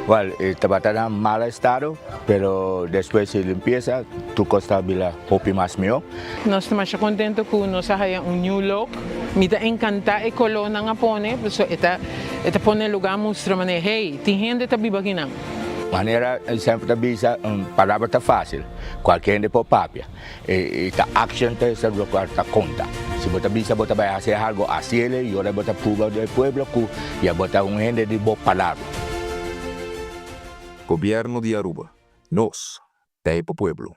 Well, e tabata na mal estado, pero despues di limpiesa tur cos ta bira hopi mas miho. Nos ta masha contento cu nos a haya un new look. Mi ta encanta e color nan a pone, pasobra e ta e ta pone e lugar mustra manera, hey, tin hende ta biba akinan. Manera semper ta bisa, un palabra ta facil, cualkier hende por papia. E ta action ta esaki locual ta conta. Si bo ta bisa bo ta bay haci algo, haciele y ora bo ta pruba di e pueblo cu ya bo ta un hende di bo palabra. Gobierno di Aruba, nos ta e pa pueblo.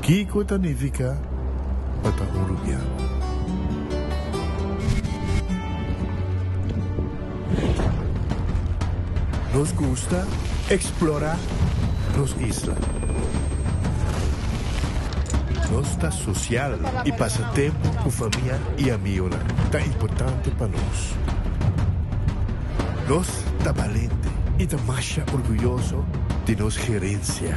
Kiko ta nifiká pa ta un rubiano? Nos gusta eksplorá nos isla. Nos ta sosial i pasa tempu ku famia i amionan ta importante pa nos. Nos ta balente i ta masha orguyoso di nos gerensia.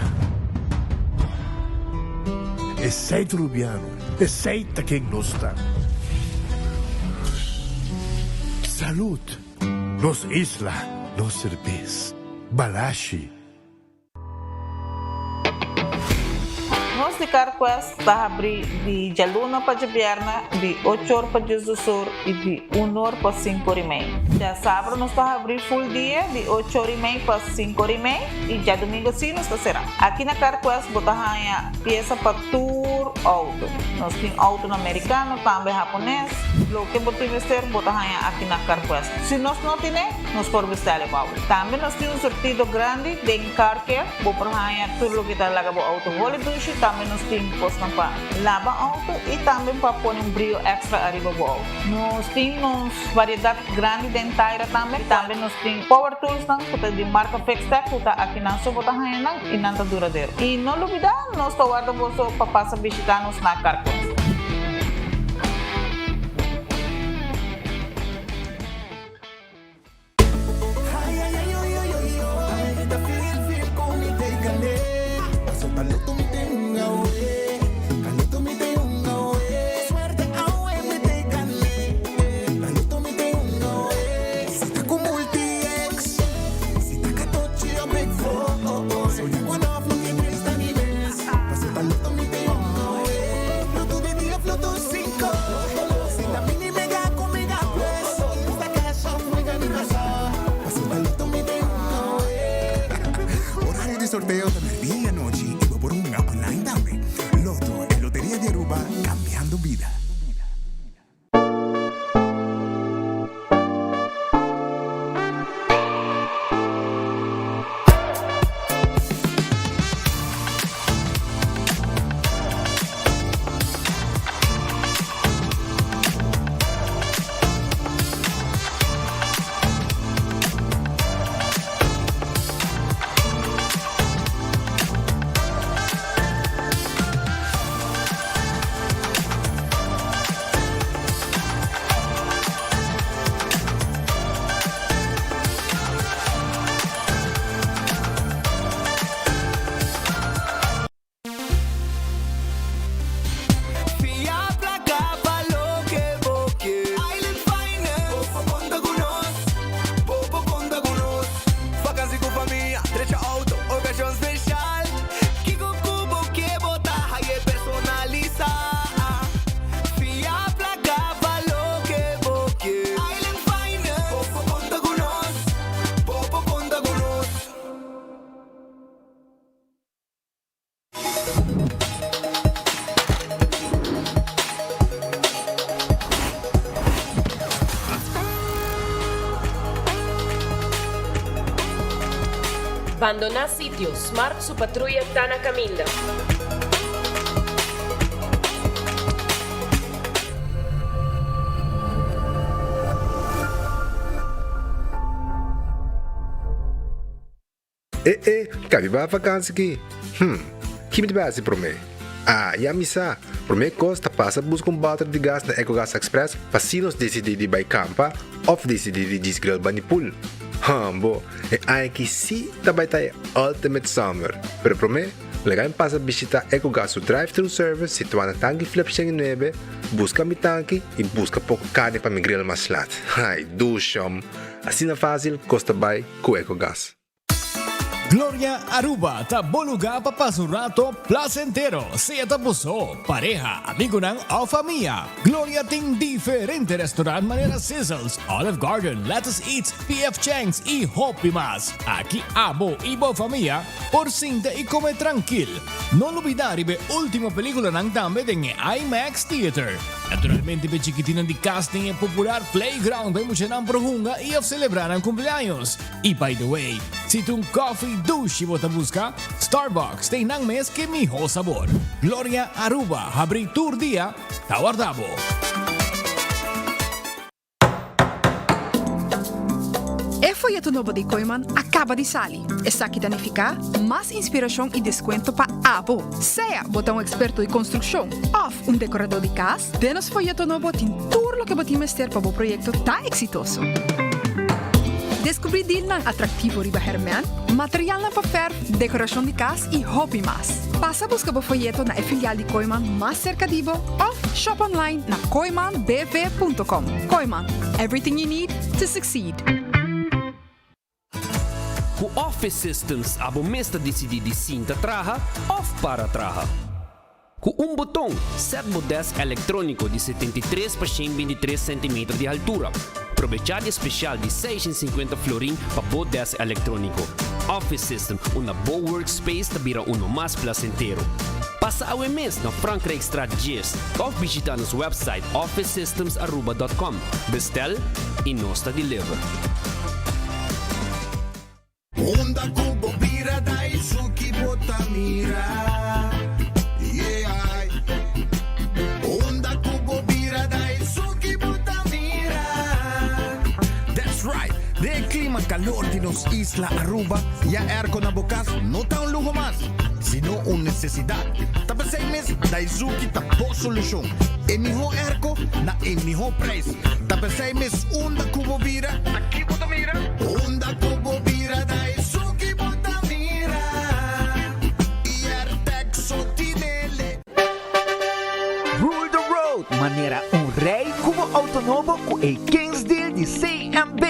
Esei ta Rubiano, esei ta ken nos ta. Salud! Nos isla, nos serbes. Balashi. Nos di CarQuest ta habri di djaluna pa djabièrnè di ocho or pa diesdos or i di un or pa sinku or i mei. Djasabra nos ta habri full dia di ocho or i mei pa sinku or i mei i djadumingu si nos ta será. Aki na CarQuest bo ta haña piesa pa tur outo. Nos tin outonan merikano, tambe hapones. Loke bo tin mester bo ta haña aki na CarQuest. Si nos no tine, nos por bestèl e pa bo. Tambe nos tin un surtido grandi den Car Care. Bo por haña tur loke ta laga bo outo holi dushi. Tambe nos tin kosnan pa laba outo i tambe pa pone un brio èkstra ariba bo outo. Nos tin nos variedat grandi den taira tambe. Tambe nos tin power toolsnan ku ta di marka Fixtech ku ta akinan so bo ta haña nan i nan ta duradero. I no lubidá, nos ta warda boso pa pasa bishitá nos na Carquest. Horario di sorteo ta merdia y anochi y bo por hunga online tambe. Lotto, e loteria di Aruba, cambiando bida. Fia placa pa loke bo ke. Island Finance. Bo por conta cu nos. Bo por conta cu nos. Vakantie cu famia, drecha auto, ocasion special. Kico cu bo ke bo ta haye personalisa. Fia placa pa loke bo ke. Island Finance. Bo por conta cu nos. Bo por conta cu nos. Bandoná sitio, Smart su patruya ta na kaminda. E e, ka mi bai vakansi ki? Hm, ki mi ta bai hasi promé? Ah, ya mi sa! Promé kos ta pasa buska un bòter di gas na Ecogas Express pa si nos disidí di bai kampa òf disidí di djis grill bani pool. Hum, bo, e aña ki sí ta bai ta e ultimate summer! Pero promé, Laga mi pasa bishita Ecogas su drive-thru service situá na Tanki Flip 109, buska mi tanki i buska poko karni pa mi grill mas lat. Ai, dushom! Asina fásil kos ta bai ku Ecogas. Gloria Aruba ta bo lugar pa pasa un rato placentero, sea ta bo so, pareha, amigonan of famia. Gloria tin diferente restaurant manera Sizzles, Olive Garden, Lettuce Eats, PF Chang's y hopi mas. Aki abo y bo famia por sinta y come trankil. No lubida riba e ultimo peliculanan tambe den e IMAX Theater. Naturalmente p'e chikitinnan di cas tin e popular playground pa e muchanan por hunga y of celebra nan cumpleaños. Y by the way, si ta un coffee dushi bo ta busca, Starbucks ta einan mes ke miho sabor. Gloria Aruba habri tur dia, ta warda bo. E foyeto nobo di Kooiman a kaba di sali. Esaki ta nifiká mas inspirashon i deskuento pa abo. Sea bo ta un eksperto di konstrukshon òf un dekoradó di kas, den nos foyeto nobo tin tur loke bo tin mester pa bo proyekto ta eksitoso. Deskubrí dilnan atraktivo riba hèrmèn, materialnan pa fèrf, dekorashon di kas i hopi mas. Pasa buska bo foyeto na e filial di Kooiman mas serka di bo òf shop online na kooimanbv.com. Kooiman, everything you need to succeed. Ku Office Systems abo mes ta disidí di sinta traha òf para traha. Ku un boton, sèt bo dèsk elektróniko di 73 pa 123 sèntimeter di haltura. Probechá di e spesial di 650 florin pa bo dèsk elektróniko. Office System, unda bo workspace ta bira uno mas plasentero. Pasa awe mes na Frankrijkstraat 10 òf bishitá nos wèpsait officesystemsaruba.com. Bestèl i nos ta deliver. Unda ku bo bira Daisuki bo ta mira Yeah Unda ku bo bira Daisuki bo ta mira That's right! Den e klima kalor di nos isla Aruba, ya airco na bo kas no ta un luho mas, sino un nesesidat. Ta p'esei mes Daizuki ta bo solushon. E mihó airco na e mihó prijs. Ta p'esei mes unda ku bo bira, ta ki bo ta mira? Unda ku bo bira ta esun ki bo ta mira. I Airtag so tinele. Rule the road manera un rey cu bo auto nobo cu e Kings Deal di CMB.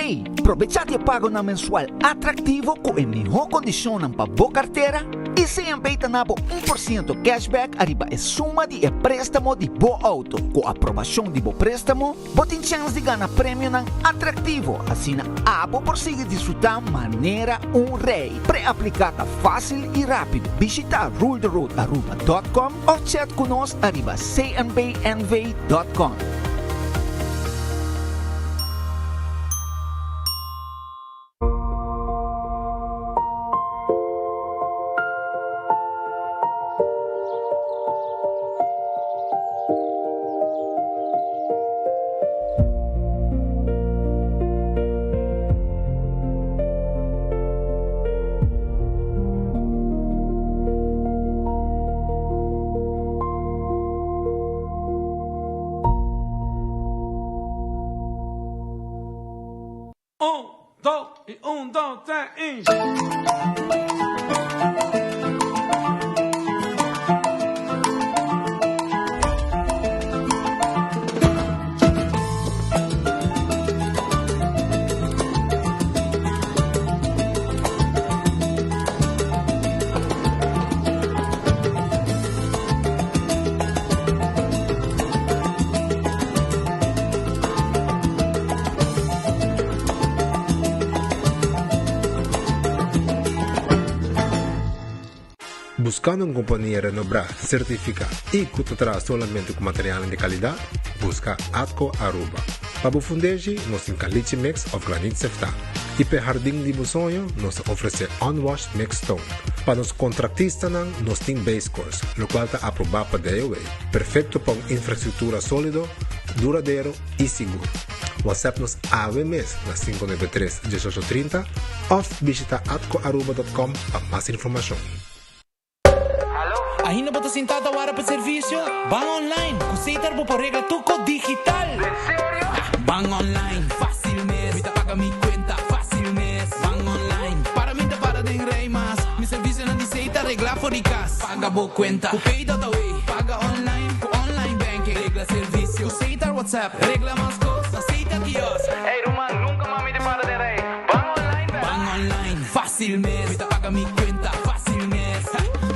Probecha di e pagonan mensual atractivo cu e miho condicionnan pa bo cartera y CMB ta na bo 1% cashback ariba e suma di e prestamo di bo auto. Cu aprobacion di bo prestamo, bo tin chens di gana premionan atractivo, asina abo por sigui disfruta manera un rey. Pre-aplica ta facil y rapido. Bishita ruletheroadaruba.com of chat cu nos ariba cnbnv.com. Un, dos i un, dos, tres i. Buscando un compania renobrá, certificá y cu ta traha solamente cu materialnan di calidad? Busca Atco Aruba. Pa bo fundeshi, nos tin caliche mix of granit seftá. Y p'e hardin di bo soño, nos ta ofrece unwashed mixed stone. Pa nos contractistanan, nos tin base course, locual ta aprobá pa DOW. Perfecto pa un infrastructura solido, duradero y sigur. WhatsApp nos awe mes na 593 1830 of bishita atcoaruba.com pa mas informacion. Ainda bo ta sintá ta wara pa servisio? Ban online! Ku Setar bo por regla tur kos digital! Ban online, fásil mes! Mi ta paga mi kuenta, fásil mes! Ban online, para mi ta para den rei mas! Mi servisionan di Setar reglá for di kas! paga bo cuenta. Cu Pay.awe, paga online cu online banking. Regla servicio cu Setar WhatsApp. Regla mas cos na Setar Kiosk. Ey ruman, nunca mas mi ta para den rij. Ban online bek. Ban online, facil mes. Mi ta paga mi cuenta, facil mes.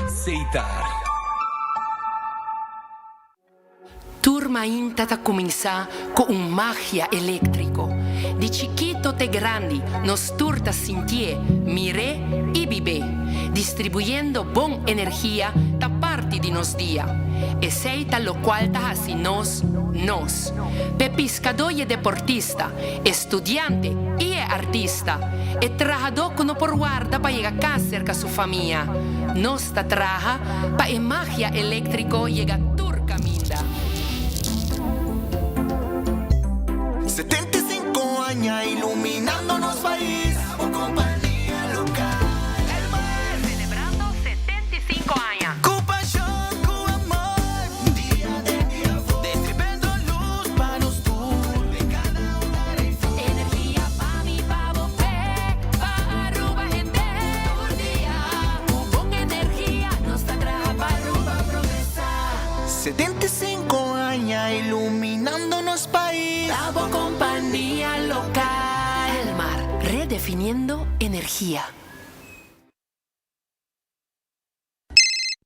Setar. Tur mainta ta cuminsa cu un magia electrico. Di chikito te grandi nos tur ta sintié, mir'é y bib'é. Distribuyendo bon energia ta parti di nos dia. Esey ta locual ta haci nos, nos. P'e piscadó y e deportista, e studiante y e artista, e trahadó cu no por warda pa yega cas cerca su famia. Nos ta traha pa e magia eléktriko yega tur kaminda. 75 aña iluminando nos pais, bo kompania lokal. Elmar! Selebrando 75 aña. Ku pashon, ku amor, dia den dia for. Destribendo lus pa nos tur, den kada hogar ei for. Energia pa mi, pa bo, p'e, pa Aruba hende tur dia. Ku bon energia nos ta traha pa Aruba progresá. 75 aña iluminando nos pais. Ta bo kompania lokal. Elmar, redefiniendo energia.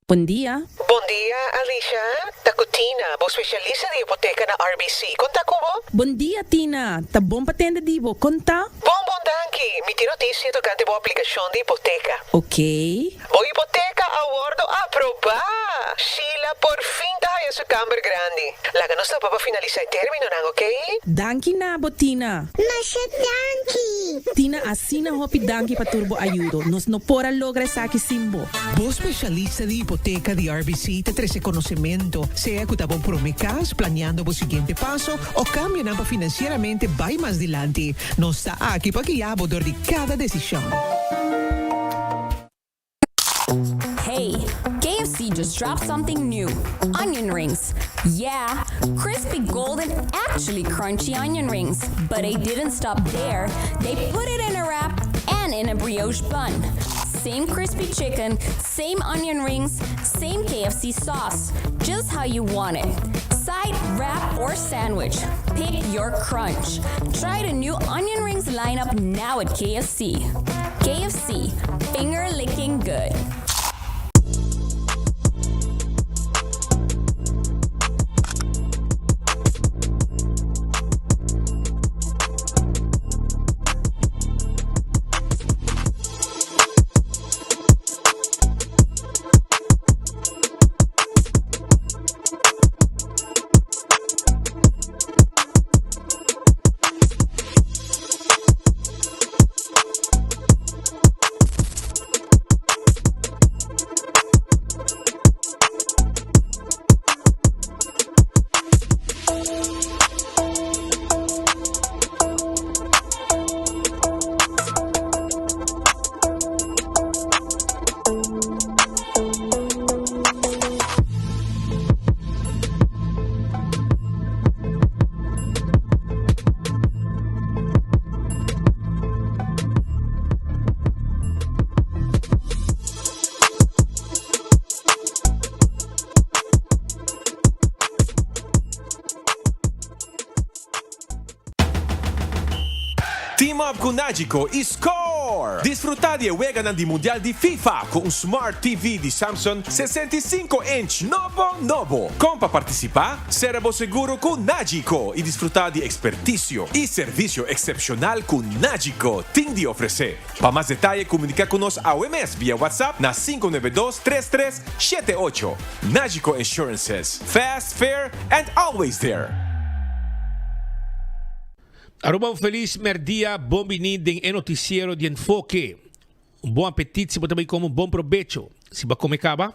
Bon dia. Bon dia, Alicia. Ta cu Tina, bo specialista di hipoteca na RBC. Con ta cu bo? Bon dia, Tina. Ta bon pa tende di bo. Con ta? Bon, bon, danki. Mi tin noticia tocante bo aplicacion di hipoteca. Ok. Bo hipoteca a wordo aproba! Sheila por fin ta haya su camber grandi. Laga nos topa pa finalisa e terminonan, ok? Danki na bo, Tina. Masha danki! Tina, asina hopi danki pa tur bo ayudo. Nos no por a logra esaki sin bo. Bo spesialista di hipoteka di RBC ta trese konosementu, sea ku ta bo promé kas, planiando bo siguiente paso o kambionan pa finansieramente bai mas dilanti. Nos ta aki pa guia bo dor di kada desishon. Hey, KFC just dropped something new. Onion rings. Yeah, crispy golden, actually crunchy onion rings. But they didn't stop there. They put it in a wrap and in a brioche bun. Same crispy chicken, same onion rings, same KFC sauce. Just how you want it. Side, wrap, or sandwich. Pick your crunch. Try the new onion rings lineup now at KFC. KFC, finger licking good. Team up ku Nagico i score! Disfruta di e weganan di Mundial di FIFA ku un Smart TV di Samsung 65 inch nobo nobo. Kon pa partisipa? Sera bo seguro ku Nagico i disfruta di ekspertisio i servisio eksepshonal ku Nagico tin di ofresé. Pa mas detaye komunika ku nos awe mes via WhatsApp na 592 33 78. Nagico Insurances, fast, fair and always there! Aruba un felis merdia, bon bini den e noticiero di Enfoke. Un bon apetit si bo ta bay come un bon probecho si bo a come caba.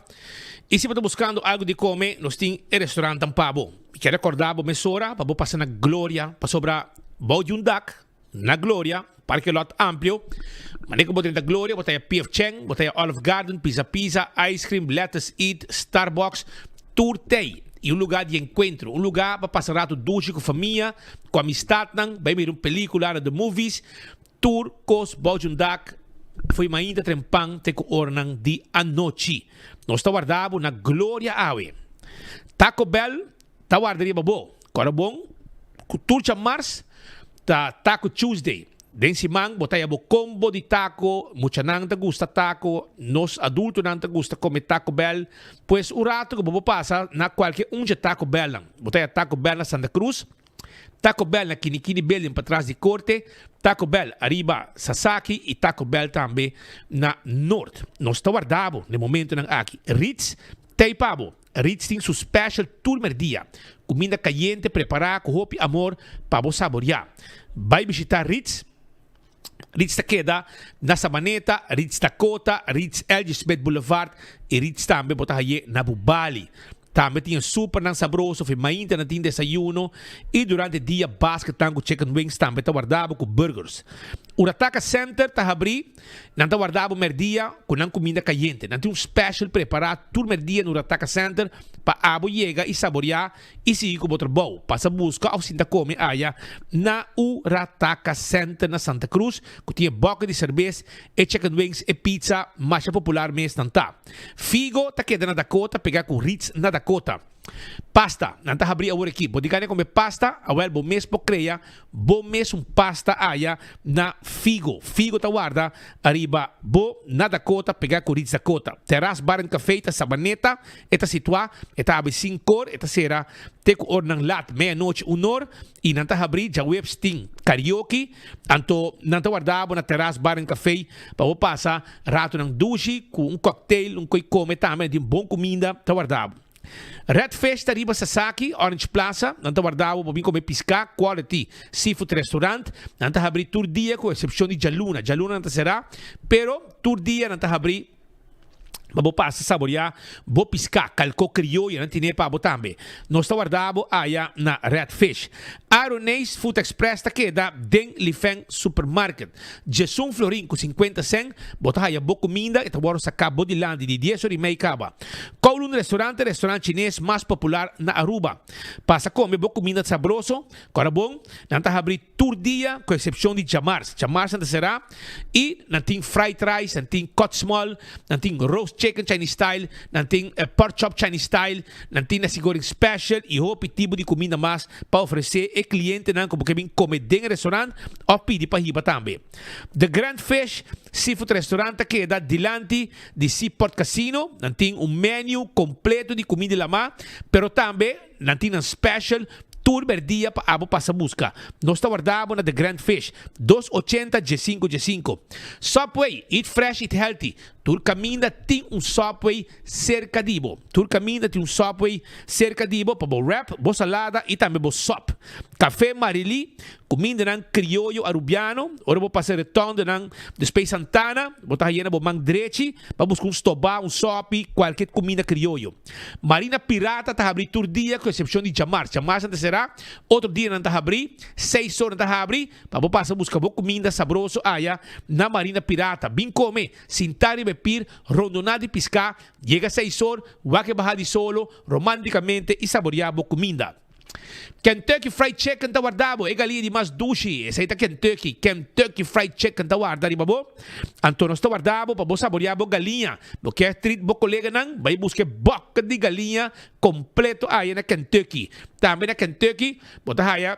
Y si bo ta buscando algo di come nos tin e restaurantnan pa bo. Mi kier recorda bo mesora pa bo pasa na Gloria pasobra bou di un dak na Gloria, parke lot amplio. Manera cu bo drenta Gloria bo ta haya PF Chang, bo ta haya Olive Garden, Pizza Pizza, Ice Cream, Lettuce Eat, Starbucks, tur tey. Y un lugar di encuentro, un lugar pa pasa rato dushi cu famia, cu amistadnan, bay mira un pelicula na the movies. Tur cos bou di un dak. Fo'i mainta trempan te ku oranan di anochi. Nos ta warda bo na Gloria awe. Taco Bell ta warda riba bo. Kòrda bon ku tur djamars ta Taco Tuesday. Den siman bo ta haya bo combo di taco, muchanan ta gusta taco, nos adultonan ta gusta come Taco Bell. Pues un rato ku bo por pasa na kualke un dje Taco Bellnan. Bo ta haya Taco Bell na Santa Cruz, Taco Bell na Kinikini Building patras di Korte, Taco Bell ariba Sasaki y Taco Bell tambe na Noord. Nos ta warda bo na e momentonan aki. Ritz t'ey pa bo. Ritz tin su special tur merdia. Cuminda cayente prepara cu hopi amor pa bo saboria. Bay bishita Ritz. Ritz ta keda na Sabaneta, Ritz Dakota, Ritz LG Smith Boulevard y Ritz tambe bo ta haye na Bubali. Tambe tin e supernan sabroso fi mainta nan tin desayuno y durante dia basketnan cu chicken wings tambe ta warda bo cu burgers. Urataka Center ta habri, nan ta warda bo merdia cu nan cuminda cayente. Nan tin un special prepara tur merdia na Urataka Center pa abo yega y saboria y sigui cu bo trabou. Pasa busca of sinta come aya na Urataka Center na Santa Cruz cu tin e bokke di cerbes, e chicken wings, e pizza masha popular mes nan ta. Figo ta keda na Dakota pega ku Ritz na Dakota. Pasta, nan ta habri awor aki. Bo di gana kome pasta? Awel bo mes por krea bo mes un pasta aya na Figo. Figo ta warda ariba bo na Dakota pega ku Ritz Dakota. Terras Bar and Cafe ta Sabaneta e ta situa. E ta habri sinkor, e ta sera te ku ornan lat, meianochi unor. I nan ta habri djaweps tin karaoke, anto nan ta warda bo na teras bar en café pa bo pasa ratonan dushi ku un cocktail, un koi kome tambe, nan tin bon kuminda ta warda bo. Red Fish ta riba Sasaki, Orange Plaza, nan ta warda bo pa bin kome piská, quality seafood restaurant, nan ta habri tur dia ku eksepshon di djaluna, djaluna nan ta será, pero tur dia nan ta habri. Pa bo pasa saboreá bo piská, kalkó krioyo nan tine pa bo tambe. Nos ta warda bo aya na Red Fish. Aroneis Food Express ta keda den Lifeng Supermarket. Djesun florin ku sinkuenta sèn bo ta haya bo kuminda i ta wòrdu saká bo dilanti di dies ora i mei kaba. Kowloon Restaurant ta e restaurant chines mas popular na Aruba. Pasa kome bo kuminda sabroso, kòrda bon, nan ta habri. Tur dia ku eksepshon di djamars. Djamars nan ta será i nan tin fried rice, nan tin cut small, nan tin roast chicken Chinese style, nan tin pork chop Chinese style, nan tin nasi goreng special i hopi tipo di kuminda mas pa ofresé e klientenan ku bo ke bin kome den e restaurant òf pidi pa hiba tambe. The Grand Fish Seafood Restaurant ta keda dilanti di Seaport Casino. Nan tin un menu kompleto di kuminda di lamá, pero tambe Nan tin nan special tur berdia pa abo pasa busca. Nos ta warda bo na The Grand Fish, dos ochenta djesinku djesinku. Subway, eat fresh, eat healthy. Tur caminda tin un Subway cerca di bo. Tur caminda tin un Subway cerca di bo pa bo wrap, bo salada y tambe bo sop. Café Marily, cumindanan crioyo Arubiano. Ora bo pasa rotondanan di Space Santana, bo ta hayena bo man drechi pa busca un stoba, un sopi, cualkier cuminda crioyo. Marina Pirata ta habrí tur dia ku eksepshon di djamars. Djamars nan ta será, otro dianan ta habrí, seis or nan ta habri pa bo pasa buska bo kuminda sabroso aya na Marina Pirata. Bin kome, sintá riba e pir, rondoná di piská, yega seis or, wak e baha di solo romántikamente i saboriá bo kuminda. Kentucky Fried Chicken ta warda bo, e galia di mas dushi, esei ta Kentucky, Kentucky Fried Chicken ta warda riba bo, anto nos ta warda bo pa bo saborea bo galiña, bo kier treat bo koleganan, bai buska e bucket di galiña completo aya na Kentucky, tambe na Kentucky bo ta haya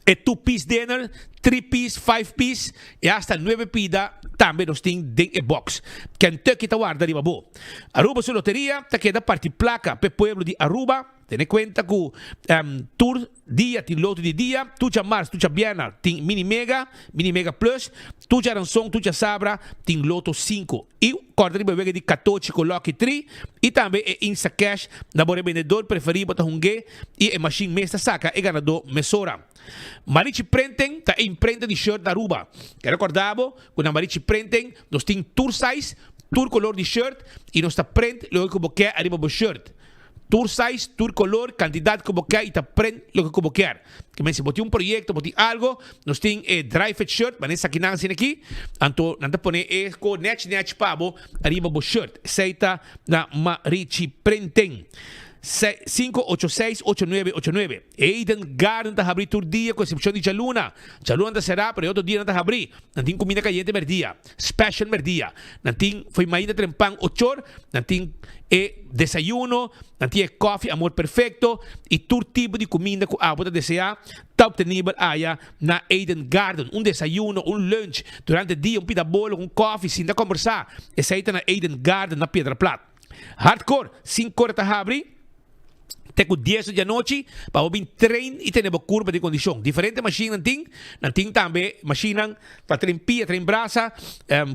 e two piece dinner, three piece, five piece y hasta nuebe pida tambe nos tin den e box. Kentucky ta warda riba bo. Aruba su loteria ta keda parti placa p'e pueblo di Aruba. Tene cuenta cu tur dia tin loto di dia, tur djamars, tur djabièrnè tin mini mega, mini mega plus, tur djaranson, tur djasabra tin loto sinku. Y corda riba e wega di katochi cu lucky tri y tambe e Instacash na bo rebendedor preferi bo ta hunge y e machine mes ta saca e ganador mesora. Marichi Printing ta e imprenta di shirt na Aruba. Kere corda bo cu na Marichi Printing nos tin tur size, tur color di shirt y nos ta print loke cu bo ke ariba bo shirt. Tur size, tur color, cantidad cu bo kier y ta print loke cu bo kier. Ke men si bo tin un proyecto, bo tin algo, nos tin e dry fit shirt, manera esaki nan asina aki, anto nan ta pone e co nech nech pa bo ariba bo shirt. Esey ta na Marichi Printing. 586 8989. Eden Garden ta habrí tur dia ku eksepshon di djaluna. Djaluna ta será pero e otro dianan ta habrí. Nan tin kuminda kayente mèrdia, special mèrdia. Nan tin fo'i mainta trempan ochor, nan tin e desayuno, nan tin e kòfi Amor Perfecto i tur tipo di kuminda ku abo ta deseá ta optenibel aya na Eden Garden. Un desayuno, un lunch durante dia, un pida bolo ku un kòfi, sinta kòmbersá. Esei ta na Eden Garden na Piedra Plat. Hardcore, sink'ora ta habri te ku dies di anochi pa bo bin train i tene bo kurpa den kondishon. Diferente mashinnan tin, nan tin tambe mashinnan pa train pia, train brasa,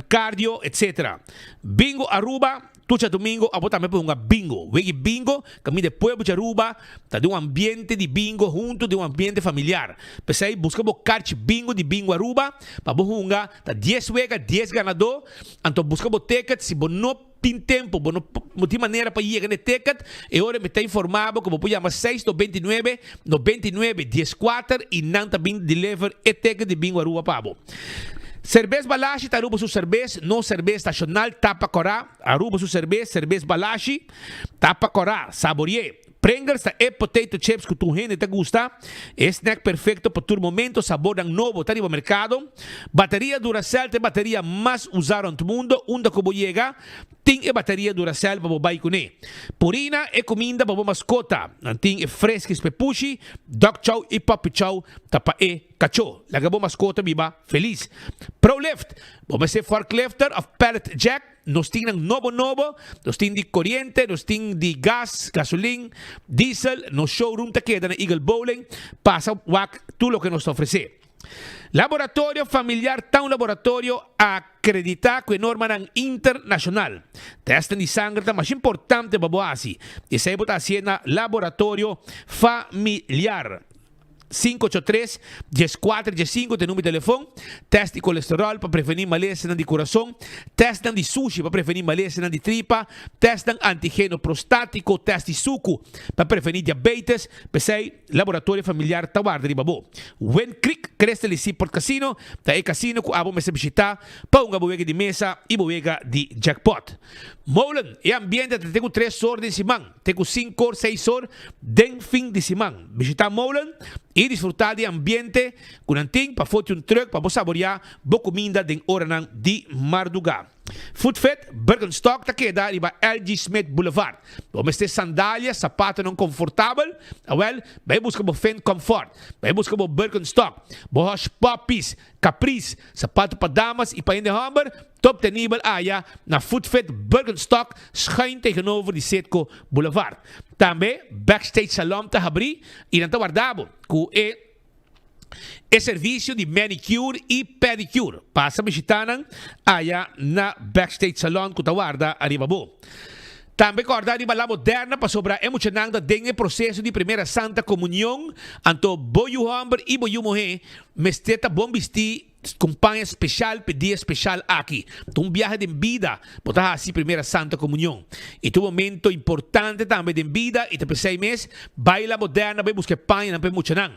cardio, etc. Bingo Aruba, tur djadumingo abo tambe por hunga bingo. Wegi bingo kaminda e pueblo di Aruba ta den un ambiente di bingo hunto, den un ambiente familiar. P'esei buska bo karchi bingo di Bingo Aruba pa bo hunga, ta dies wega, dies ganadó, anto buska bo ticket si bo no. Tin tempu, bo no bo tin manera pa yega na e ticket, e ora mi ta informa bo ku bo por yama seis 99 99 14 i nan ta bin deliver e ticket di Bingo Aruba pa bo. Serbes Balashi ta Aruba su serbes, nos serbes nashonal tapa kòrá, Aruba su serbes, Serbes Balashi, tapa kòrá, saborié. Pringles ta e potato chips ku tur hende ta gusta, e snack perfecto pa tur momento, sabornan nobo ta riba merkado. Bateria Duracell ta e bateria mas usa rond mundo, unda ku bo yega tin e bateria Duracell pa bo bai kuné. Purina e kuminda pa bo maskota, nan tin e Friskies pa e pushi, Dog Chow i Puppy Chow ta pa e kachó. Laga bo maskota biba felis. Prolift, bo mester forklifter of pallet jack? Nos tin nan nobo nobo, nos tin di koriente, nos tin di gas, gasolin, diesel, nos showroom ta keda na Eagle Bowling, pasa wak tur loke nos ta ofresé. Laboratorio Familiar ta un laboratorio akreditá ku e normanan internashonal. Tèstnan di sanger ta masha importante pa bo hasi, esei bo ta hasié na Laboratorio Familiar. 583 14 15 ta e number di telefon. Test di kolesterol pa prevení malesanan di kurason, testnan di sushi pa prevení malesanan di tripa, testnan antigeno prostátiko, test di suku pa prevení diabetes. P'esei, Laboratorio Familiar ta warda riba bo. Wind Creek Crystal y Seaport Casino ta e kasino ku abo mester bishitá pa hunga bo wega di mesa i bo wega di jackpot. Molen, e ambiente ta te ku tres or den siman. Te ku sinkor, seis or den fin di siman. Bishitá Molen i disfrutá di ambiente ku nan tin pafó di un trùk pa bo saboriá bo kuminda den oranan di mardugá. Food Fit Birkenstock ta keda riba LG. Smith Boulevard. Bo mester sandalia, sapatonan konfortabel? Awèl, bai buska bo Finn Comfort, bai buska bo Birkenstock, bo Hush Puppies, Capris, sapato pa damas i pa hende hòmber, Ta obtenibel aya na Foodfit Birkenstock schuin tegenover di Citgo Boulevard. Tambe Backstage Salon ta habrí i nan ta warda bo ku e e servisio di manicure i pedicure. Pasa bishita nan aya na Backstage Salon ku ta warda ariba bo. Tambe kòrda riba La Moderna pasobra e muchanan ta den e proseso di Primera Santa Komunion, anto bo yu hòmber i bo yu muhé mester ta bon bistí Kumpaña speshal p'e dia speshal aki. Ta un biahe den bida bo ta hasi Primera Santa Komunion. I ta un momento importante tambe den bida i ta p'esei mes bai La Moderna bai buska e pañanan p'e muchanan.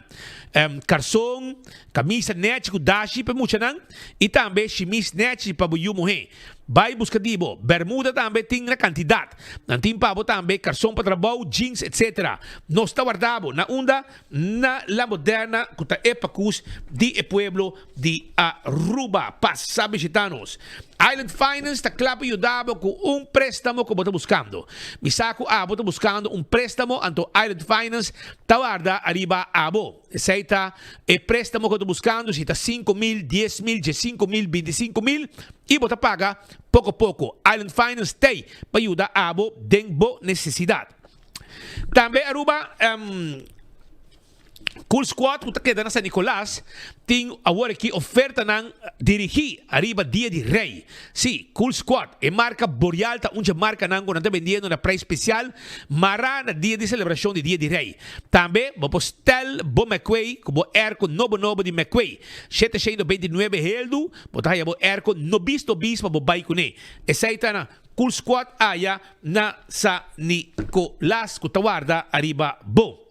Karson, kamisa nèchi ku dashi p'e muchanan i tambe shimis nèchi pa bo yu muhé. Bai buska di bo. Bermuda tambe tin na kantidat. Nan tin pa bo tambe karson pa trabou, jeans etc. Nos ta warda bo na unda Na La Moderna cu ta e pacus di e pueblo di Aruba. Pasa bishita nos. Island Finance ta cla pa yuda bo cu un prestamo cu bo ta buscando. Mi sa cu abo ta buscando un prestamo anto Island Finance ta warda ariba abo. Esey ta e prestamo cu bo ta buscando si ta 5000, 10000, 15000, 25000 y bo ta paga poco poco. Island Finance t'ey pa yuda abo den bo necesidad. Tambe Aruba Cool Squad ku ta keda na San Nicolas tin awor aki ofertanan dirigí ariba Dia di Rey. Sí, Cool Squad, e marka Boreal ta un dje markanan ku nan ta bendiendo na prijs spesial mará na dia di selebrashon di Dia di Rey. Tambe bo por stel bo McQuay ku bo airco nobo nobo di McQuay, 729 heldu, bo ta haya bo airco nobis nobis pa bo bai kuné. Esei ta na Cool Squad aya na Sa Nicolas cu ta warda ariba bo.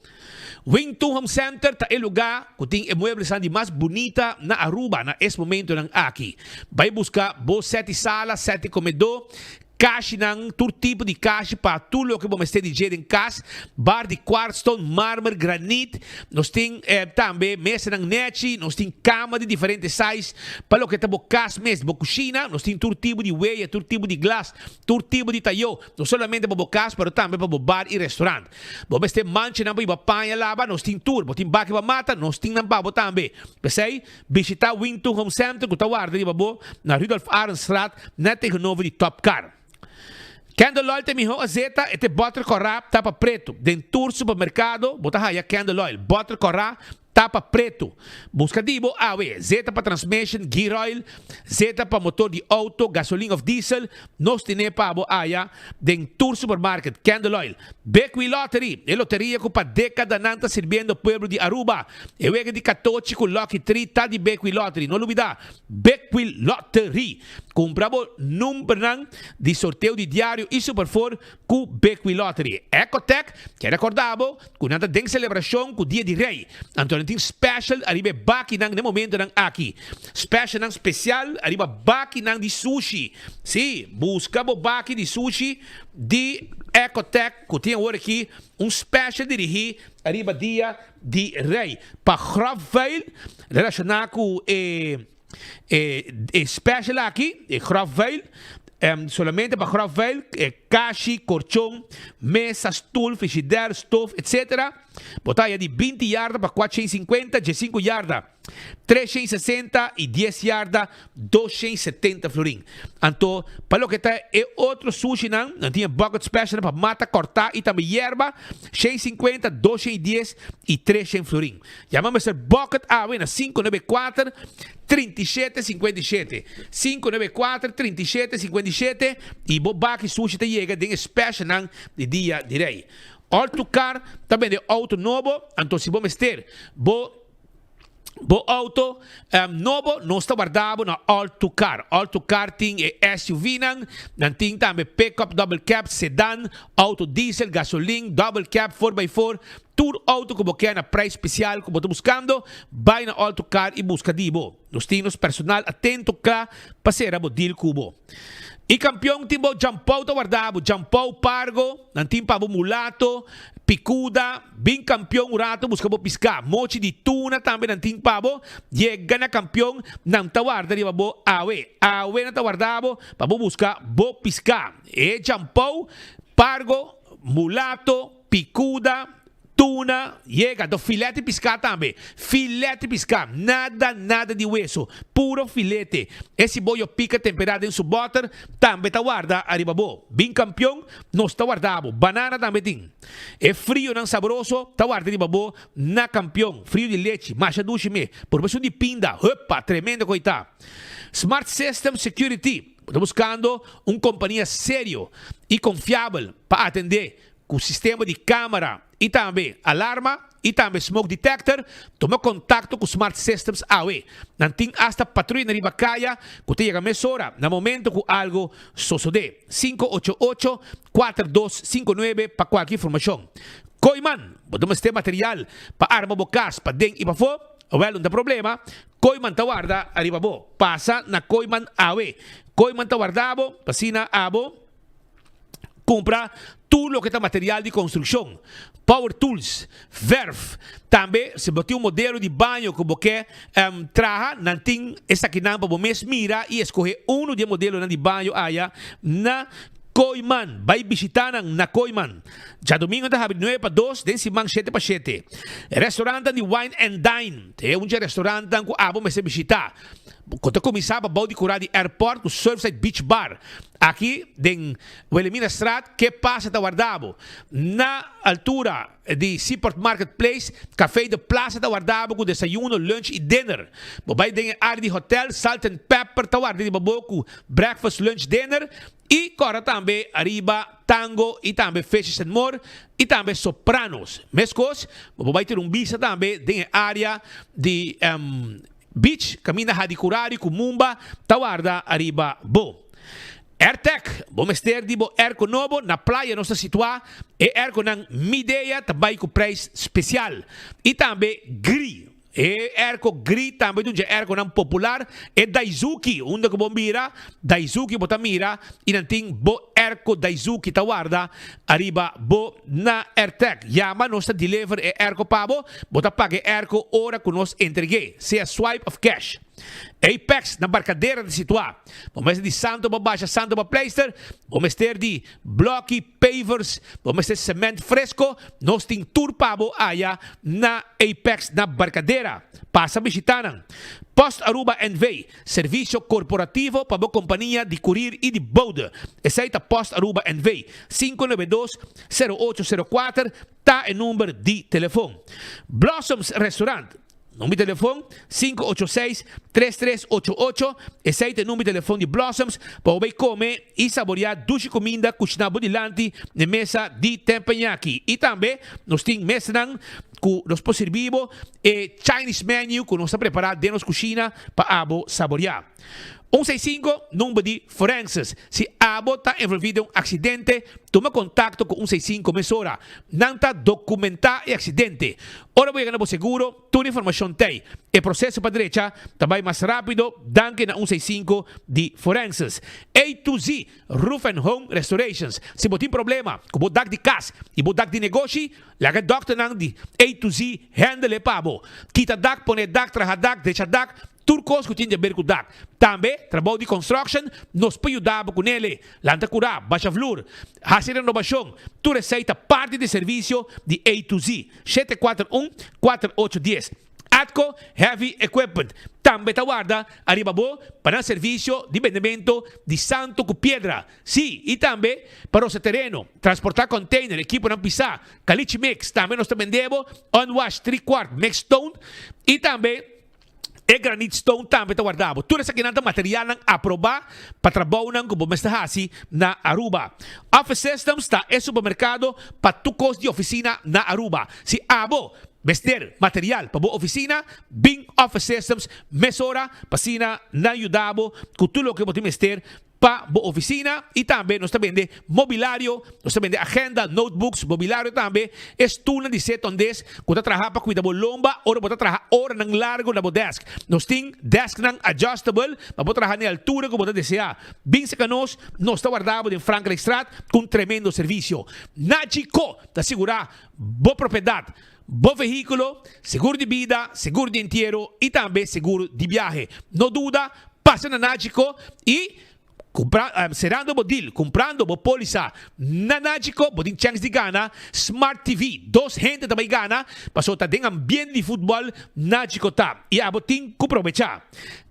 Wing Tun Home Center ta e lugar cu tin e mueblesnan di mas bunita na Aruba na es momentonan aki. Bay busca bo seti sala, seti comedor, Kashinan, tur tipo di kashi pa tur loke bo mester di dje den kas, bar di kwartstone, marmer, granit. Nos tin tambe mesanan nechi, nos tin kama di diferente size pa loke ta bo kas mes, bo kushina. Nos tin tur tipo di weya, tur tipo di glas, tur tipo di tayo, no solamente pa bo kas pero tambe pa bo bar i restaurant. Bo mester manchanan pa hiba paña laba, nos tin tur. Bo tin baki pa mata, nos tin nan pa bo tambe. P'esei, bishita Wington Home Center ku ta warda riba bo na Rudolf Arendstraat net tegenover di Top Car. Candle Oil ta e mihó azeta, e ta e bòter kòrá tapa pretu. Den tur supermerkado bo ta haya Candle Oil, bòter kòrá tapa pretu. Buska di bo awe, zeta pa transmission, gear oil, zeta pa motor di auto, gasolin of diesel, nos tene pa bo aya den tur supermarket. Candle Oil. Bekwee Lottery, e loteria cu pa decadanan ta sirbiendo pueblo di Aruba. E wega di catochi cu Lucky Tree ta di Bekwee Lottery. No lubida, Bekwee Lottery! Cumpra bo numbernan di sorteo di diario y Superfour cu Bekwee Lottery. Ecotec kier recorda bo cu nan ta den celebracion cu Dia di Rey. Anto nan tin special ariba e bakinan n'e momentonan aki. Specialnan special ariba bakinan di sushi. Si, busca bo baki di sushi di Ecotec cu tin awor aki un special dirigi ariba Dia di Rey. Pa grofvuil relaciona cu e. E special aki, e grofvuil, solamente pa grofvuil, kashi, korchon, mesa, stul, frigider, stof, etc. Bo ta haya di binti yarda pa kuatshen i sinkuenta, diesinku yarda, 360 i dies yarda, 270 florin. Anto, pa loke ta e otro sushinan, nan tin e bucket special pa mata, kòrtá i tambe yerba, 150, 210 i 300 florin. Yama Mister Bucket awe na 594 37 57, 594 37 57, i bo baki sushi ta yega den e specialnan di Dia di Rey. All to Car ta bende auto nobo, anto si bo mester bo auto nobo, nos ta warda bo na All to Car. All to Car tin e SUV-nan, nan tin tambe pickup, double cab, sedan, auto diesel, gasolin, double cab, four by four, tur auto ku bo ke na prijs spesial ku bo ta buskando, bai na All to Car i buska di bo. Nos tin nos personal atento kla pa sera bo deal ku bo. I kampion tin bo Jampou ta warda bo, Jampou Pargo, nan tin pa bo mulato, picuda, bin kampion un rato buska bo piská. Mochi di tuna tambe nan tin pa bo, yega na kampion nan ta warda riba bo awe. Awe nan ta warda bo pa bo buska bo piská. E Jampou, Pargo, mulato, picuda, tuna, yega, anto filete piská tambe, filete piská, nada nada di weso, puro filete. E siboyo pika temperá den su bòter tambe ta warda ariba bo. Bin kampion, nos ta warda bo. Banana tambe tin. E frionan sabroso ta warda riba bo na kampion. Frio di lechi, masha dushi me. Por mesun di pinda, hupa, tremendo koe ta. Smart System Security, bo ta buskando un kompania serio i konfiabel pa atendé ku sistema di kamera i tambe alarma i tambe smoke detector, tuma kontakto ku Smart Systems awe. Nan tin asta patruya na riba kaya ku ta yega mesora na momento ku algu sosodé. 588 4259 pa kualke informashon. Kooiman, bo ta mester material pa arma bo kas paden i pafó? Awèl, no ta problema, Kooiman ta warda ariba bo. Pasa na Kooiman awe. Kooiman ta warda bo pa asina abo Cumpra tur loke ta material di construccion, power tools, verf. Tambe si bo tin un modelo di baño cu bo ke traha, nan tin esakinan pa bo mes mira y escoge uno di e modelonan di baño aya na Kooiman. Bay bishita nan na Kooiman. Djadomingo ta habri nuebe pa dos, den siman shete pa shete. Restaurantnan di Wine and Dine ta e un dje restaurantnan cu abo mester bishita. Cu ta cuminsa pa bou di cura di airport cu Surfside Beach Bar. Aki den Wilhelminastraat ke pasa ta warda bo. Na altura di Seaport Market Place, Café de Plaza ta warda bo ku desayuno, lunch i dinner. Bo bai den e área di hotel, Salt and Pepper ta warda riba bo ku breakfast, lunch, dinner i kòrda tambe ariba Tango i tambe Fishes and More i tambe Sopranos. Meskos, bo por bai tira un bista tambe den e área di Beach, kaminda Hadicurari ku Mumba ta warda ariba bo. Airtec, bo mester di bo airco nobo, na playa nos ta situá, e airconan Midea ta bai ku prijs spesial. I tambe Gri. E airco gris tambe ta un dje airconan popular. E Daizuki, unda ku bo mira Daizuki bo ta mira i nan tin bo airco Daizuki ta warda ariba bo na Airtec. Yama nos ta deliver e airco pa bo. Bo ta paga e airco ora ku nos entreg'é, sea swipe of cash. Apex na Barcadera ta situá. Bo mester di santo pa basha santo pa pleister, bo mester di bloki, pavers, bo mester cement fresco, nos tin tur pa bo aya na Apex na Barcadera. Pasa bishita nan. Post Aruba NV, servicio corporativo pa bo compania di courier y di bode. Esey ta Post Aruba NV. 592 0804 ta e number di telefon. Blossoms Restaurant. Number di telefon, 586 3388 Esei ta e number di telefon di Blossoms pa bo bai kome i saboriá dushi kuminda kushiná bo dilanti n'e mesa di teppanyaki. I tambe nos tin mesanan ku nos por sirbi bo e Chinese menu ku nos ta prepará den nos kushina pa abo saboriá. Un seis sinku, number di forenses. Si abo ta envolví den un aksidente, tuma kontakto ku un seis sinku mesora. Nan ta dokumentá e aksidente. Ora bo yega na bo seguro, tur informashon t'ei. E proseso pa drecha ta bai mas rápido danki na un seis sinku di forenses. A to Z Roof and Home Restorations. Si bo tin problema ku bo dak di kas i bo dak di negoshi, laga e dòkternan di A to Z handle e pa bo. Kita dak, pone dak, traha dak, drecha dak, Tur kos ku tin di aber ku dak. Tambe, trabou di construction, nos por yuda bo ku nele. Lanta kurá, basha vloer, hasi renobashon, tur esei ta parti di servisio di A to Z. 741 4810. Atco Heavy Equipment tambe ta warda ariba bo pa nan servisio di bendemento di santo ku piedra. Sí, i tambe pa rosa tereno, transportá container, ekiponan pisá, caliche mix, tambe nos ta bende bo unwash tri kwart mix stone i tambe E granite stone tambe ta warda bo. Tur esakinan ta materialnan aprobá pa trabounan ku bo mester hasi na Aruba. Office Systems ta e supermerkado pa tur kos di ofisina na Aruba. Si abo mester material pa bo ofisina, bin Office Systems mesora pa asina nan yuda bo ku tur loke bo tin mester pa bo oficina y tambe nos ta bende mobilario, nos ta bende agenda, notebooks, mobilario tambe, e stoelnan di setondes cu ta traha pa cuida bo lomba ora bo ta traha oranan largo na bo desk. Nos tin desknan adjustable pa bo traha na e altura cu bo ta desea. Bin cerca nos, nos ta warda bo den Frankrijkstraat cu un tremendo servicio. Nachi Co ta sigura bo propiedad, bo vehiculo, seguro di bida, seguro di entiero y tambe seguro di biahe. No duda, Pasa na Nagico y cumpra cerrando bo deal, cumprando bo polisa na Nagico bo tin chance di gana Smart TV. Dos hende ta bay gana pasobra ta den ambiente di futbol Nagico ta y abo tin cu probecha.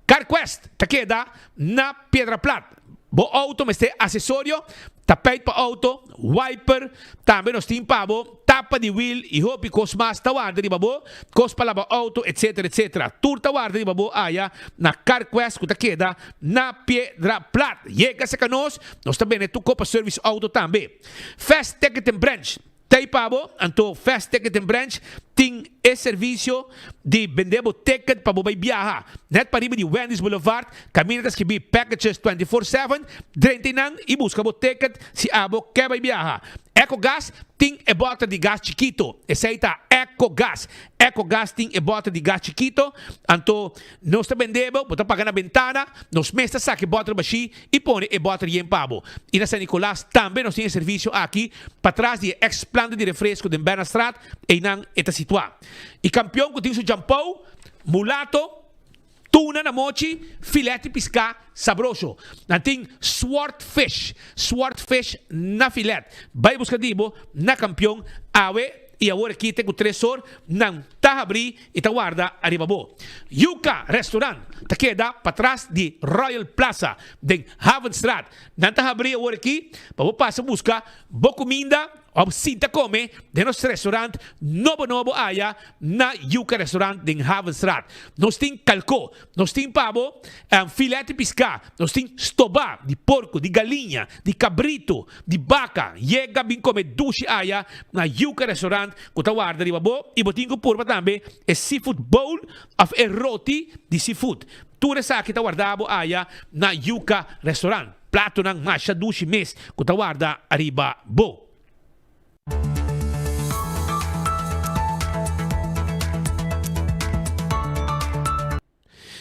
CarQuest ta keda na Piedra Plat. Bo auto mester accesorio, tapijt pa auto, wiper, tambe nos tin pa bo tapa di wiel y hopi cos mas ta warda riba bo, cos pa laba auto etc etc. Tur ta warda riba bo aya na CarQuest cu ta keda na Piedra Plat. Yega cerca nos, nos ta bende tur cos pa service auto tambe. Fast Ticketing Branch. Tei pa bo, anto Fast Ticketing Branch tin e servisio di bende bo ticket pa bo bai biaha. Net pariba di Wendy's Boulevard, kaminda ta skibí Packages 24/7, drenta einan i buska bo ticket si abo ke bai biaha. Ecogas tin e bòter di gas chikito, esei ta Ecogas. Ecogas tin e bòter di gas chikito, anto nos ta bende bo, bo ta paga na bentana, nos mes ta saka e bòter bashí i pone e bòter yen pa bo. I na San Nicolas tambe nos tin e servisio aki, patras di e ex planta di refresco den Bernardstraat, einan e ta situá. I kampion ku tin su djampou, mulato, tuna na mochi, filet di piská sabroso. Nan tin swordfish, swordfish na filet. Bai buska di bo na kampion awe i awor aki te ku tres or nan ta habrí i ta warda ariba bo. Yuca Restaurant ta keda patras di Royal Plaza den Havenstraat. Nan ta habrí awor aki pa bo pasa buska bo kuminda òf sinta kome den nos restaurant nobo nobo aya na Yuca Restaurant den Havenstraat. Nos tin kalkó, nos tin pa bo filet di piská, nos tin stobá di porko, di galiña, di kabritu, di baka. Yega bin kome dushi aya na Yuca Restaurant ku ta warda riba bo i bo tin ku purba tambe e seafood bowl òf e roti di seafood. Tur esaki ta warda bo aya na Yuca Restaurant. Platonan masha dushi mes ku ta warda riba bo.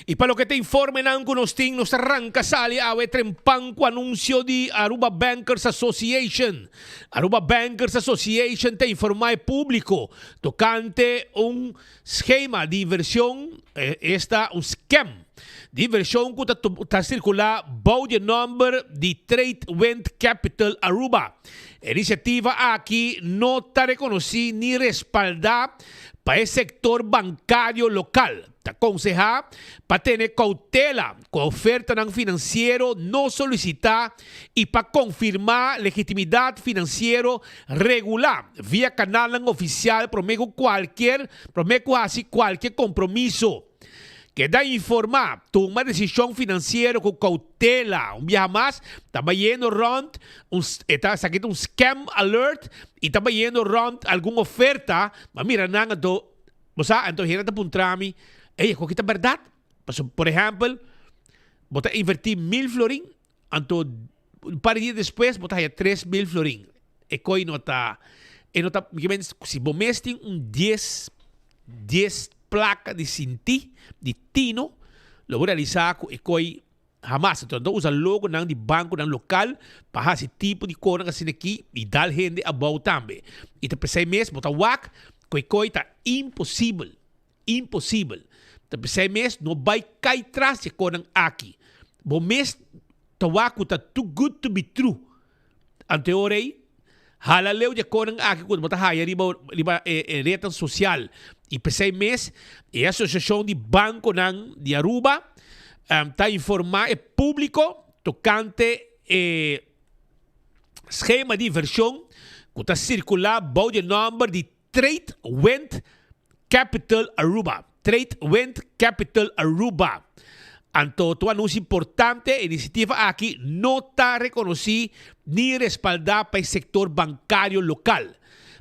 I pa loke ta informenan ku nos tin, nos ta ranka sali awe trempan ku anunsio di Aruba Bankers Association. Aruba Bankers Association ta informá e públiko tokante un skema di invershon, esta un scam di invershon ku ta ta sirkulá bou di e nòmber di Trade Wind Capital Aruba. E inisiativa aki no ta rekonosí ni respaldá pa e sektor bankario lokal. Ta konsehá pa tene koutela ku ofertanan finansiero no solisitá i pa konfirmá legitimidat finansiero regulá via kanalnan ofisial promé ku kualkier promé ku hasi kualke kompromiso. Keda informá, tuma desishon finansiero ku koutela. Un biaha mas, ta bayendo rònt un e ta esaki ta un scam alert i ta bayendo rònt algun oferta, ma mira nan anto Bo sa, anto hende ta puntra mi, Ey, koki ta bèrdat? Pasobra, por ehèmpel, bo ta invertí mil florin, anto un par di dia despues bo ta haya 3000 florin. E koi no ta, e no ta, mi ke men, si bo mes tin un dies, dies plaka di sintí, di tino, lo bo realisá ku e koi Hamas anto nan ta usa logonan di bankonan lokal pa hasi tipo di konan asina aki i dal hende abou tambe. I ta p'esei mes bo ta wak ku e koi ta imposibel, imposibel. Ta p'esei mes no bai kai tras di e konan aki. Bo mes ta wak ku ta too good to be true. Anto e ora ei, hala leu di e konan aki ku bo ta haya riba riba e e retnan sosial. I p'esei mes e Asosiashon di Bankonan di Aruba ta informá e públiko tokante e skema di invershon ku ta sirkulá bou di e nòmber di Trade Wind Capital Aruba, Trade Wind Capital Aruba. Anto tur anuncio importante, e iniciativa aki no ta reconoci ni respalda pa e sector bancario local.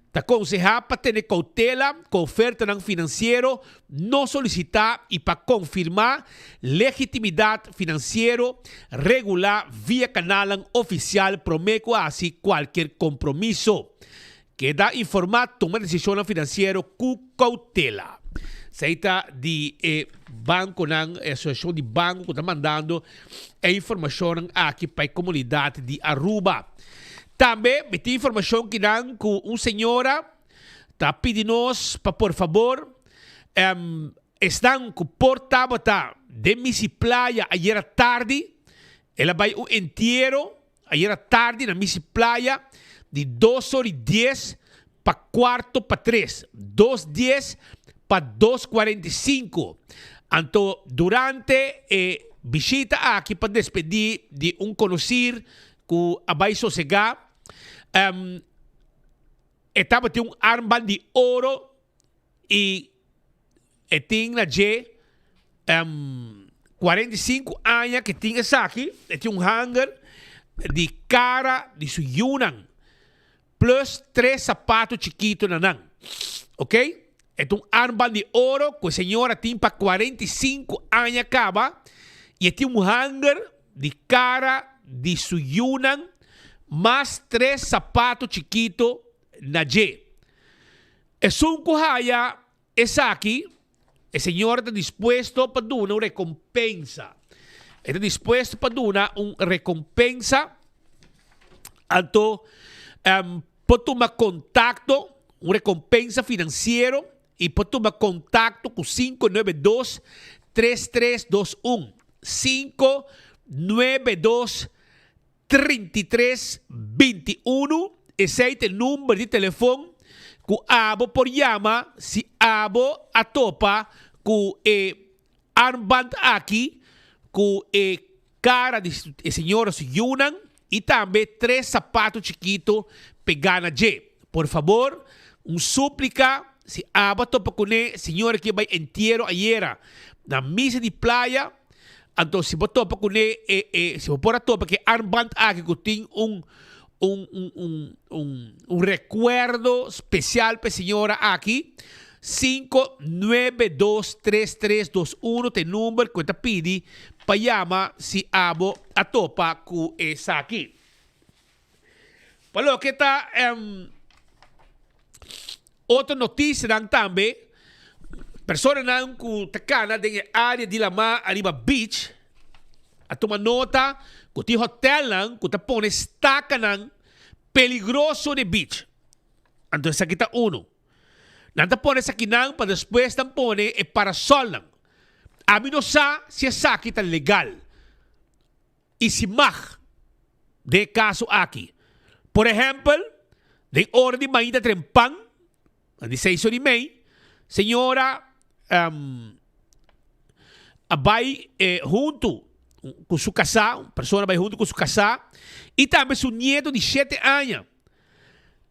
Ta conseha pa tene cautela cu ofertanan financiero no solicita y pa confirma legitimidad financiero regula via canalnan oficial prome cu haci cualkier compromiso. Keda informá, tuma desishonnan finansiero ku koutela. Esei ta di e bankonan, e asosiashon di banko ku ta mandando e informashonnan aki pa e komunidat di Aruba. Tambe mi tin informashon kinan ku un señora ta pidi nos pa por fabor esnan ku por tabata den Misi Playa ayera tardi, el a bai un entiero Ayera tardi na Misi Playa di dos or i dies pa cuarto pa tres, dos dies pa dos cuarenta i sinku. Anto durante e bishita aki pa despedi di un conocir cu a bay sosega, e tabatin un armband di oro i e tin na dje 45 aña ke tin esaki, e tin un hanger di kara di su yunan plus tres sapato chikito na nan. Ok, e ta un armband di oro ku e señora tin pa 45 aña kaba i e tin un hanger di kara di su yunan mas tres sapato chikito na dje. Esun ku haya esaki, e Señor ta dispuesto pa duna un rekompensa. E ta dispuesto pa duna un rekompensa. Anto, por tuma kontakto, un rekompensa finansiero, i por tuma kontakto ku 592 3321. 592 33 21, esei ta e number di telefon ku abo por yama si abo a topa ku e armband aki ku e kara di e señora su yunan i tambe tres sapato chikito pegá na dje. Por fabor, un súplika, si abo a topa kuné, señora ke bai entiero ayera na misa di playa, Anto si bo topa kuné e e si bo por a topa ku e armband aki ku tin un un un un un un rekuerdo spesial pa e señora aki, 5923321 ta e number ku e ta pidi pa yama si abo a topa ku esaki. Pa loke ta otro notisianan tambe. Personanan ku ta kana den e área di lamá ariba beach a tuma nota ku tin hotèlnan ku ta pone stakanan peligroso den beach. Anto esaki ta unu. Nan ta pone esakinan pa despues nan pone e parasolnan. Ami no sa si esaki ta legal i si mag den e kaso aki. Por ehèmpel, den ora di mainta trempan, di seis ora i mei, señora a bai huntu ku su kasá, un persona a bai huntu ku su kasá i tambe su nieto di shete aña.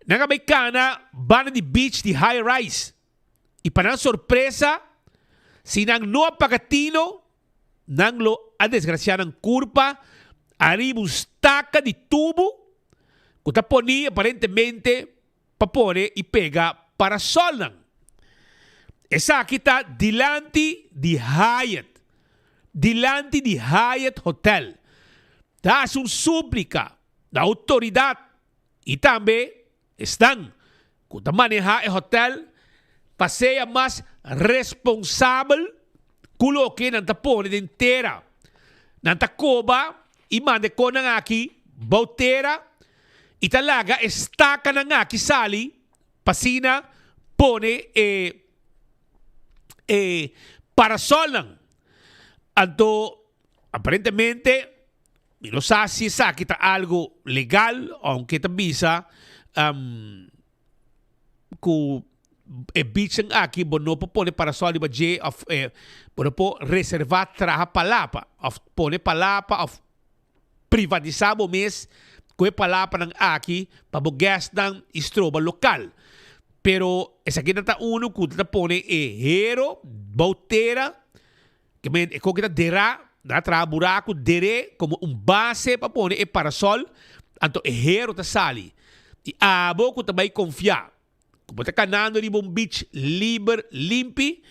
Nan a bai kana banda di beach di High Rise i pa nan sorpresa, si nan no a paga tino, nan lo a desgraciá nan curpa ariba un staka di tubu cu ta poní aparentemente pa pone i pega parasolnan. Esaki ta dilanti di Hyatt, dilanti di Hyatt Hotel. Ta haci un suplica na autoridad i tambe esnan cu ta maneha e hotel pa sea mas responsabel cu loke nan ta pone den tera. Nan ta coba i manda e conan aki bou tera i ta laga e stakanan aki sali pa asina pone e e parasolnan. Anto aparentemente mi no sa si esaki ta algo legal aunke ta bisa ku e beachnan aki bo no por pone parasol riba dje of bo no por reserva traha palapa of pone palapa of Privatisá bo mes ku e palapanan aki pa bo guestnan i stroba lokal. Pero esakinan ta unu ku ta pone e hero bou tera, ke men e koki ta derá, nan a traha buraku der'é komo un base pa pone e parasòl, anto e hero ta sali. I abo ku ta bai konfiá ku bo ta kanando riba un beach liber limpi,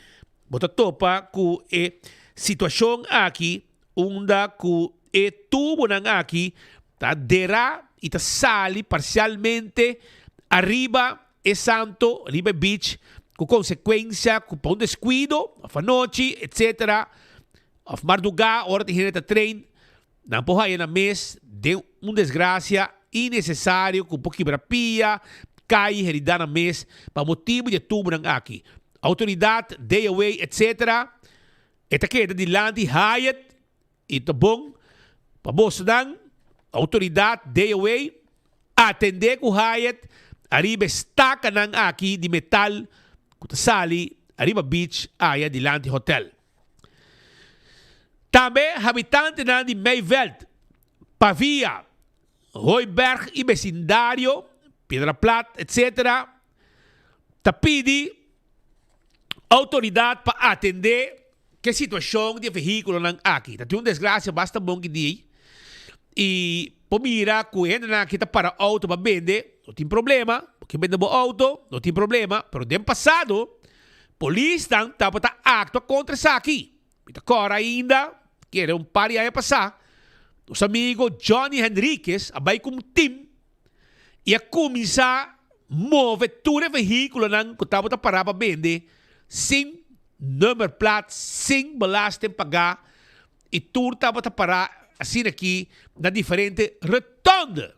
bo ta topa ku e situashon aki unda ku e tubonan aki ta derá i ta sali parsialmente ariba e santo, riba e beach, ku konsekuensia ku pa un deskuido òf anochi etsetera òf mardugá ora tin hende ta train, Nan por haya nan mes den un desgracia inecesario cu por kibra pia, cay y herida nan mes pa motibo di e tubonan aki. Autoridad, DOA etc. E ta keda dilanti Hyatt y ta bon pa bosonan, autoridad, DOA, atende cu Hyatt ariba e stacanan aki di metal cu ta sali ariba beach aya dilanti hotel. Tambe habitantenan di Meiveld, Pavia, Hooiberg i besindario, Piedra Plat, etc. Ta pidi outoridat pa atendé ku e situashon di e vehíkulonan aki. Ta tin un desgrasia basta bon ki di i por mira ku e hendenan aki ta para outo pa bende, no tin problema, bo ke bende bo outo, no tin problema, pero den pasado Polisnan tabata actua contra esaki. Mi ta cora ainda, kere un par di aña pasá, nos amigo Johnny Henriquez a bai cu un team y a cuminsa move tur e vehiculonan cu tabata pará pa bende sin nummerplaat, sin belasting pagá y tur tabata pará asina aki na diferente rotonde.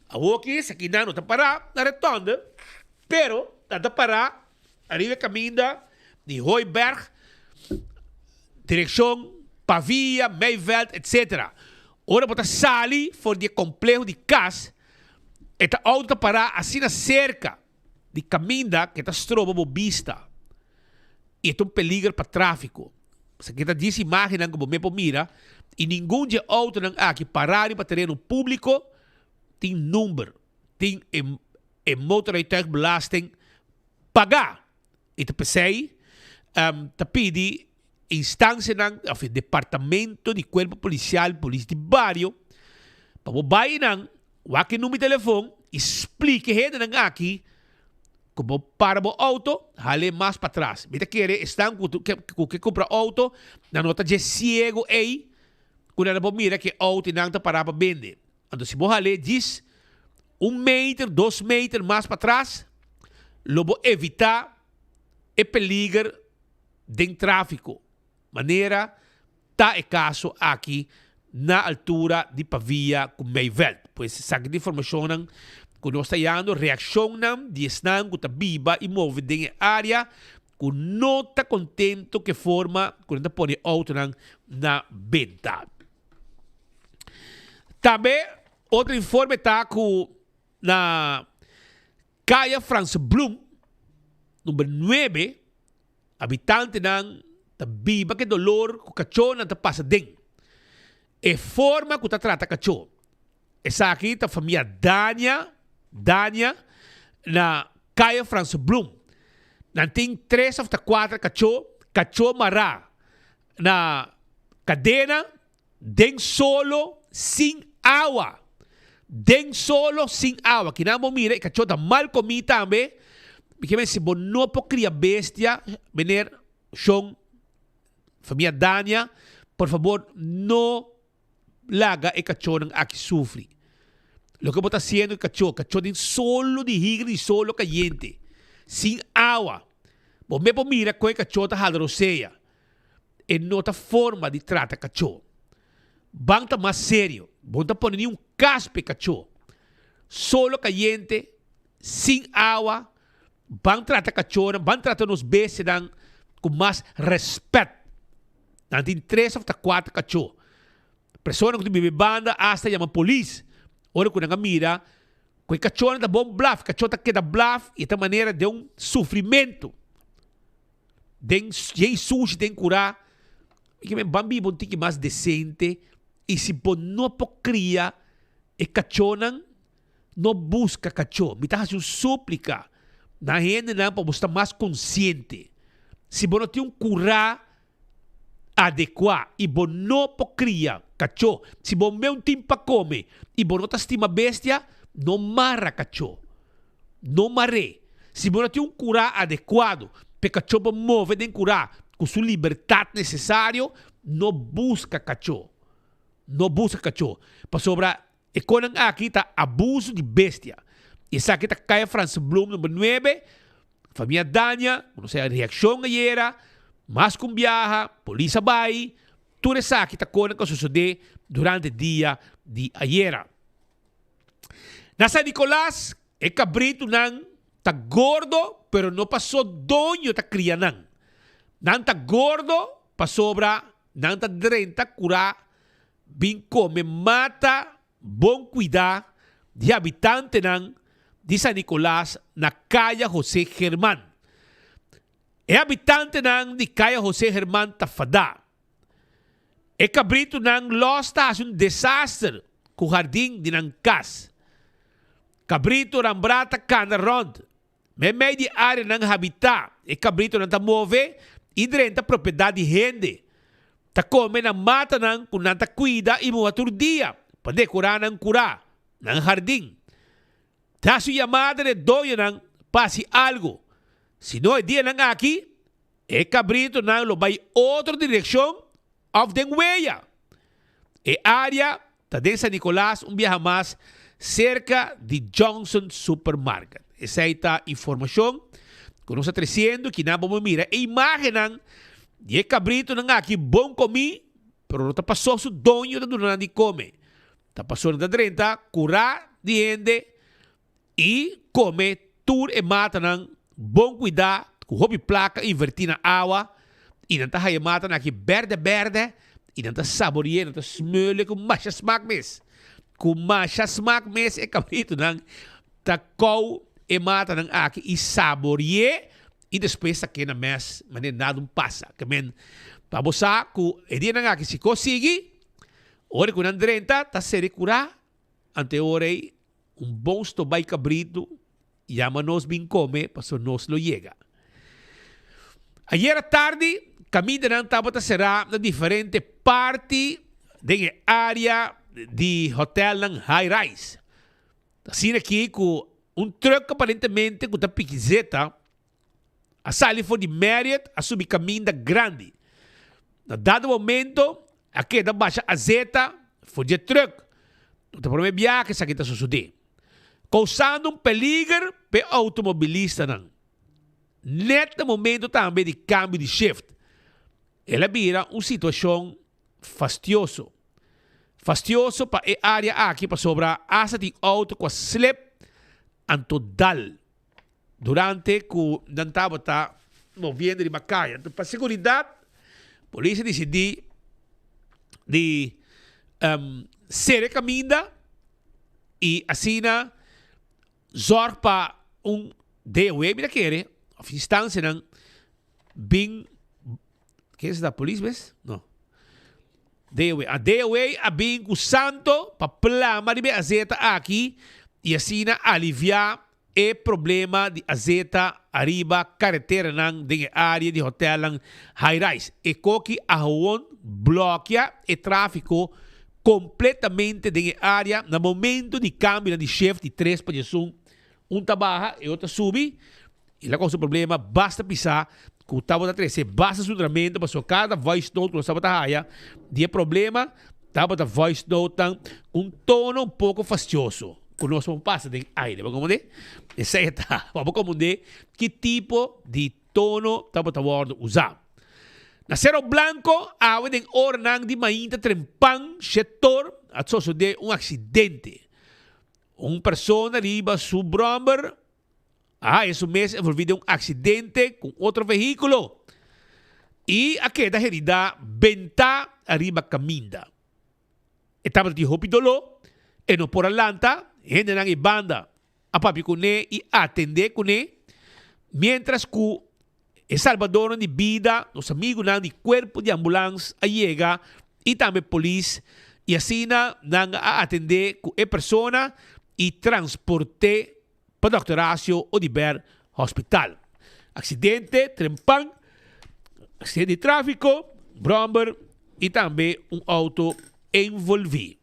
Awoki esakinan no ta pará na rotonde, pero nan ta pará Ariba e kaminda di Hooiberg, direkshon Pavia, Meiveld, etc. Ora bo ta sali for di e kompleho di kas, e ta outo ta pará asina serka di kaminda ku e ta stroba bo bista i e ta un peliger pa tráfiko. Esaki ta dies imágennan ku bo mes por mira i ningun di e outonan aki pará riba tereno públiko tin number, tin e e motorrijtuigbelasting paga. I ta p'esei ta pidi instancianan of e departamento di cuerpo policial, polis di bario, pa bo bai nan, wak e number di telefon i splika e hendenan aki ku bo para bo auto, hal'e mas patras. Mi ta kere esnan ku ku ke kumpra auto, nan no ta dje ciego ei ku nan a por mira ku e auto nan ta para pa bende. Anto si bo hal'e djis un meter, dos meter mas patras, lo bo evitá e peliger. den tráfiko, manera ta e kaso aki na altura di Pavia ku Meiveld. Pues esaki ta informashonnan ku nos ta yando, reakshonnan di esnan ku ta biba i move den e área ku no ta kontento ku e forma ku nan ta pone e outonan na benta. Tambe otro informe ta ku na Kaya Frans Bloem number nuebe habitantenan ta biba ku e dolor ku kachónan ta pasa den. E forma ku ta trata kachó. Esaki ta famia Dania, Dania, na Kaya Frans Bloem. Nan tin tres òf ta kuater kachó, kachó mará na kadena Den solo sin awa. Den solo sin awa. Kinan bo mira e kachó ta mal komí tambe. Mi ke men si bo no por kria bestia, meneer, shon, famia Dania, por fabor no laga e kachónan aki sufri. Loke bo ta hasiendo e kachó, kachó den solo di higra di solo kayente, sin awa. Bo mes por mira kon e kachó ta hala rosea. E no ta forma di trata kachó. Ban ta mas serio. Bo no ta pone ni un kas pa e kachó. Solo kayente, sin awa, ban trata kachónan, ban trata nos bestianan ku mas rèspèt. Nan tin tres òf ta kuater kachó. Persona ku ta biba e banda asta yama polis ora ku nan a mira ku e kachónan ta bon blaf, kachó ta keda blaf i e ta manera den un sufrimentu. Den yei sushi den kurá, mi ke men ban biba un tiki mas desente i si bo no por kria e kachónan, no buska kachó. Mi ta hasi un súplika na hendenan pa bo sta mas konsiente. Si bo no tin un kurá adekuá i bo no por kria kachó, si bo meun tin pa kome i bo no ta stima bestia, no mara kachó. No mar'é. Si bo no tin un kurá adekuado pa e kachó por move den kurá ku su libertat nesesario, no buska kachó. No buska kachó. Pasobra e konan aki ta abuso di bestia. I esaki ta Kaya Frans Bloem number nuebe, famia Dania, ku no sa reakshon ayera, mas ku un biaha, polis a bai, tur esaki ta konan ku a sosodé durante dia di ayera. Na San Nicolas e cabritonan ta gordo pero no paso doño ta cria nan. Nan ta gordo pasobra nan ta drenta cura bin come mata bon cuida di habitantenan di San Nicolas na Caya Jose German. E habitantenan di Caya Jose German ta fada. E kabritunan lòs ta hasi un desaster ku hardin di nan kas. Kabritu rambrá ta kana rònt. Meimei di áreanan habitá, e kabritunan ta move i drenta propiedat di hende. Ta kome na matanan ku nan ta kuida i muha tur dia pa dekorá nan kurá, nan hardin. Ta hasi un yamada na e doñonan pa hasi algu. Si no e dianan aki, E kabritonan lo bai otro direkshon òf den weya. E área ta den San Nicolas un biaha mas serka di Johnson Supermarket. Esei ta informashon ku nos ta tresiendo kinan bo por mira e imágennan di e kabritonan aki bon komí pero no ta pasó su doño ta duna nan di kome. Ta pasó nan ta drenta kurá di hende I kome tur e matanan bon kuidá ku hopi plaka invertí na awa i nan ta haya matanan aki bèrdè bèrdè i nan ta sabori'é, nan ta smeul'é ku masha smak mes. Ku masha smak mes e kabritunan ta kou e matanan aki i sabori'é i despues sak'é na mes manera nada un pasa. Ke men pa bo sa ku e dianan aki si kos sigui, ora ku nan drenta ta sere kurá, ante ora ei Un bon stobay kabritu, yama nos bin kome, paso nos lo yega. Ayera tardi, kamindanan tabata será na diferente parti den e área di hotelnan high rise. Ta asina aki ku un trùk aparentemente ku ta piki zeta a sali for di Marriott a subi kaminda grandi. Na dado momento a keda basha azeta for di e trùk. No ta promé biaha ku esaki ta sosodé, kousando un peliger pa e outomobilistanan. Nèt na momento tambe di kambio di shift. El a bira un situashon fastioso. Fastioso pa e área aki pasobra asta tin outo ku a slip anto dal durante ku nan tabata moviendo riba kaya. Anto pa seguridat polis a disidí di sera e kaminda i asina Zorg pa un DOW mi ta kere of instancianan bin ke esei ta polis bes? No. DOW. A DOW a bin ku santo pa plama riba e azeta aki i asina alivia e problema di azeta ariba kareteranan den e area di hotelnan high rise. E koki a howon blokia e trafiko Completamente den e area na momento di cambionan di shift di tres pa diesun, un ta baha e otro ta subi y la causa problema basta pisa cu tabata trece basta zundramento pasobra cada voice note cu nos tabata haya di e problema tabata voice notenan cu un tono un poco fastioso cu nos por pasa den aire bo comprende? Esey ta pa bo comprende ki tipo di tono tabata wordo usa. Na Cerro Blanco, awe den oranan di mainta trempan shetor a sosode un accidente. Un persona riba su brommer a haya su mes envolvi den un accidente cu otro vehiculo y a keda herida benta ariba caminda. E tabata tin hopi doló, e no por a lanta, hendenan e banda a papia kuné i atendé kuné, miéntras ku e salbadornan di bida, nos amigunan di kuerpo di ambulans a yega i tambe polis i asina nan a atendé ku e persona i transport'é pa Dòkter Horacio Oduber Hospital. Aksidente trempan, aksidente di tráfiko, bròmber i tambe un outo envolví.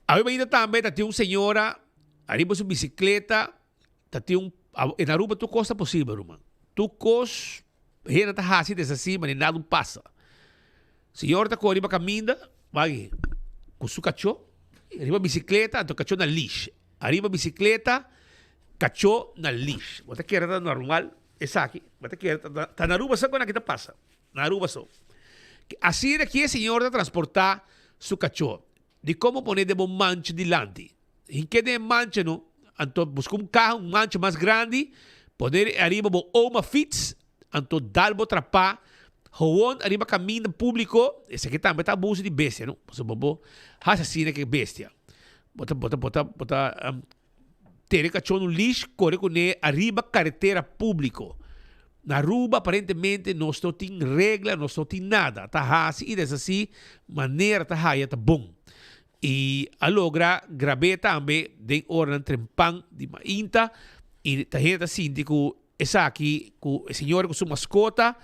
Awe mainta tambe ta tin un señora ariba su bisikleta ta tin un en Aruba tur kos ta posibel ruman. Tur kos hende ta hasi deshasi ma nada no pasa. Señor ta kore riba kaminda wak ku su kachó riba bisikleta anto kachó na leash. Ariba bisikleta kachó na leash. Bo ta kere ta normal esaki? Bo ta kere ta na Aruba sa kon aki ta pasa. Na Aruba so. Asina ki e señor ta transportá su kachó. Di komo pone den bo mancha dilanti. Hink'é den e mancha no, anto buska un kaha, un mancha mas grandi, pone ariba bo oma fiets, anto dal bo trapá gewoon ariba kaminda públiko, esaki tambe ta abuso di bestia no, pasobra bo hasi asina ku e bestia. Bo ta bo ta bo ta bo ta Tene kachó un leash kore kuné ariba karetera públiko. Na Aruba aparentemente nos no tin regla, nos no tin nada. Ta hasi i deshasí manera ta haya ta bon. I a logra grab'é tambe den oranan trempan di mainta i ta hende ta sinti ku esaki ku e señora ku su maskota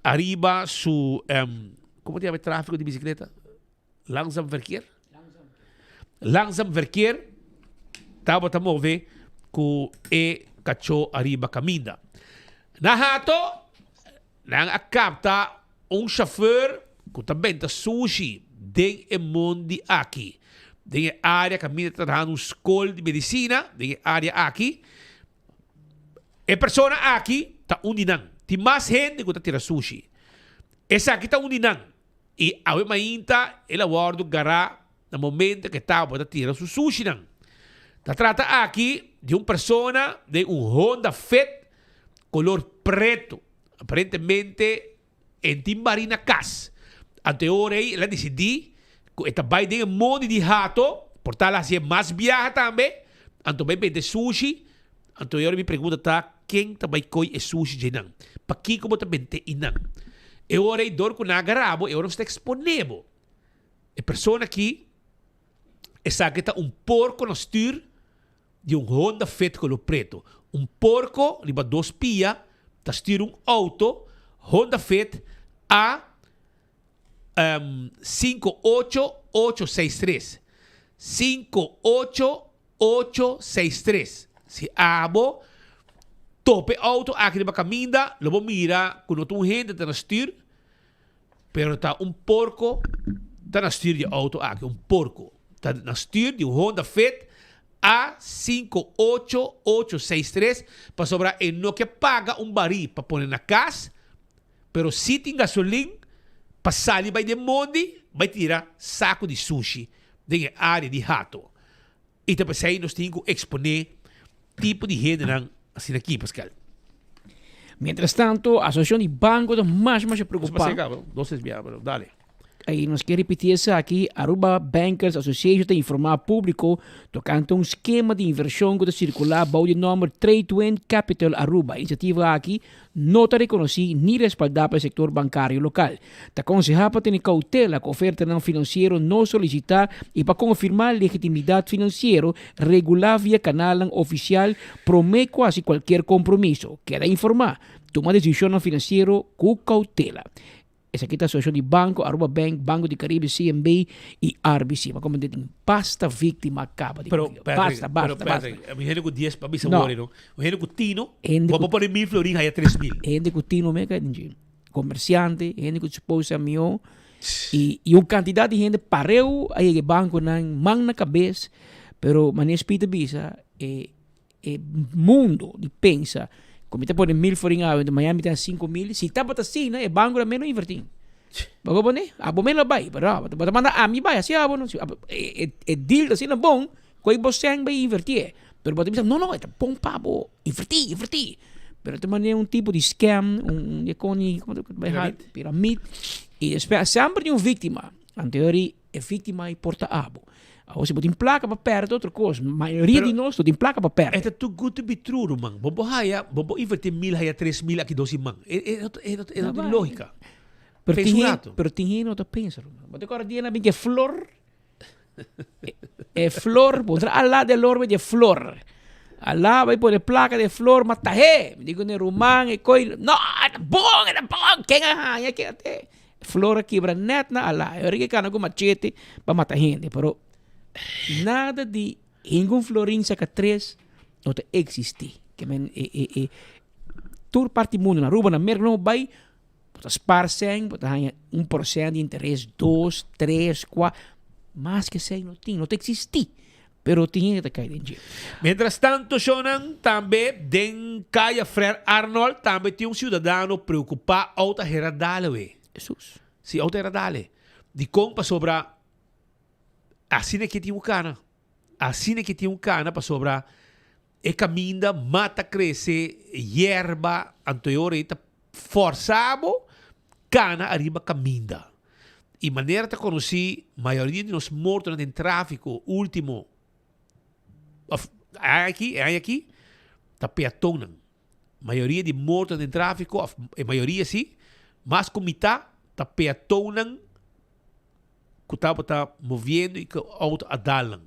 ariba su, komo ta yama e tráfiko di bisikleta? Langzaam verkeer? Langzaam verkeer tabata move ku e kachó ariba kaminda. Na hato nan a kapta un shofùr ku ta benta sushi den e mondi aki. Den e área kaminda ta trahando un skol di medisina den e área aki. E persona aki ta un di nan. Tin mas hende ku ta tira sushi. Esaki ta un di nan. I awe mainta el a wòrdu gará na momento ku e tabata tira su sushinan. Ta trata aki di un persona den un Honda Fit kolor pretu. Aparentemente e tin bari na kas. Anto e ora ei el a disidí ku e ta bai den e mondi di hato, por tal hasié mas biaha tambe, anto bai bende sushi. Anto e ora mi pregunta ta, ken ta bai koi e sushi dje nan? Pakiko bo ta bent'é i nan? E ora ei dor ku nan a gara bo, e ora nos ta eksponé bo. E persona aki, esaki ta un porko na stür di un Honda Fit kolor preto. Un porko riba dos pia ta stür un outo Honda Fit A 58863. 58. Ocho seis tres. Si abo topa e auto aki riba caminda, lo bo mira cu no ta un hende ta na stuur, pero ta un porco ta na stuur di e auto aki. Un porco ta na stuur di un Honda Fit. A 58863 pasobra e no ke paga un barí pa pone na kas, pero si tin gasolin pa sali bai den mondi bai tira saku di sushi den e área di Hato. I ta p'esei nos tin ku eksponé tipo di hendenan asina aki, Pascal. Mientras tanto, Asosiashon di Banko ta mas masha preokupá. Dos es bia, pero dale. I nos ke ripití esaki, Aruba Bankers Association ta informá públiko tokante un skema di invershon ku ta sirkulá bou di nòmber Tradewin Capital Aruba. E inisiativa aki no ta rekonosí ni respaldá pa e sektor bankario lokal. Ta konsehá pa tene koutela ku ofertanan finansiero no solisitá i pa konfirmá legitimidat finansiero regulá via kanalnan ofisial promé ku hasi kualkier kompromiso. Keda informá. Tuma desishonnan finansiero ku koutela. Esaki ta asosiashon di banko, Aruba Bank, Banco di Caribe, CMB i RBC. Ma komo tin basta víktima kaba di Pero, confio. Patrick, Basta, pero basta, basta. Patrick, mi hende ku 10 pa bisa No. wori no. Un hende ku tino, Hende bo ku- por pone mil florin haya 3000. Hende ku tino me ka dje. Komersiante, hende ku suppose a mihó. I, i un kantidat di hende pareu a yega e bankonan, man na kabes. Pero manera Speed a bisa, e E mundo di pensa ku mi ta pone mil forin awe enton mañana mi ta haña 5000, si tabata asina e banko ta menos invertí. Bo a pone? Abo mes lo bai, pero bo ta manda ami bai, asi abo no. E e deal ta asina bon ku ei bo sèn bai invertié. Pero bo ta bisa no no e ta bon pa bo invertí invertí. Pero ta manera un tipo di scam, un e koni Piramid. Piramid. I despues semper tin un víktima. Anto e víktima ei por ta abo. Awor si bo tin plaka pa pèrdè otro kos. Mayoria di nos no tin plaka pa pèrdè. E ta too good to be true ruman. Bo por haya, bo por invertí mil haya 3000 aki dos siman. E e no e no e no tin lógika. Pero Pensa tin un hende, rato. pero tin hende no ta pensa ruman. Bo ta kòrda dia nan bin ku e flor? E flor, bo tra alá di e lor di e flor. Alá bai pone plaka di e flor, ma tahé. Mi di ku ne ruman e koi, no, e ta bon, e ta bon, ken a haña, ken a te. Flor a kibra nèt na alá. E ora ke kana ku machete pa mata hende. Pero nada di hinga un florin saka tres no ta eksistí. Ke men e e e tur parti mundu, na Aruba, na Merka, no bai Bo ta spar sèn, bo ta haña un porsènt di interes, dos, tres, kua, mas ke esei no tin, no ta eksistí. Pero tin hende ta kai den dje. Mientras tanto shownan tambe den Kaya Frère Arnold tambe tin un ciudadano preocupa auto a hera dale we. Jesus. Si auto a hera dale. Dicon pasobra asina ke tin un cana. Asina ke tin un cana pasobra E kaminda mata krese yerba anto e ora ei ta forsa bo kana ariba kaminda. I manera ta konosí mayoria di nos mortonan den tráfiko último òf aña aki e aña aki ta peatonnan. Mayoria di mortonan den tráfiko òf e mayoria si mas ku mitá ta peatonnan ku tabata moviendo i ku outo a dal nan.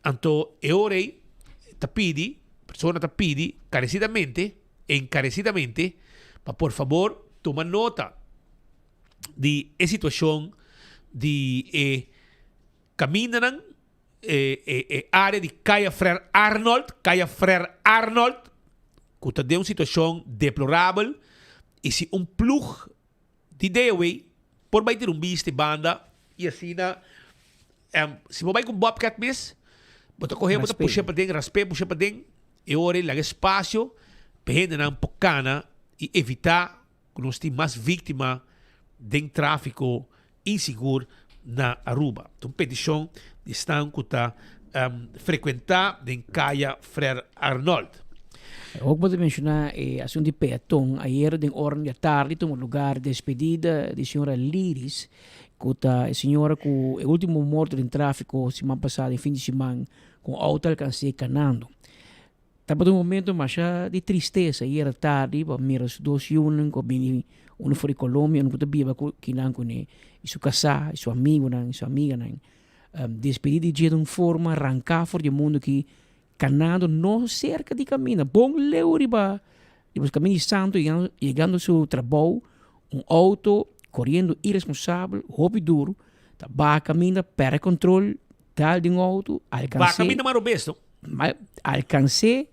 Anto e ora ei ta pidi, persona ta pidi karesidamente, enkaresidamente, pa por fabor tuma nota di e situashon di e kamindanan, e e e área di Kaya Frère Arnold, Kaya Frère Arnold, ku ta den un situashon deplorabel i si un plug Di DOW por bai tira un bista e banda y asina si bo bai cu bobcat mes bo ta coge bo ta pushe paden raspe pushe paden e ora laga espacio pa hendenan por cana y evita cu nos tin mas victima den trafico insigur na Aruba. Ta un peticion di esnan cu ta frecuenta den Caya Frère Arnold. Ook bo ta menciona e asunto di peaton. Ayer den oran di atardi tuma lugar despedida di señora Liris, cu ta e señora cu e ultimo morto den trafico siman pasa den fin di siman cu un auto alcans'e canando. Tabata un momento masha di tristesa ayer atardi pa mira su dos yunan cu a bini uno for di Colombia uno cu ta biba cu kinan cune y su casa y su amigonan y su amiganan. Despedi di dje den un forma ranca for di e mundo aki Canando no cerca di camina, bon leu riba riba su camina di santo yegando yegando su trabou, un auto coriendo irresponsabel hopi duro ta baha caminda perde control dal den un auto Baha alcans'é caminda mas robes no. Ma alcans'é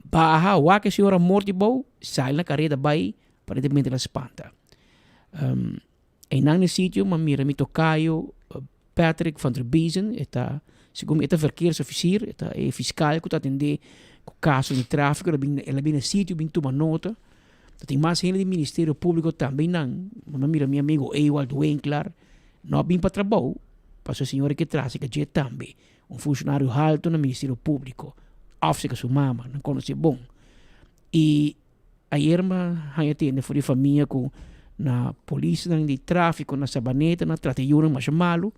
baha wak e señora morto di bou sali na careda bay aparentemente el a spanta. Einan na e sitio m'a mira mi tocayo. Patrick van der Biezen, e ta, segun mi e ta verkeersofficier, e ta e fiscal ku ta atendé ku kaso di tráfiko, el a bin, el a bin na sitio bin tuma nota. Ta tin mas hende di Ministerio Públiko tambe nan. Mi a mira mi amigo Ewald Winklar, no a bin pa trabou, pasobra e señora ke trase ka dje tambe, un funshonario halto na Ministerio Públiko, òf si ka su mama, nan konosé bon. I ayer mi a haña tende for di famia ku na polisnan di tráfiko na Sabaneta nan a trata e yunan masha malu,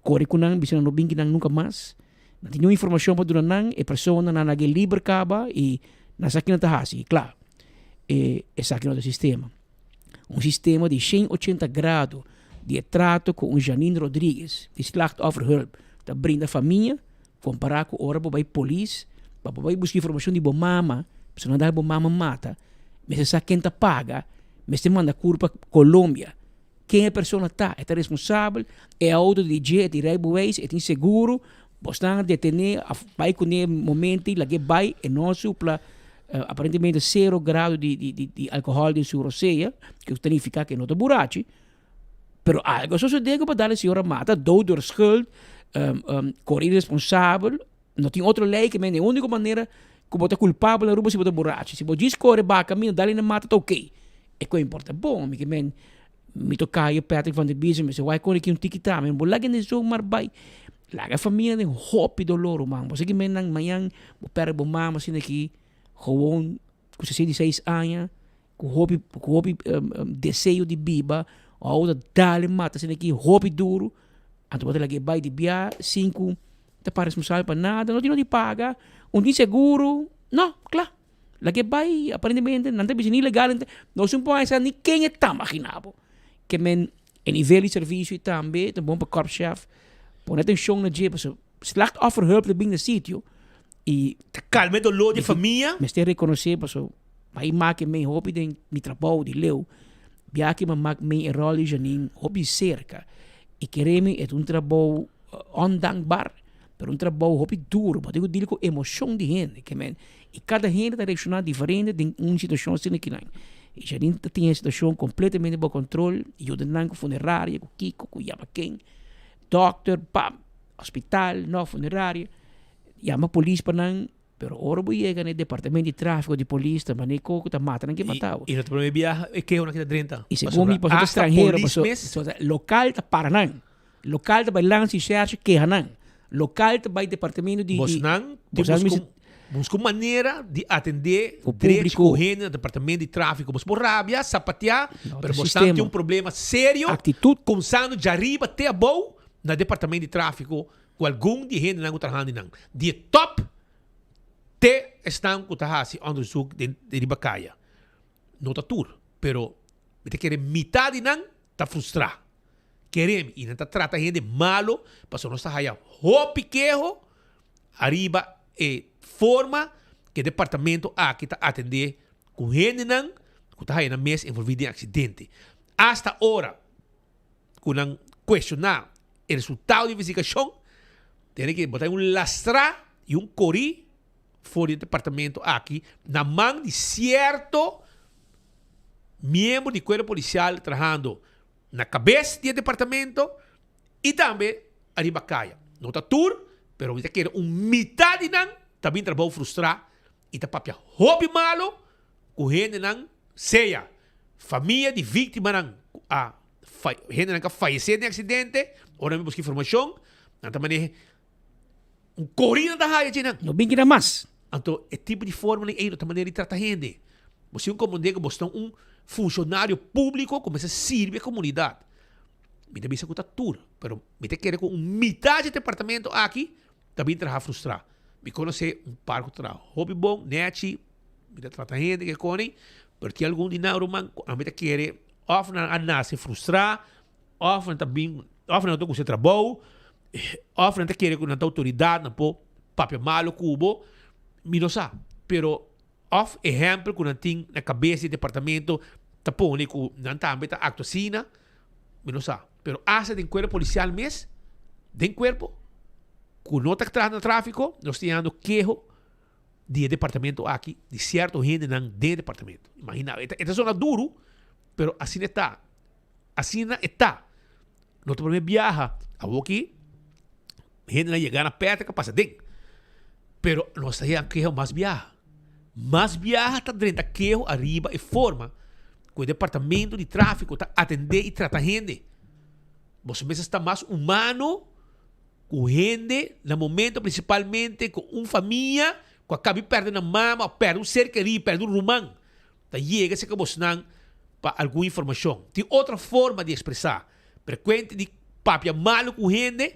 kore ku nan, bisa nan no bin ki nan nunka mas. Nan tin niun informashon pa duna nan, e personanan a laga e liber kaba i nan sa kinan ta hasi. I kla, e esaki no ta sistema. Un sistema di shen ochenta grado di e trato ku un Janine Rodriguez di Slachtofferhulp ta brinda famia kompará ku ora bo bai polis pa bo bai buska informashon di bo mama, pasobra nan dal bo mama mata, mester sa ken ta paga, mester manda kurpa Colombia. Ken e persona ta, e ta responsabel, e auto di dje, e tin rijbewijs, e tin seguro, bosnan a detené, a bai kuné momento i lag'é bai, e no a supla aparentemente sero grado di di di alkohòl den su rosea, ku ta nifiká ku e no ta burachi, pero algu a sosodé ku pa dal e señor a mata, dood door schuld, kore iresponsabel, no tin otro lei ke men, e úniko manera ku bo ta kulpabel na Aruba si bo ta burachi, si bo djis kore baka mina dal hende mata ta oké. E ku importa bon, mi ke men mi tokayo Patrick van der Biesen mi se wai kore ki un tiki ta mi bo laga hende zomaar bai laga famia den hopi dolor ruman bo sa ki men nan mañan bo perde bo mama asina ki gewoon ku 66 aña ku hopi ku hopi deseo di biba awor ta dale mata asina ki hopi duro anto bo ta laga e bai di bia sin ku ta para responsabel pa nada no tin no di paga un tin seguro no kla. Lag'é bai, aparentemente nan ta bisa ni legal, nos no por sa ni ken e ta magina bo. Ke men e nivel di servisio i tambe ta bon pa korpschef pone atenshon na dje pasobra slachtofferhulp ta bin na sitio i Ta kalma e doló di e famia. Mester rekonosé pasobra bai make mei hopi den mi trabou di leu, biaha mi a mak mei e ròl di Janine hopi serka i kere mi e ta un trabou ondankbaar. Pero un trabou hopi duro, bo tin ku deal ku emoshon di hende, ke men, i kada hende ta reakshoná diferente den un situashon asina kinan. I Janine ta tin e situashon kompletamente bou kontrol, yuda nan ku funeraria, ku kiko, ku yama ken, dòkter, pam, hospital, no, funeraria, yama polis pa nan, pero ora bo yega na e departamento di tráfiko di polis ta manera koko ta mata nan ke mata bo. I no ta promé biaha e kehonan ki ta drenta. I segun mi pasobra ta stranhero, pasobra lokal ta para nan. Lokal ta bai lansa i shershi keha nan. Lokal ta bai departamento di. Bosnan tin busca busca un manera di atende drechi ku hende na departamento di trafiko. Bos por rabia, sapatea, pero bosnan tin un problema serio kumsando djariba te abou na departamento di trafiko ku algun di e hendenan ku trahando nan. Di e top te esnan ku ta hasi onderzoek den riba kaya. No ta tur, pero mi ta kere mitad di nan ta frustrá. Kere mi, i nan ta trata hende malo, pasobra nos ta haya hopi keho ariba e forma ku e departamento aki ta atendé ku hendenan ku ta haya nan mes envolví den aksidente. Asta ora ku nan kuestioná e resultado di investigashon, tene ke bo ta un lastrá i un korí for di e departamento aki na man di sierto miembro di kuerpo polisial trahando na kabes di e departamento i tambe ariba kaya. No ta tur, pero mi ta kere un mitad di nan ta bin trabou frustrá i ta papia hopi malo ku hendenan, sea famia di víktimanan ku a hendenan ku a fayesé den aksidente, ora mi buska informashon, nan ta maneha Un corina ta haya dje nan. No bin keda mas. Anto e tipo di formanan ei no ta manera di trata hende. Bo si un komandé ku bo sta un funshonario públiko ku mester sirbi e komunidat. Mi ta bisa ku ta tur, pero mi ta kere ku un mitad dje departamento aki ta bin traha frustrá. Mi konosé un par ku ta traha hopi bon, nèchi, mi ta trata hende ke koni, pero tin algun di nan ruman ku ami ta kere òf nan a nase frustrá Òf nan ta bin, òf nan no ta gusta e trabou, òf nan ta kere ku nan ta outoridat, nan por papia malu ku bo, mi no sa. Pero òf ehèmpel ku nan tin na kabes di e departamento ta pone ku nan tambe ta aktua asina, mi no sa. Pero asta den kuerpo polisial mes, den kuerpo ku no ta traha na tráfiko, nos ta yando keho di e departamento aki, di sierto hendenan den e departamento. Imagina, e ta sona duru, pero asina e ta. Asina e ta. No ta prome biaha. Awoki. Hendenan yega na Patrick a pasa den. Pero nos ta haya keho mas biaha. Mas biaha ta drenta keho ariba e forma ku e departamento di trafiko ta atende i trata hende. Boso mester sta mas humano ku hende na momento prinsipalmente ku un famia ku a kabi pèrdè nan mama òf pèrdè un ser kerí, pèrdè un ruman. Ta yega serka bosnan pa algun informashon. Tin otro forma di ekspresá. Frekuente di papia malu ku hende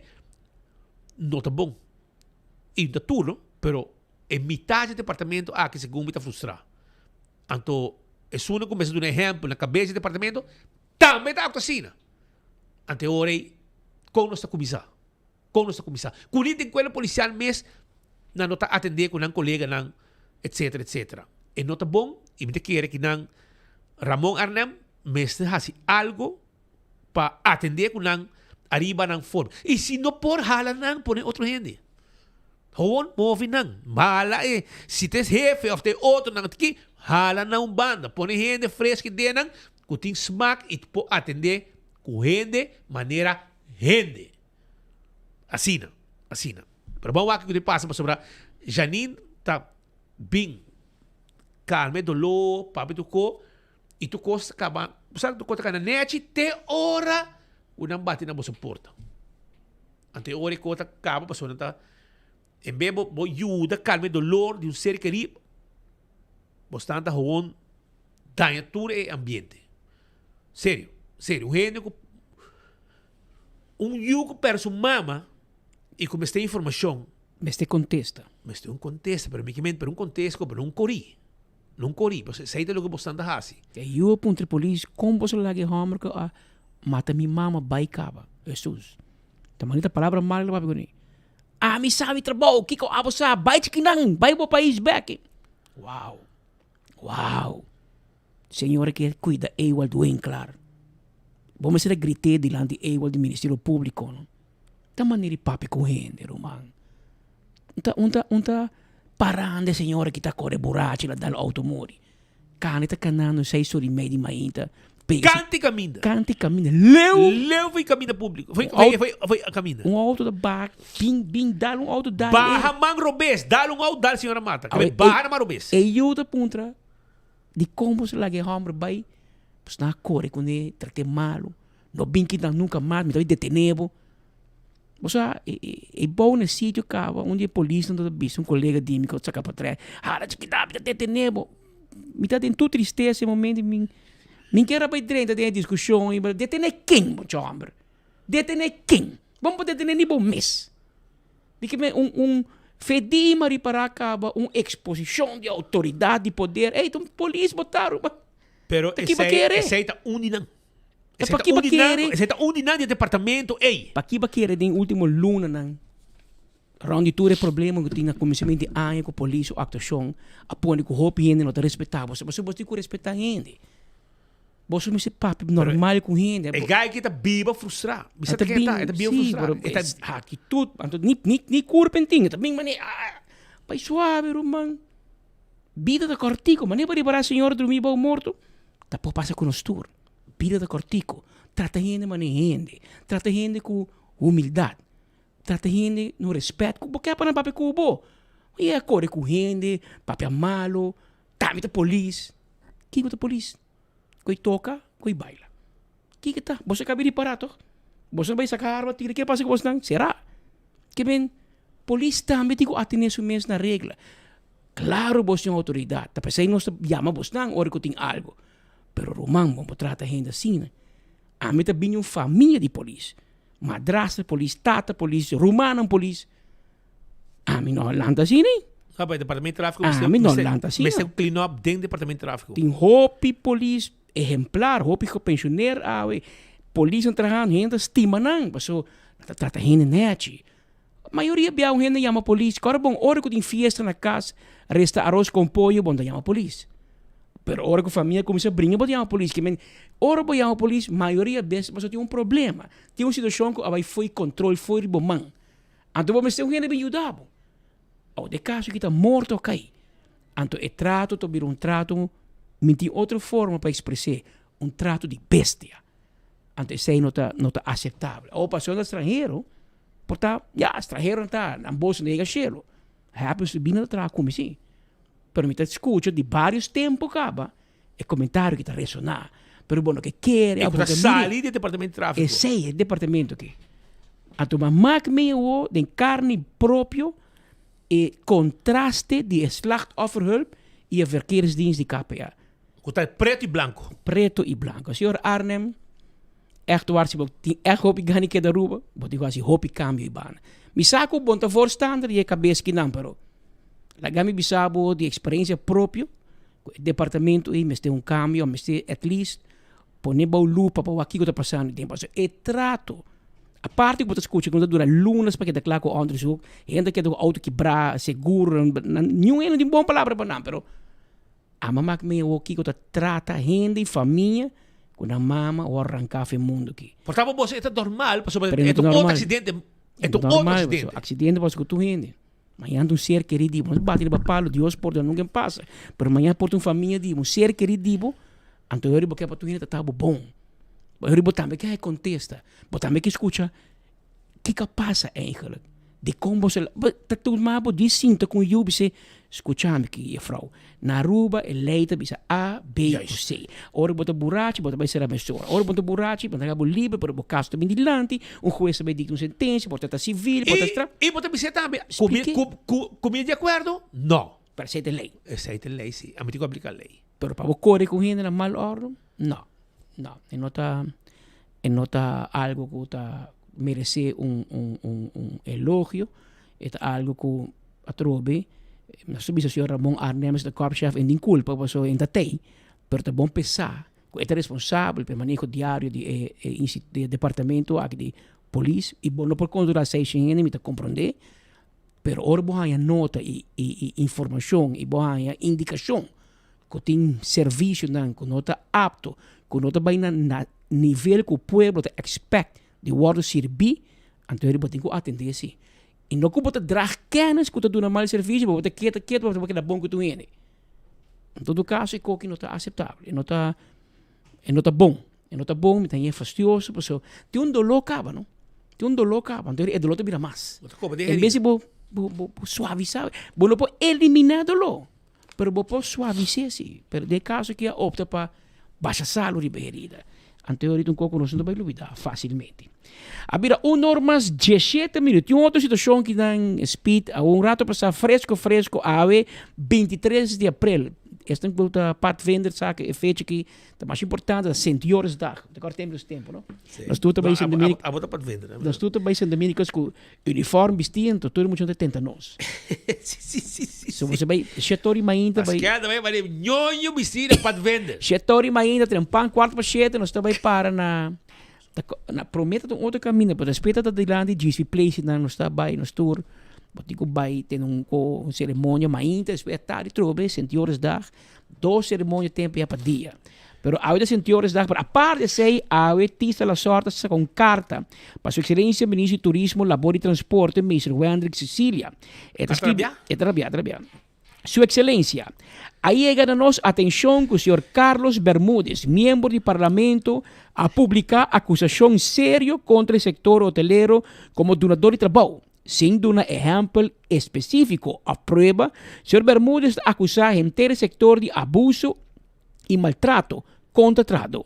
no ta bon. I no ta tur no, pero e mitad dje departamento aki segun mi ta frustrá. Anto esunnan ku mester duna ehèmpel na kabes dje departamento tambe ta aktua asina. Anto e ora ei kon nos ta kuminsá? Kon nos ta kuminsá? Ku ni den kuerpo polisial mes nan no ta atendé ku nan koleganan etsetera etsetera. E no ta bon i mi ta kere ki nan Ramon Arnhem mester hasi algo pa atendé ku nan ariba nan forma. I si no por hala nan pone otro hende. Gewoon move nan. Hala e si ta e hefe of ta e otronan aki hala nan un banda. Pone hende freski den nan ku tin smak i por atendé ku hende manera hende. Asina, asina. Pero ban wak kiko ta pasa pasobra Janine ta bin kalma e doló, papia tur ko i tur kos ta kaba, bo sa tur kos ta kana nechi te ora ku nan bati na boso porta. Anto e ora e kos ta kaba pasobra nan ta en bes bo bo yuda kalma e dolor di un ser kerí bo stan ta howon daña tur e ambiente. Serio, serio. Un hende ku Un yu ku pèrdè su mama i ku mester informashon. Mester kontesta. Mester un kontesta, pero mi ke men, pero un kontesta ku no un korí. No un korí, pasobra esei ta loke bosnan ta hasi. E yu a puntra e polis, Kon boso laga e hòmber ku a mata mi mama bai kaba? Hesus, ta manita palabra mal el a papia kuné. Ami sa mi trabou, kiko abo sa? Bai chikinan, bai bo pais bèk. Wow! Wow! Señor a kier cuida Ewald Winklaar. Bo mester a grité dilanti Ewald di Ministerio Publico no. Ta manera di papia cu hende, ruman. Un ta, un ta, un ta parando e señora ki ta core burachi la dal auto muri. Cana ta canando seis ora y media di mainta. Pega si- Canta y caminda. Canta y caminda. Leu! Leu foi caminda publico. Foi, foi, foi, foi caminda. Un auto ta baha, bin, bin, dal un auto, dal. Baha man robes, dal un auto, dal señora mata. Baha na man robes. E yu ta puntra. Dikon boso laga e hòmber bai? Boso nan a kore kuné, trat'é malu. No bin kinan nunka mas, mi ta bai detené bo. Bo sa, e bou na e sitio kaba, un di e polisnan ta bisa un kolega di mi ku a saka patrè, Hala chikita, mi ta detené bo. Mi ta den tur tristesa e momento, mi mi kier a bai drenta den e diskushon, detené ken, mucha hòmber? Detené ken? Bo no por detené ni bo mes. Di ki men un un Fedima ripará kaba un eksposishon di outoridat di poder. Ey, ta un polis bo ta ruba. Pero Ta ki bo esei, kere? esei ta un di nan. Ta Esei pa ta ki un bo di nan, kere? esei ta un di nan di e departamento ey. Pa ki bo kere den ultimo lunanan rond di tur e problema ku tin na kuminsamentu di aña ku polis su aktuashon a pone ku hopi hende no ta respetá bo. Pasobra bo tin ku respetá hende. Boso mester papia normal ku hende. E guy ki ta biba frustrá. Mi sa ta ken ta, e ta biba frustrá. E ta actitud, anto ni ni ni kurpa en tin, e ta bin manera ah, bai suave ruman. Bida ta kòrtiku, manera bo ripará señor drumí bou morto, ta por pasa ku nos tur. Bida ta kòrtiku, trata hende manera hende, trata hende ku humildat, trata hende no rèspèt ku bo ke pa nan papia ku bo. Oye a kore ku hende, papia malu, tambe ta polis. Kiko ta polis? Ku e toka, ku e baila. Kiko ta? Boso a kabi ripará tòg? Boso a bai saka arma tira, ke pasa ku bosnan? Será. Ke men, polis tambe tin ku atené su mes na regla. Klaro bos tin outoridat, ta p'esei nos ta yama bosnan ora ku tin algu. Pero ruman, bo por trata hende asina. Ami ta bini un famia di polis. Madrastra polis, tata polis, rumannan polis. Ami no lanta asina. Ah, pa departamento di tráfiko mester, Ami no lanta asina. Mester clean up den departamento di tráfiko. Tin hopi polis ehemplar, hopi gepensioneer awe. Polisnan trahando, hende ta stima nan, paso nan ta trata hende nechi. Mayoria bia un hende yama polis, kòrda bon ora ku tin fiesta na kas, resta aros kon pollo, bon ta yama polis. Pero ora ku famia kuminsá bringa bo ta yama polis. Ke men, ora bo yama polis, mayoria bes pasobra tin un problema, tin un situashon ku a bai fo'i kontrol, fo'i riba bo man. Anto bo mester un hende bin yuda bo. Awo den kaso ki ta morto a kai, anto e trato ta bira un trato, mi tin otro forma pa ekspres'é, un trato di bestia. Anto esei no ta no ta aseptabel. Awo pasobra ta stranhero. Por ta, ya, stranheronan ta, nan bos no yega shelu. Happens to be nan ta traha ku mi si. Pero mi ta skucha di varios tempu kaba e komentario ki ta resoná. Pero bo no ke kere. E ku ta sali di e departamento di trafiko. Esei, e departamento aki. Anto mi a mak mi awo den karni propio e kontraste di e slachtofferhulp i e verkeersdienst di KPA. Ku ta preto i blanko. Preto i blanko. Señor Arnhem, ègt waar si bo tin ègt hopi gana di keda Aruba, bo tin ku hasi hopi kambio i bana. Mi sa ku bo no ta voorstander di e kabes kinan, pero laga mi bisa bo di eksperensia propio ku e departamento ei mester un kambio, mester at least pone bou lupa pa wak kiko ta pasando den. Pasobra e trato, aparte ku bo ta skucha ku no ta dura lunas pa keda kla ku onderzoek, hende ta keda ku outo kibrá, seguro, niun hende no tin bon palabra pa nan, pero Ama mak mi awor kiko ta trata hende i famia ku nan mama awor ranka afe mundu aki. Por tanto boso e ta normal pasobra e ta un otro accidente, e ta un otro accidente. Accidente pasa ku tur hende. Mañana ta un ser kerí di bo, nos bati riba palo, Dios por duna nunka pasa, pero mañana por ta un famia di bo, un ser kerí di bo, anto e ora bo ke pa tur hende trata bo bon. E ora bo tambe ke kontesta, bo tambe ke skucha Kiko a pasa eigenlijk? Dikon bo sa ta tuma bo di sinta ku un yu bis'é, Skucha mi ki jefrou, na Aruba e lei ta bisa A, B ku C. Ora bo ta burachi bo ta bai sera mesora. Ora bo ta burachi bo ta laga bo liber pero bo kaso ta bin dilanti, un hues ta bai dikta un sentensia, por ta ta sivil, por ta stra. I bo ta bis'é tambe, ku mi di akuerdo? No. Pero esei ta e lei. Esei ta e lei, si. Ami tin ku aplika lei. Pero pa bo kore ku hende na mal òrdu? No. No, e no ta e no ta algo ku ta meresé un un un un elogio, e ta algo ku atrobe nos ta bisa señor Ramon Arnhems de korpschef e tin kulpa pasobra e ta tei, pero ta bon p'e sa ku e ta responsabel pa e maneho diario di e e di e departamento aki di polis i bo no por kontrolá seishen hende mi ta komprondé, pero ora bo haña nota i i i informashon i bo haña indikashon ku tin servisionan ku no ta apto, ku no ta bai na na nivel ku pueblo ta expect di wòrdu sirbí, anto bo tin ku atendé si. I no ku bo ta drag kènis ku ta duna mal servisio, bo ta keda ketu pasobra bo keda bon ku tur hende. En todo kaso e koki no ta aseptabel, e no ta e no ta bon, e no ta bon, mi ta hañ'é fastioso pasobra tin un doló kaba no, tin un doló kaba, anto e doló ta bira mas. En bes di bo bo bo suavisá, bo no por eliminá doló. Pero bo por suavis'é si. Pero den e kaso aki a opta pa basha salu riba e herida. Anto ahorita un koko nos no ta bai lubidá fásilmente. A bira un or mas dieshete minuut. Tin un otro situashon ki nan speed a un rato pasá fresco fresco awe bintitres di aprel. Esnan ku ta padvinder sa ku e fecha aki ta mas importante, ta Sint Jorisdag. Ta kòrda tempu nos tempu no. Nos tur ta bai Sint Dominicus. Abo ta padvinder. Nos tur ta bai Sint Dominicus ku Uniform bisti anto tur e muchanan ta tenta nos. Si, si, si, si. So bo bai shetor i mainta bai. Paskèl ta bai bai ñoño bisti na padvender. Shetor i mainta tren pan kuart pa shete nos ta bai para na na prome ta un otro kaminda pero despues ta ta dilanti GC Place nan nos ta bai nos tur bo tin ku bai tene un ko un seremonia mainta despues atardi trobe Sint Jorisdag Dos ceremonia tempo ya pa dia. Pero awe ta Sint Jorisdag, pero aparte di esey, awe Tisa Lasorte a saca un carta pa Su Excelencia Ministro di Turismo, Labor y Transporte, Meester Wendrick Cecilia. E ta scribi, e ta rabia, e ta rabia. Su Excelencia, a yega na nos atencion cu señor Carlos Bermudez, miembro di Parlamento, a publica acusacion serio contra e sector hotelero como dunador di trabou. Sin duna ehèmpel espesífiko òf prueba, señor Bermudez ta akusá henter e sektor di abuso i maltrato kontra trahadó.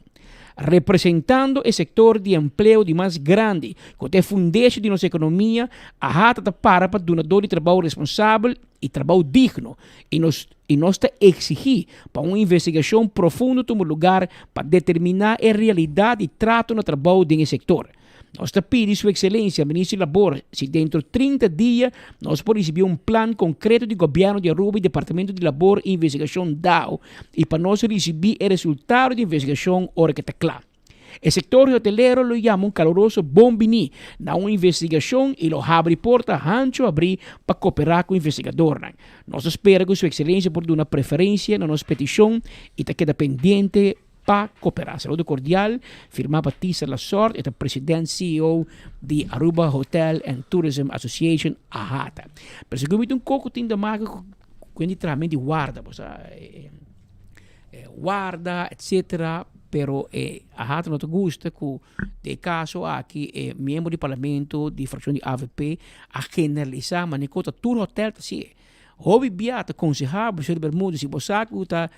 Representando e sektor di empleo di mas grandi ku ta e fundeshi di nos ekonomia, AHATA ta para pa dunadó di trabou responsabel i trabou digno i nos i nos ta eksigí pa un investigashon profundo tuma lugar pa determiná e realidat di trato na trabou den e sektor. Nos ta pidi Su Excelencia Minister di Labor si dentro 30 dia nos por ricibi un plan concreto di Gobierno di Aruba y Departamento di Labor y Investigacion, dao, y pa nos ricibi e resultado di investigacion ora ke ta cla. E sector hotelero lo yama un caloroso bon bini na un investigacion y lo habri porta hancho habri pa coopera cu investigadornan. Nos ta spera cu Su Excelencia por duna preferencia na nos peticion y ta keda pendiente pa cooperá. Saludo cordial, firmá pa Tisa Lasort, e ta president CEO di Aruba Hotel and Tourism Association, AHATA. Pero segun mi ta un koko tin te maken ku ku di trahamento di warda, bo sa, warda, etcetera. Pero e AHATA no ta gusta cu den e caso aki e miembro di parlamento di fraccion di avp a generalisa manera cu ta tur hotel ta haci'e. Hopi bia ta conseha bo señor Bermudez si bo sa cu ta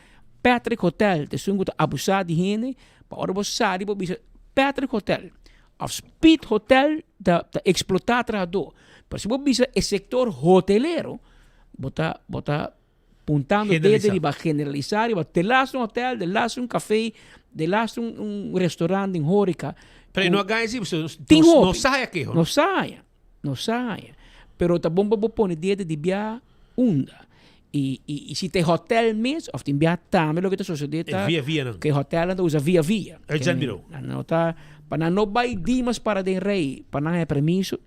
Patrick Hotel ta esun cu ta abusa di hende pa ora bo sali bo bisa Patrick Hotel of Speed Hotel ta ta explota trahador. Pero si bo bisa e sector hotelero bo ta bo ta puntando dede riba generalisa riba te las un hotel, de las un café, de las un un restaurant den horeca. Pero e no a gana si, Tin no hopi. sa keho. No saya, no saya. Pero ta bon pa bo pone dede di bia unda. Y, y, y si ta e hotel mes, of tin bia tambe loke ta sosode ta E via via nan. ku e hotelnan ta usa via via. Uitzendbureau. Nan no ta, pa nan no bai dimas para den rei pa nan haña permiso,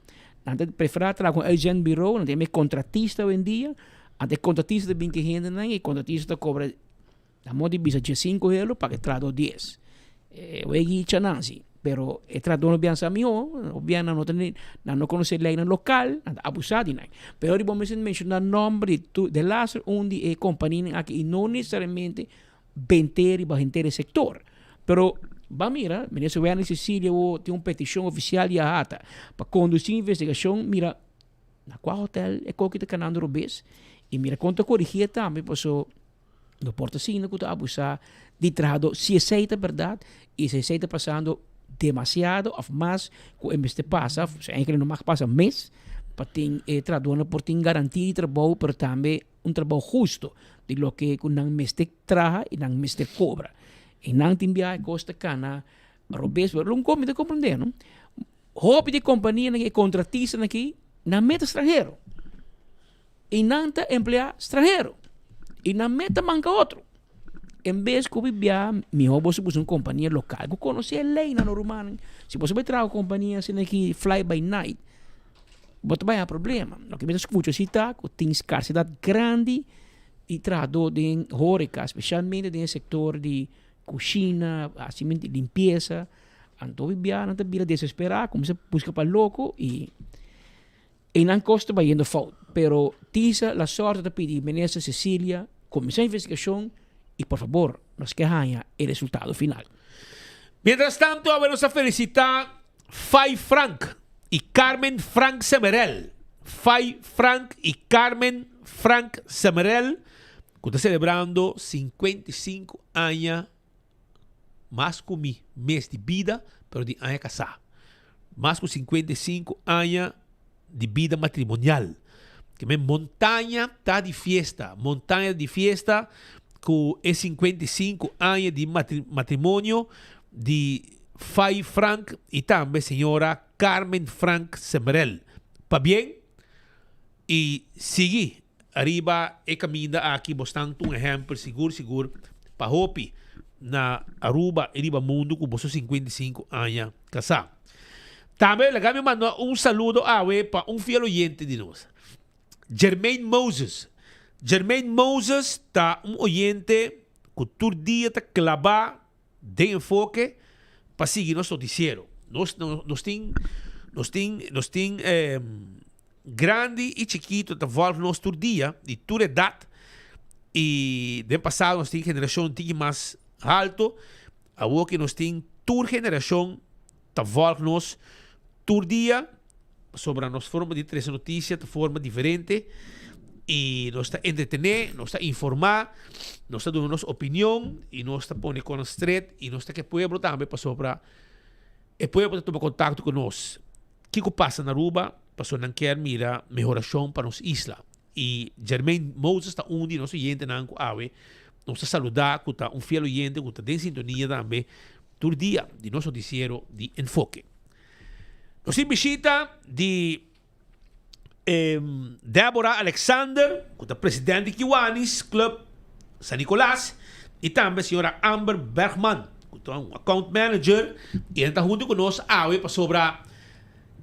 nan ta prefera traha ku un uitzendbureau, nan tin e kontratista hoy-en-dia, Ante e kontratista ta bin ku e hendenan i e kontratista ta kobra na modo di bisa diesinko euro pa e trahadó dies. E wega i chanan si, pero e trahadó no bian sa mihó, no bian nan no ta nan no konosé leinan lokal, nan ta abusá di nan. Pero ora bo mester menshoná nòmber di tur de laster un di e kompanianan aki i no nesesariamente bent'é riba henter e sektor. Pero ban mira, minister Werner Cecilia awor tin un petishon ofisial di AHATA pa kondusí investigashon, mira Na kua hotel e koki ta kanando robes i mira kon ta korigié tambe paso no por ta asina ku ta abusá di trahadó si esei ta bèrdat i si esei ta pasando demasiado òf mas ku e mester pasa si enkele no mag pasa mes pa tin e trahadónan por tin garantia di trabou pero tambe un trabou husto di loke ku nan mester traha i nan mester kobra i nan tin biaha e kos ta kana robes pero lo mi ta komprendé no. Hopi di kompanianan i kontratistanan aki nan meta stranhero i nan ta empleá stranhero i nan meta manka otro. En bes ku bia mihó boso buska un kompania lokal ku konosé e leinan no rumannan. Si boso bai traha ku kompania asina aki fly by night bo ta bai haña problema. Loke mi ta skucha si ta ku tin skarsedat grandi di trahadó den horeka spesialmente den e sektor di kushina, hasimentu di limpiesa. Anto hopi bia nan ta bira desesperá, kuminsá buska pa loko i einan kos ta bayendo fout. Pero Tisa la sorte ta pidi Minister Cecilia kuminsá investigashon i por fabor nos ke haña e resultado final. Mientras tanto awe nos a felicita Fay Frank y Carmen Frank Semerel, Fay Frank y Carmen Frank Semerel cu ta celebrando 55 aña Mas ku mi mes di bida, pero di aña kasá. Mas ku 55 aña di bida matrimonial. Ke men montaña ta di fiesta, montaña di fiesta ku e 55 aña di matrimonio di Fay Frank i tambe señora Carmen Frank Semerel. Pabien i sigui Ariba e caminda aki bosnan ta un ehempel sigur sigur pa hopi na Aruba y riba mundo cu boso 55 aña casa. Tambe laga mi manda un saludo awe pa un fiel oyente di nos, Jermaine Moses. Jermaine Moses ta un oyente cu tur dia ta claba den enfoke pa sigui nos noticiero. Nos nos tin nos tin nos tin grandi y chikito ta volg nos tur dia di tur edad y den pasado nos tin generacion tiki mas halto awor ki nos tin tur generacion ta volg nos tur dia pasobra nos forma di trece noticia ta forma diferente y nos ta entretene, nos ta informa, nos ta duna nos opinion y nos ta pone con stret y nos ta ke pueblo tambe pasobra e pueblo ta tuma contacto cu nos. Kico pasa na Aruba pasobra nan kier mira mehoracion pa nos isla y Jermaine Moses ta un di nos oyentenan cu awe nos ta saluda cu ta un fiel oyente cu ta den sintonia tambe tur dia di nos noticiero di Enfoke. Nos tin bishita di Deborah Alexander, ku ta presidente di Kiwanis Club San Nicolas, i tambe señora Amber Bergman, ku ta un account manager, i nan ta huntu ku nos awe pasobra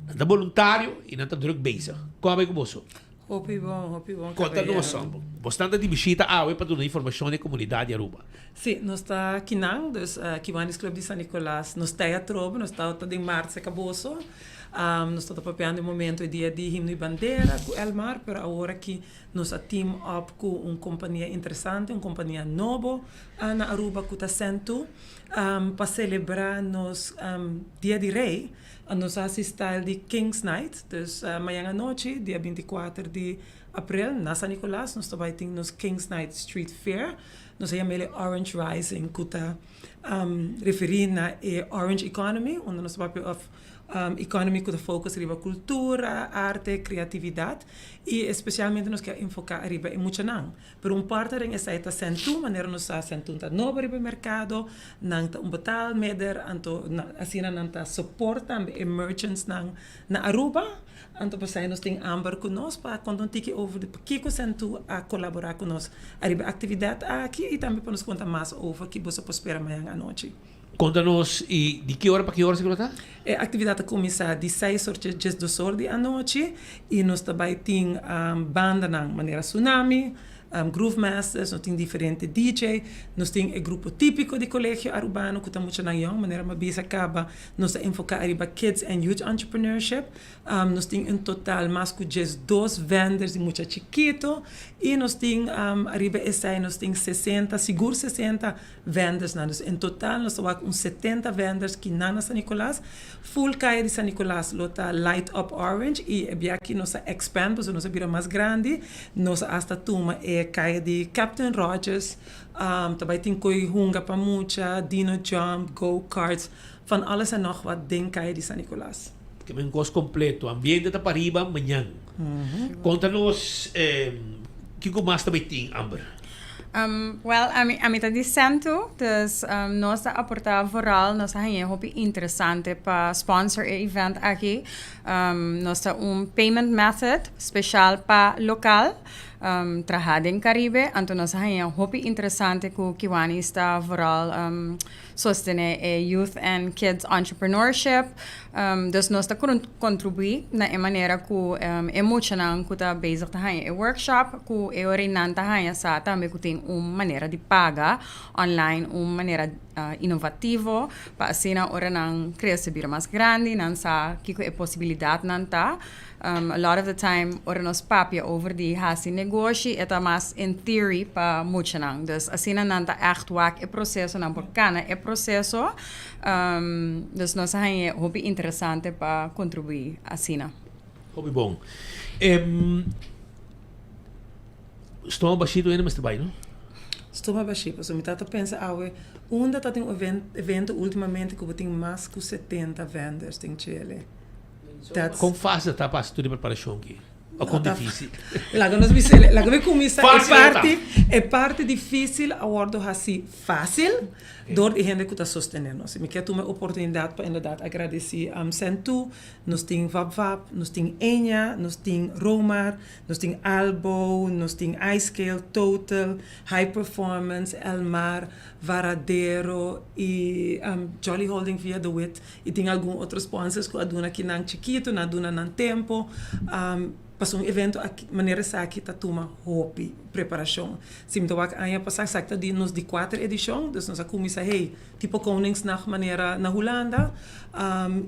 nan ta boluntario i nan ta druk bezig. Kon a bai ku boso? Hopi bon, hopi bon, Konta caballero. nos, Amber. Bosnan ta di bishita awe pa duna informashon na e komunidat di Aruba. Sí, nos ta kinan, dus Kiwanis Club di San Nicolas, nos ta atrobe, nos ta ta den maart cerca boso. Nos ta ta papiando e momento e dia di himno y bandera cu Elmar, pero awor aki nos a team up cu un compania interesante, un compania nobo na Aruba cu ta Sentoo, pa celebra nos Dia di Rey. Nos a haci style di King's Night, dus mañan anochi, dia 24 di april, na San Nicolas, nos ta bay tin nos King's Night Street Fair. Nos a yama el e Orange Rising cu ta referi na e Orange Economy, unda nos ta papia of economy cu ta focus riba cultura, arte, creatividad y especialmente nos kier enfoca riba e muchanan. Pero un parti den esey ta Sentoo, manera nos sa Sentoo ta nobo riba e mercado, nan ta un betaalmiddel, anto asina nan ta support tambe e merchantsnan na Aruba. Anto pasai nos tin Amber ku nos pa konta un tiki over di pakiko Sentoo a kolaborá ku nos ariba e aktividat aki i tambe pa nos konta mas over ki boso por spera mañan anochi. Konta nos i di ki ora pa ki ora esaki lo ta? E aktividat ta kuminsá di seis or te diesdos or di anochi i nos ta bai tin bandanan manera Tsunami, Groove Masters, nos tin diferente DJ, nos tin e grupo típiko di Colegio Arubano ku ta muchanan yòn, manera mi a bisa kaba nos ta enfoká ariba kids and youth entrepreneurship. Nos tin en total mas ku 12 vendors di mucha chikito i nos tin ariba esei nos tin 60, sigur 60 vendersnan. Dus en total nos ta wak un 70 vendors kinan na San Nicolas. Full kaya di San Nicolas lo ta light up orange i e bia aki nos a expand pasobra nos a bira mas grandi. Nos a hasta tuma e kaya di Captain Rogers, ta bai tin koe hunga pa mucha, dino jump, go karts, van alles en nog wat den kaya di San Nicolas. Ke men kos kompleto. Ambiente ta pariba mañan. Konta nos kiko mas ta bai tin, Amber? Well, ami ami ta di Sentoo, dus nos ta aporta vooral, nos a haña hopi interesante pa sponsor e event aki. Nos ta un payment method special pa local. Traha den Caribe, anto nos a haña hopi interesante ku Kiwanis ta vooral Sostené e Youth and Kids Entrepreneurship. Dus nos ta kontribuí na e manera ku e muchanan ku ta bezig ta haña e workshop, ku e ora nan ta haña sa tambe ku tin un manera di paga online, un manera inovativo pa asina ora nan krese bira mas grandi nan sa kiko e posibilidatnan ta. A lot of the time ora nos papia over di hasi negoshi e ta mas in theory pa muchanan. Dus asina nan ta echt wak e proceso, nan por cana e proceso. Dus nos a haña e hopi interesante pa contribui asina. Hopi bon. Stoma bashí tur hende mester bai, no? Stoma bashí, pasobra mi tata pensa awe, unda ta tin un evento ultimamente ku bo tin mas ku 70 vendors den chele? That's. Kon fácil ta pa hasi tur e preparashon aki? O kon difícil? Laga nos bisa, laga mi kuminsá e parti, e parti difícil a wòrdu hasí fácil dor di hende ku ta sostené nos. Mi ke tuma e oportunidat pa inderdat agradesí Sentoo, nos tin Vap Vap, nos tin Eña, nos tin Romar, nos tin Albo, nos tin iScale, Total, High Performance, Elmar, Varadero i Jolly Holding via De Wit. I tin algun otro sponsors ku a duna kinan chikitu, nan a duna nan tempu. Pasobra un evento aki, manera esaki ta tuma hopi preparashon. Si mi ta wak aña pasá, esaki ta di nos di kuater edishon, dus nos a kuminsá hey, tipo Koningsnacht manera na Hulanda.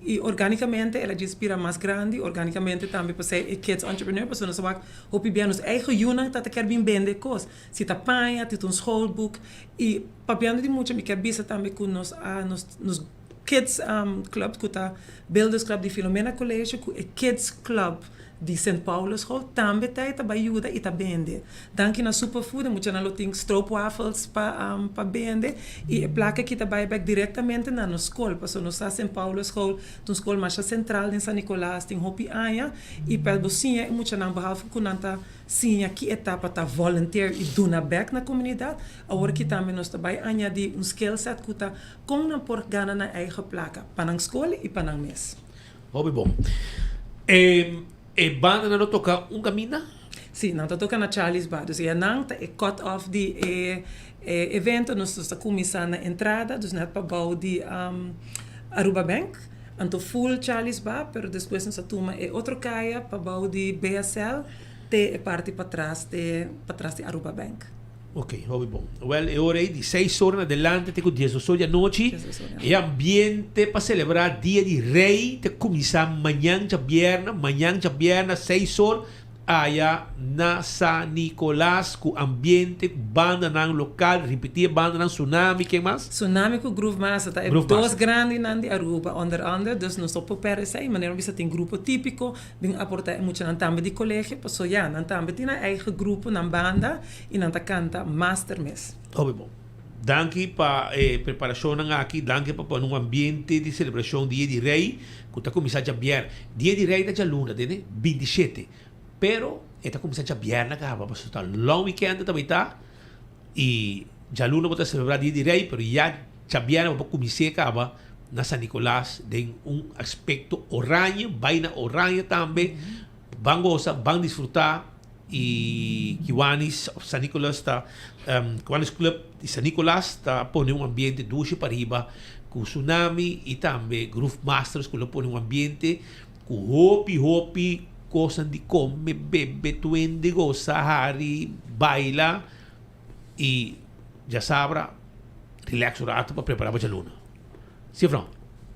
I orgánikamente el a djis bira mas grandi, orgánikamente tambe pasei e Kids Entrepreneur, pasobra nos a wak hopi bia nos eigen yunan ta ta kier bin bende kos. Si ta paña, si ta un schoolboek. I papiando di mucha mi kier bisa tambe ku nos a nos nos. Kids Club ku ta Builders Club di Filomena College ku e Kids Club di Sint Paulus School tambe ta e ta bai yuda i ta bende. Danki na Superfood e muchanan lo tin stroopwafels pa pa bende i e plaka aki ta bai bek direktamente na nos skol pasobra nos sa Sint Paulus School ta un skol masha sentral den San Nicolas tin hopi aña i pa bo siña e muchanan behalve ku nan ta siña ki etapa ta volunteer i duna bek na komunidat awor aki tambe nos ta bai añadi un skill set ku ta Kon nan por gana nan eigen plaka pa nan skol i pa nan mes? Hopi bon. E e bandanan lo toka un kaminda? Sí, nan ta toka na Charlie's Bar. Dus ya nan ta e cut off di e e evento. Nos ta kuminsá na entrada, dus net pabou di Aruba Bank. Anto full Charlie's Bar, pero despues nos a tuma e otro kaya pabou di BSL. te e parti patras te patras di Aruba Bank. Ok, hopi bon. Wel, e ora ei di seis ora na adelante te ku diesdos or di anochi, e ambiente pa selebrá Dia di Rei ta kuminsá mañan djabièrnè, mañan djabièrnè seis or aya na San Nicolas ku ambiente, ku bandanan lokal, ripití e bandanan Tsunami, ken mas? Tsunami ku Groove Master ta e Groove dos Master. grandinan di Aruba, onder andere, dus nos no por pèrdè esei, manera mi bisa tin grupo típiko, bin aportá e muchanan tambe di kolegio, paso ya, nan tambe tin nan eigen grupo, nan banda, i nan ta kanta master mes. Hopi bon. Danki pa e preparashonnan aki, danki pa pone un ambiente di selebrashon Dia di Rei ku ta kuminsá djabièrnè. Dia di Rei ta djaluna, tende? Bintishete. Pero e ta kuminsá djabièrnè kaba pasobra ta long weekend ta bai ta i djaluna bo ta selebrá Dia di Rei pero ya djabièrnè bo por kumins'é kaba na San Nicolas den un aspekto oranje, bai na oranje tambe, ban gosa, ban disfrutá. Y Kiwanis of San Nicolas ta Kiwanis Club di San Nicolas ta pone un ambiente dushi pariba cu Tsunami y tambe Groove Masters cu lo pone un ambiente cu hopi hopi cosnan di come, bebe, tuende, goza, hari, baila y djasabra relax un rato pa prepara pa djaluna. Si of no?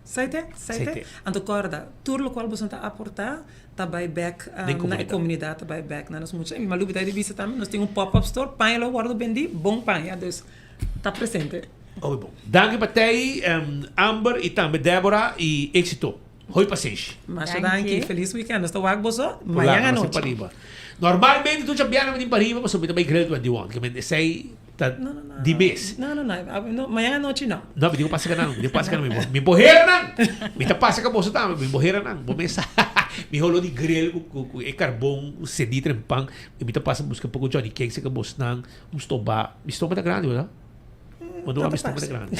Saite, saite. Anto corda, tur locual boso ta aporta ta bai bek na e comunidad, ta bai bek na nos mucha. Y mi malu bida di bisa tambe, nos tin un pop-up store, paña lo wordo bendi, bon paña, dus ta presente. Hopi bon. Danki pa tei, Amber y tambe Deborah y exito. Hopi pasenshi. Masha danki. Feliz weekend. Nos ta wak boso mañan anochi. Normalmente tur djabièrnè mi tin pariba pasobra mi ta bai Grill 21. Ke men esei ta di mes. No, no, no. Mañan anochi no. No, mi tin ku pasa ka nan. Mi tin ku pasa ka nan. Mi bohera nan. Mi ta pasa ka boso tambe. Mi bohera nan. Bo mes sa. Mi holo di grill ku e karbon sendí trempan. I mi ta pasa buska poko Johnny Cake seka bosnan. Un stobá. Mi stoma ta grandi, bo sa. Bo no mi stoma ta grandi.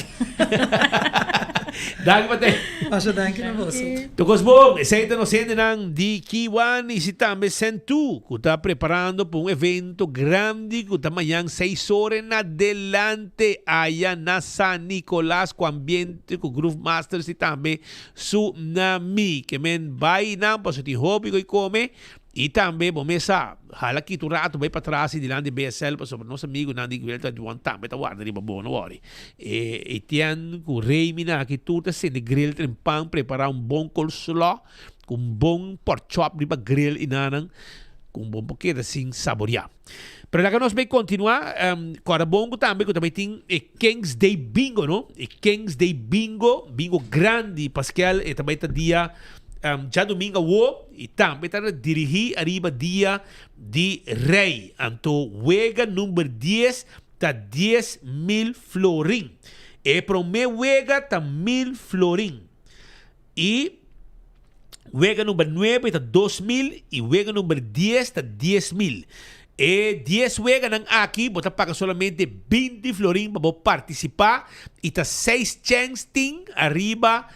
Danki pa te. Masha danki na boso. Tokos bon, esei ta nos hendenan di Kiwanis i tambe Sentu ku ta preparando pa un evento grandi ku ta mañan seis ora en adelante aya na San Nicolas ku ambiente ku Groove Masters i tambe Tsunami. Ke men bai nan pasobra tin hopi ku kome I tambe bo mes sa hala kita un rato bai patras i dilanti BSL pasobra nos amigunan di Guelta Juan tambe ta warda riba bo, no wòri. E Etienne ku Remy nan aki tur ta sende grill tren pan prepara un bon coleslaw ku un bon pork chop riba grill i nanan ku bo por keda sin saboria. Pero laga nos bai kontinua, kòrda bon ku tambe ku ta bai tin e Kings Day Bingo no, e Kings Day Bingo, bingo grandi Paskel e ta bai ta dia djadumingu awo i tambe ta dirigí ariba dia di Rei. Anto wega number dies ta 10,000 florin. E promé wega ta mil florin. I wega number nuebe ta 2,000 i wega number dies ta 10,000. E dies weganan aki bo ta paga solamente 20 florin pa bo partisipá i ta seis chèns tin ariba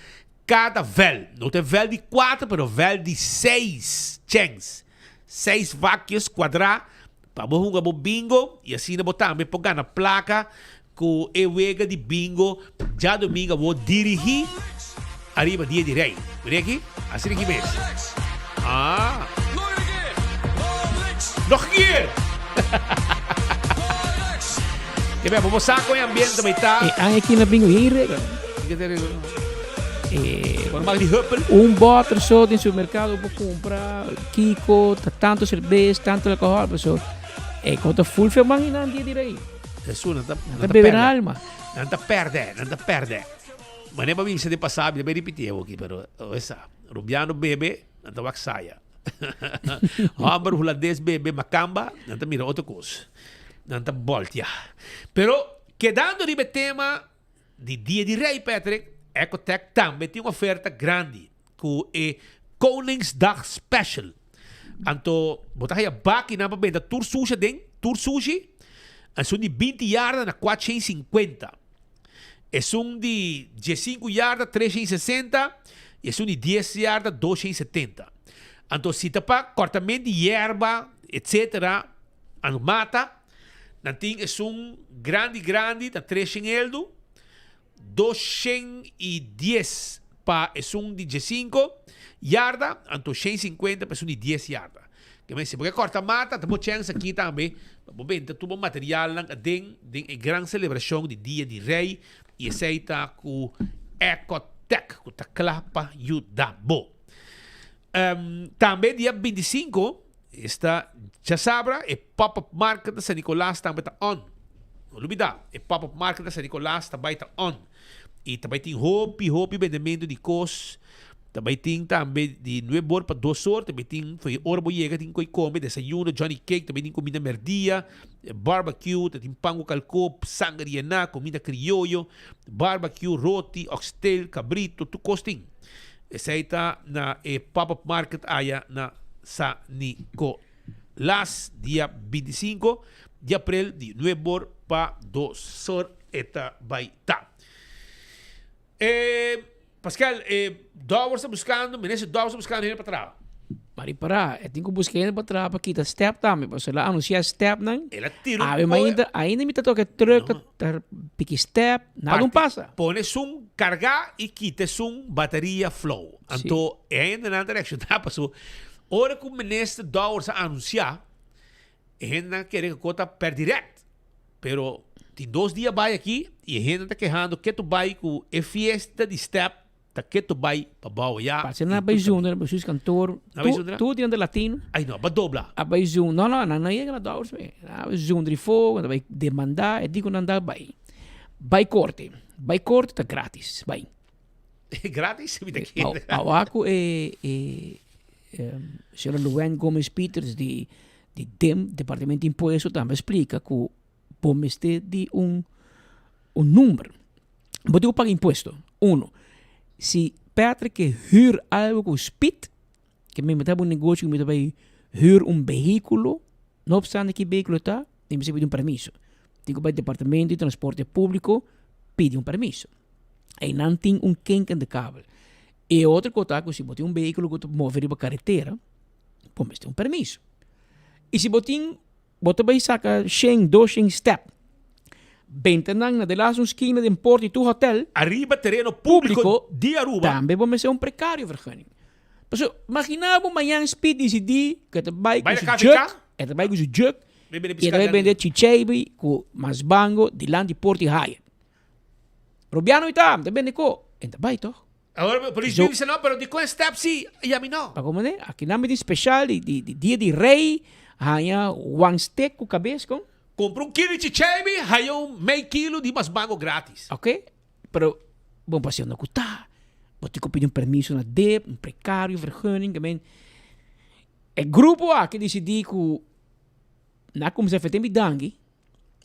Kada vèl, no ta e vèl di kuater, pero vèl di seis chèns, seis vakjes kuadrá pa bo hunga bo bingo i asina bo tambe por gana plaka ku e wega di bingo djadumingu awor dirigí ariba Dia di Rei. Mira aki, asina aki mes. Ah. Nog een keer! Ke bia, bo sa kon e ambiente mai ta. E aña aki na bingo hei regla. Un boter so den supermercado bo cumpra kiko ta tanto cerveza tanto alcohol paso e con ta full fe man nan dia di rey. Eso nan ta nan ta bebe nan alma. Nan ta perde, nan ta perde. Mane pa bisa de pasado, mi ta bay ripiti awo aki pero esa Rubiano bebe nan ta wak saya. Homber Hulandes bebe makamba nan ta mira otro cos. Nan ta boltia. Pero kedando riba e tema Di Dia di Rei Patrick, Ecotech tambe tin un oferta grandi ku e Koningsdag Special. Anto bo ta haya bakinan pa benta tur sushi aden, tur sushi, esun di binti yarda na kuatshen i sinkuenta, esun di diesinku yarda treshen i sesenta i esun di dies yarda doshen i setenta. Anto si ta pa kòrtament di yerba etsetera, anto mata. Nan tin esun grandi grandi ta 300 eldu, 210 pa esun di diesinco yarda, anto 150 pa esun di dies yarda. Ke men si bo ke kòrta mata, ta bo chèns aki tambe pa bo benta tur bo materialnan aden den e gran selebrashon di Dia di Rei i esei ta ku Ecotec ku ta kla pa yuda bo. Tambe dia 25 esta djasabra e pop-up market na San Nicolas tambe ta on. No lubida e pop-up market na San Nicolas ta bai ta on. I ta bai tin hopi hopi bendementu di kos. Ta bai tin tambe di nuebe or pa dos or ta bai tin for e ora bo yega tin koi kome desayuno, johnny cake, ta bai tin kuminda merdia, barbecue, ta tin pan ku kalko, sanger yená, kuminda krioyo, barbecue, roti, oxtail, kabrito, tur kos tin. Esei ta na e pop-up market aya na San Nicolas dia 25 di april di nuebe or pa dos or e ta bai ta. E Pascal, e Dowers ta buscando, minister Dowers ta buscando hende pa traha. Ma ripará, e tin ku buska hende pa traha pa kita step tambe, pasobra el a anunsiá stepnan. El a tira un Awe mainta, ainda mi ta toka e truck ta ta piki step, nada un pasa. Pone esun kargá i kita esun bateria flow. Anto e hendenan ta reakshoná pasobra ora ku minister Dowers a anunsiá, e hendenan a kere ku kos ta per dirèkt. Pero tin dos dia bai aki y e hende ta kehando ketu bai cu e fiesta di step ta ketu bai pa bao ya. Parce nan a bai zundra na sus kantoor. Nan a bai zundra? Tur dinan ta latino. Ay no, a bai dobla. A bai zundra, no no, nan no yega na Dowers me. Nan a bai zundra y fogo, nan a bai demanda, e di cu nan ta bai. Bai corte, bai corte ta gratis, bai. Gratis? Mi ta kere. Awa cu e e señora Luann Gomez Pieters di di dem Departamento di Impuesto tambe a splica cu bo mester di un un number. Bo tin cu paga impuesto, uno. Si Patrick ke huur algo cu speed, ke mi ta un negocio cu mi ta bay huur un vehiculo, no obstante ki vehiculo ta, mi mester pidi un permiso. Tin cu bay Departamento di Transporte Publico pidi un permiso. Eynan tin un kink in de kabel. E otro cos ta cu si bo tin un vehiculo cu ta move riba caretera, bo mester un permiso. Y si bo tin, bo ta bay saca shen, dos shen step, benta nan na de laatste un skina den poort di tur hotel. Ariba tereno publico di Aruba. Tambe bo mester un precario vergunning. Pasobra imagina bo mañan Speed dicidi cu e ta bay cu su juk, e ta bay cu su juk, y e ta bay bende chicheibi cu masbango dilanti poort di Hyatt. Rubiano y ta, ta bende ko. En ta bai toch? Ahora polis Zo- bisa no, pero di kon step si y ami no. Pa como ne? Aki nan mi tin special di, di, di dia di rey, haña one stick ku kabes kon. Compra un kilo di chichebi, haya un mei kilo di masbango gratis. Ok, pero bon pa no ku ta. Bo tin ku pidi un permiso na dip, un precario vergunning, I mean, e grupo aki disidi ku na kuminsá fete mi danki.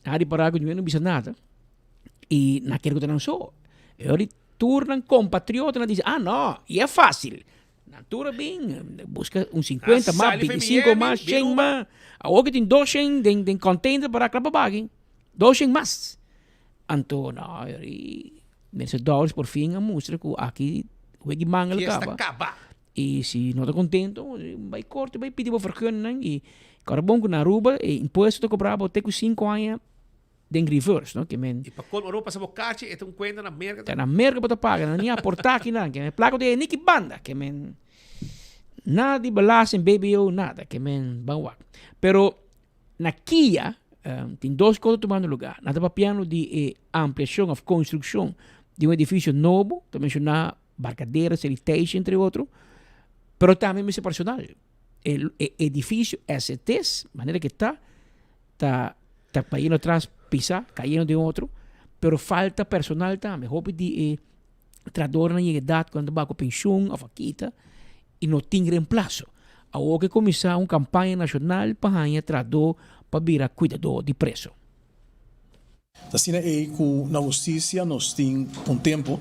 Nan a ripará ku niun no bisa nada i nan kere ku ta nan so. E ora di tur nan kompatriotanan di ah no, i e fásil. Nan tur a bin buska un sinkuenta mas, bintisinko mas, shen mas. Awor ku tin dos shen den den container para kla pa baki, dos shen mas. Anto no, e ora di Minister Dowers por fin a mustra ku aki wegi mangel kaba. Fiesta kaba. Y si no ta contento, bay corte, bay pidi bo vergunning. Y ora bon cu na Aruba e impuesto ta cobra bo te cu cinco aña den reverse, no? Ke men. Y pa colmo Aruba pasa bo cachi, e ta un cuenta na Merca. Ta na Merca bo ta paga, nan ni aporta akinan. Ke men placa bo ta yega ni ki banda. Ke men nada di belasting, BBO, nada. Ke men ban wak. Pero na Kia tin dos cos ta tumando lugar. Nan ta papiando di e ampliacion of construccion di un edificio nobo, ta menciona Barcadera, Sanitation, entre otro, pero tambe mester personal. E, e edificio ST's, manera que ta, ta, ta cayendo atrás pisa, cayendo den otro, pero falta personal tambe. Hopi di e trahadornan yega edad cu nan ta baco pensioen of a kita y no tin reemplazo. Awor ke cuminsa un campaña nacional pa haya trahador pa bira cuidador di preso. Ta asina ei ku na hustisia nos tin un tempu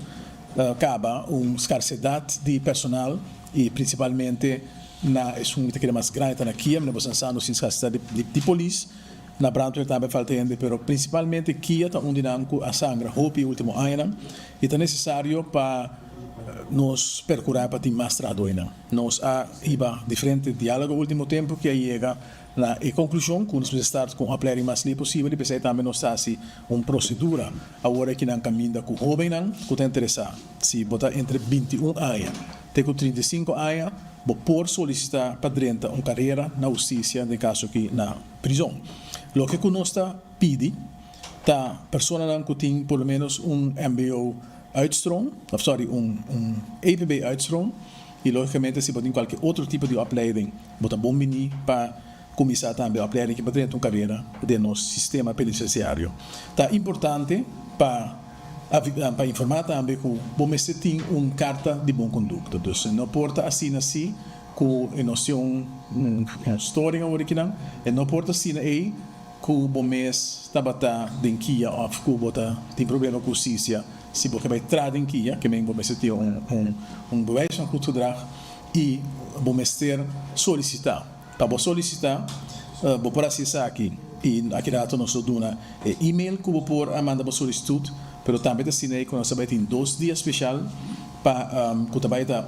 kaba un skarsedat di personal i prinsipalmente na esun ku ta keda mas grandi ta na Kia, mi no por sa nos tin skarsedat di polis, na brandweer tambe falta hende pero prinsipalmente Kia ta un di nan ku a sangra hopi e ultimo añanan i ta nesesario pa nos perkurá pa tin mas trahadóinan. Nos a hiba diferente diálogo ultimo tempu ku a yega Na e konklushon ku nos mester start ku un opleiding mas lei posibel i p'esei tambe nos ta hasi un prosedura awor aki nan kaminda ku hóbennan ku ta interesá. Si bo ta entre 21 aña. Te ku 35 aña bo por solisitá pa drenta un karera na hustisia, den kaso aki na prizon. Loke ku nos ta pidi ta personanan ku tin por lo menos un mbo uitstroom, of sorry, un un EPB uitstroom, i logikamente si bo tin kualke otro tipo di opleiding bo ta bon bini pa kuminsá tambe opleiding ki pa drenta un karera den nos sistema penitenciario. Ta importante pa pa informá tambe ku bo mester tin un karta di bon kondukta. Dus no por ta asina si ku e nos tin un storing awor akinan, e no por ta asina ei ku bo mes tabata den kia òf ku bo ta tin problema ku hustisia. Si bo ke bai tra den kia, ke men bo mester tin un un bewijs van goed gedrag i bo mester solisitá. Pa bo solisitá, bo por hasi esaki i aki rato nos lo duna e email ku bo por a manda bo solisitut, pero tambe ta asina ei ku nos ta bai tin dos dia speshal pa ku ta bai ta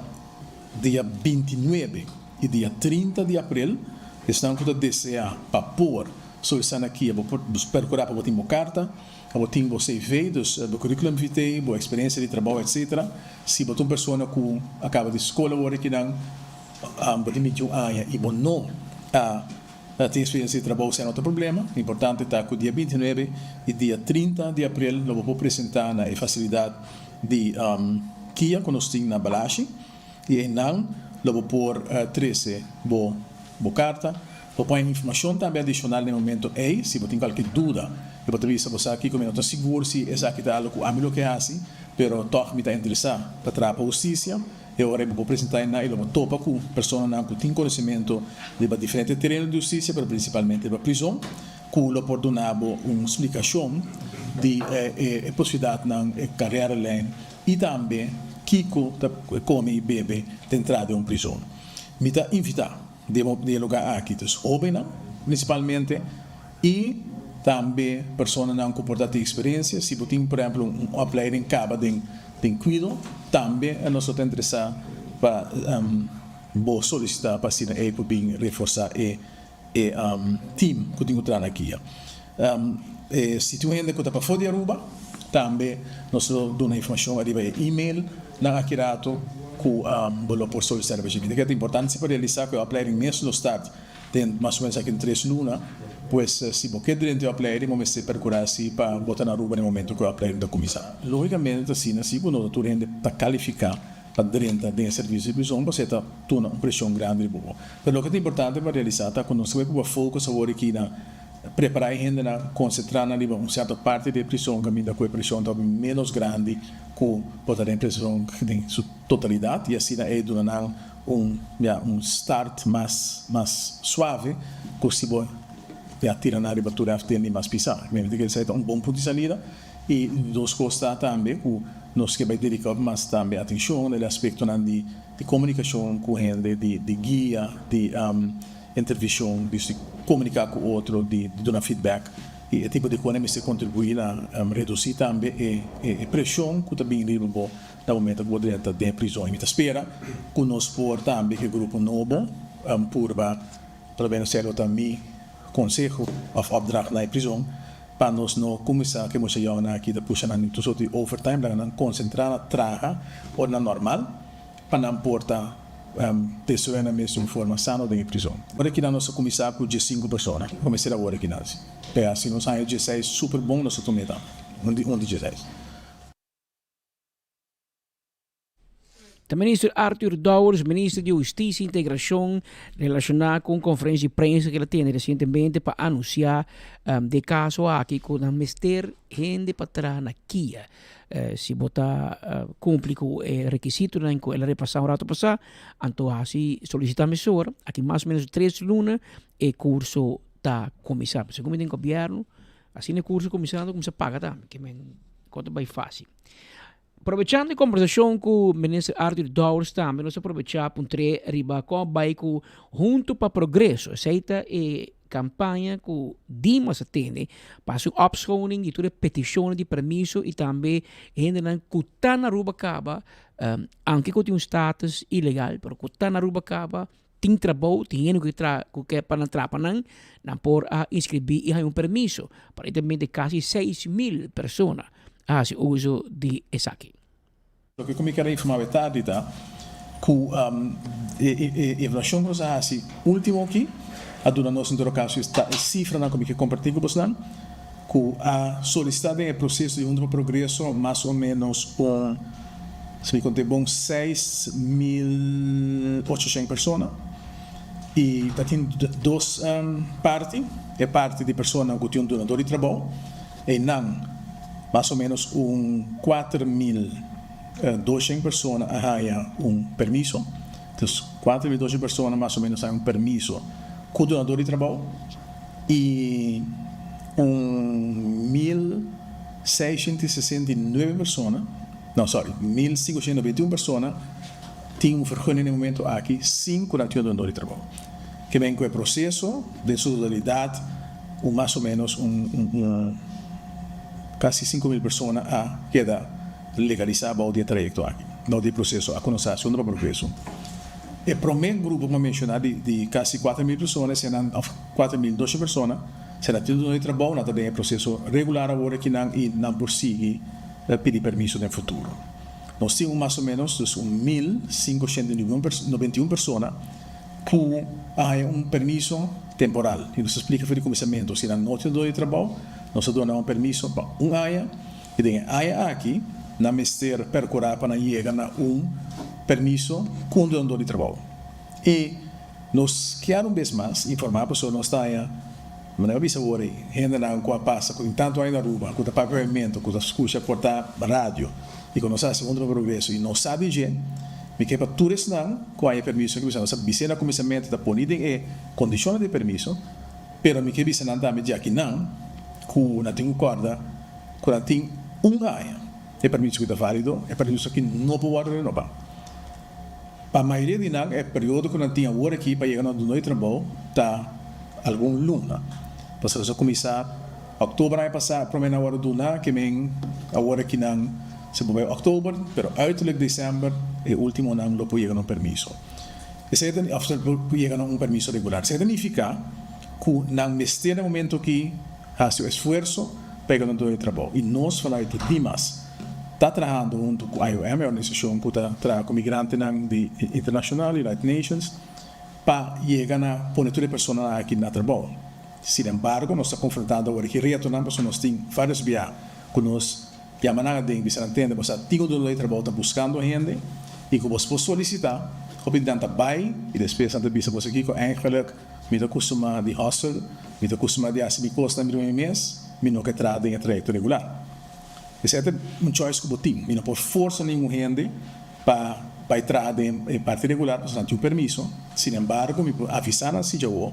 dia 29 i dia 30 di aprel. Esnan ku ta deseá pa por solisitá na kia bo por perkurá pa bo tin bo karta, pa bo tin bo CV, dus bo curriculum vitae, bo eksperensia di trabou etsetera. Si bo ta un persona ku a kaba di skol awor akinan, Bo tin 21 aña i bo no a tin experiencia di trabou, esei no ta problema. Importante ta cu dia 29 i dia 30 di april lo bo por presenta na e facilidad di kia cu nos tin na Balashi i einan lo bo por trece bo bo carta. Bo por haña informacion tambe adicional na e momento ei si bo tin cualke duda i bo ta bisa bo sa kico mi no ta sigur si esaki ta algo cu ami lo ke haci pero tog mi ta interesa pa traha pa husticia. E ora ei bo por presentá einan i lo bo topa ku personanan ku tin konosementu riba diferente tereno di hustisia, pero prinsipalmente riba prizon, ku lo por duna bo un splikashon di e posibilidatnan, e kareralijn i tambe kiko ta kome i bebe den entrada di un prizon. Mi ta invitá den e lugá aki dus hóbennan prinsipalmente i tambe personanan ku por ta tin eksperensia. Si bo tin por ehèmpel un opleiding kaba den den kuido, tambe nos lo ta interesá pa bo solisitá pa asina ei por bin reforsá e e team ku tin ku traha na kia. Si tin un hende ku ta pafó di Aruba, tambe nos lo duna informashon ariba e email nan aki rato ku bo lo por solisitá riba dje. Mi ta kere ta importante si pa realisá ku e opleiding mes lo start den mas o menos aki tres luna, pues si bo ke drenta e opleiding bo mester perkurá si pa bo ta na Aruba na e momento ku e opleiding ta kuminsá. Lógikamente ta asina si ku no ta tur hende ta kalifiká pa drenta den e servisio di prizon pasobra e ta tuna un preshon grandi riba bo. Pero loke ta importante pa realisá ta ku nos ta bai pua focus awor aki na prepará e hendenan, konsentrá nan riba un sierto parti di e prizon kaminda ku e preshon ta hopi ménos grandi ku por ta den e prizon den su totalidat i asina e duna nan un ya un start mas mas suave ku si bo ya tira nan riba tur afdeling mas pisá. Mi ta kere esei ta un bon punto di salida. I dos kos ta tambe ku nos ke bai dediká mas tambe atenshon na e aspektonan di komunikashon ku hende, di guia, di intervishon, di komuniká ku otro, di duna feedback. I e tipo di kosnan mester kontribuí na redusí tambe e preshon ku ta bini riba bo na momento ku bo drenta den e prizon. I mi ta spera ku nos por tambe ku e grupo nobo purba, por lo menos esei lo ta mi konseho òf opdracht na e prizon, Pa nos no kuminsá ku e mucha yònnan aki ta pusha nan tur sorti di overtime, laga nan konsentrá na traha ora nan normal pa nan por ta desaroyá nan mes di un forma sano den e prizon. Ora kinan nos a kuminsá ku diesinku persona, ku mester awor akinan si. P'e si nos haña dieseis super bon nos ta tum'é tambe, un di un di dieseis. Ta Minister Arthur Dowers, Minister di Husticia y Integracion, relaciona cu un conferencia di prensa cu el a tene recientemente pa anuncia de caso aki cu nan mester hende pa traha na kia. Si bo ta cumpli cu e requisitonan cu el a repasa un rato pasa, anto haci solicita mesora. Aki mas o menos tres luna e curso ta cuminsa. Segun mi den gobierno, asina e curso cuminsa nan ta cuminsa paga tambe, ke men con ta bay facil. Probechando e kombersashon ku Minister Arthur Dowers tambe nos a probechá puntr'é riba kon a bai ku Hunto pa Progreso. Esei ta e kampaña ku Dimas a tene pa hasi un opschoning di tur e petishonnan di permiso i tambe hendenan ku ta na Aruba kaba, aunke ku tin un status ilegal, pero ku ta na Aruba kaba, tin trabou, tin hende ku tra ku ke pa nan traha pa nan, nan por a inskribí i haña un permiso. Aparentemente kasi 6000 persona a hasi uso di esaki. Loke ku mi kere informá bo e tardi ta Ku e evaluashon ku nos a hasi último aki a duna nos en todo kaso e sifranan ku mi ke kompartí ku bosnan ku a solisitá den e proseso di Hunto pa Progreso mas o ménos un, si mi konté bon, 6800 persona i ta tin dos parti, e parti di personanan ku tin un dunadó di trabou, einan mas o ménos un 4200 persona a haña un permiso. Dus 4200 persona mas o ménos haña un permiso ku dunadó di trabou i un 1669 persona, no sorry, 1591 persona tin un vergunning na e momento aki sin ku nan tin un dunadó di trabou. Ke men ku e proseso den su totalidat un mas o ménos un un kasi 5000 persona a keda legalisá bou di e trayekto aki, bou di e proseso a ku nos a hasi unda pa progreso. E promé grupo ku mi a menshoná di di kasi 4000 persona eseinan òf 4200 persona eseinan tin dunadó di trabou, nan ta den e proseso regular awor akinan i nan por sigui pidi permiso den futuro. Nos tin un mas o ménos dus un 1591 persona ku a haña un permiso temporal. I nos a splika for di kuminsamentu, si nan no tin dunadó di trabou, nos a duna nan un permiso pa un aña. I den e aña aki nan mester percura pa nan yega na un permiso cu un dunador di trabou. I nos kier un bes mas informa pasobra nos ta haña, manera mi a bisa awor ei, hendenan cu a pasa cu tin tanto aña na Aruba, cu ta papia papiamento, cu ta scucha por ta radio i cu nos a haci un otro progreso i no sa di dje. Mi ke pa tur esnan cu haña e permiso aki, nos a bis'e na cuminsamentu ta poni den e condicionnan di e permiso, pero mi ke bisa nan tambe dje akinan cu nan tin cu corda, Ku nan tin un aña e permiso ku ta válido, e permiso aki no por wòrdu renobá. Pa mayoria di nan e periodo ku nan tin awor aki pa yega na un dunó di trabou ta algun luna. Pasobra nos a kuminsá òktober aña pasá, promé nan a wòrdu duna, ke men awor aki nan se por bai òktober, pero uiterlijk desèmber e últimonan lo por yega na un permiso. Esei ta òf por yega na un permiso regular. Esei ta nifiká ku nan mester na e momento aki Hasi un esfuerso pa e ganador di trabou. I nos vanuit di Dimas ta trahando huntu ku IOM, e organisashon ku ta traha ku migrantenan di internashonal, United Nations, pa yega na pone tur e personanan aki na trabou. Sinembargo, nos ta konfrontando awor ki retonan pasobra nos tin vários bia ku nos yama nan aden bisa nan tende boso a tin un dunador di trabou ta buskando hende i ku boso por solisitá, hopi di nan ta bai i despues nan ta bisa boso kiko eigenlijk Mi ta kustumá di hustle, mi ta kustumá di hasi mi kosnan riba mi mes, mi no ke traha den e trayekto regular. Esei ta un choice ku bo tin. Mi no por forsa ningun hende pa bai traha den e parti regular pasobra nan tin un permiso. Sin embargo, mi por avisá nan si djawo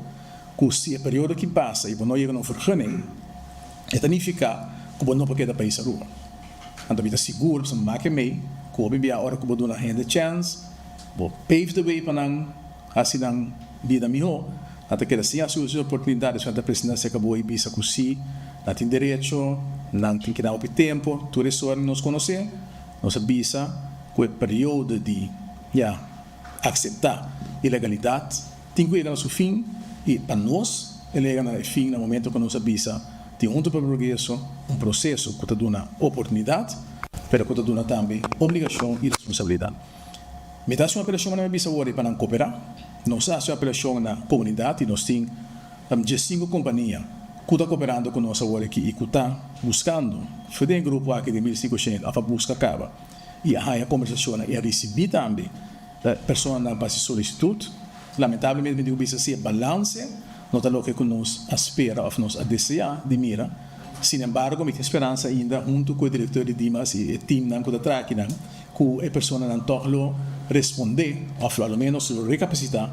ku si e periodo ki pasa i bo no yega na un vergunning, e ta nifiká ku bo no por keda pais Aruba. Anto mi ta sigur, pasobra mi make mei ku hopi bia ora ku bo duna hende chèns, bo pave the way pa nan, Hasi nan bida mihó. Nan ta keda sin hasi uso di oportunidat. Esnan ta presentá serka bo i bisa ku sí, nan tin derecho, nan tin keda hopi tempu. Tur e sora nos konosé. Nos a bisa ku e periodo di, ya, akseptá ilegalidat tin ku yega na su fin i pa nos el a yega na e fin na momento ku nos a bisa tin Hunto pa Progreso un proseso ku ta duna oportunidat pero ku ta duna tambe obligashon i responsabilidat. Mi ta hasi un apelashon manera mi bisa awor pa nan koperá. Nos a hasi un apelashon na komunidat i nos tin diesinku kompania ku ta koperando ku nos awor aki i ku ta buskando for den e grupo aki di 1500 òf a buska kaba i a haña kombersashonnan i a risibí tambe personanan pa hasi solisitut. Lamentablemente mi tin ku bisa si e balanse no ta loke ku nos a spera òf nos a deseá di mira. Sinembargo mi tin speransa ainda huntu ku e direktor di Dimas i e timnan ku ta traha akinan ku e personanan tòg lo respondé òf lo aloménos lo rekapasitá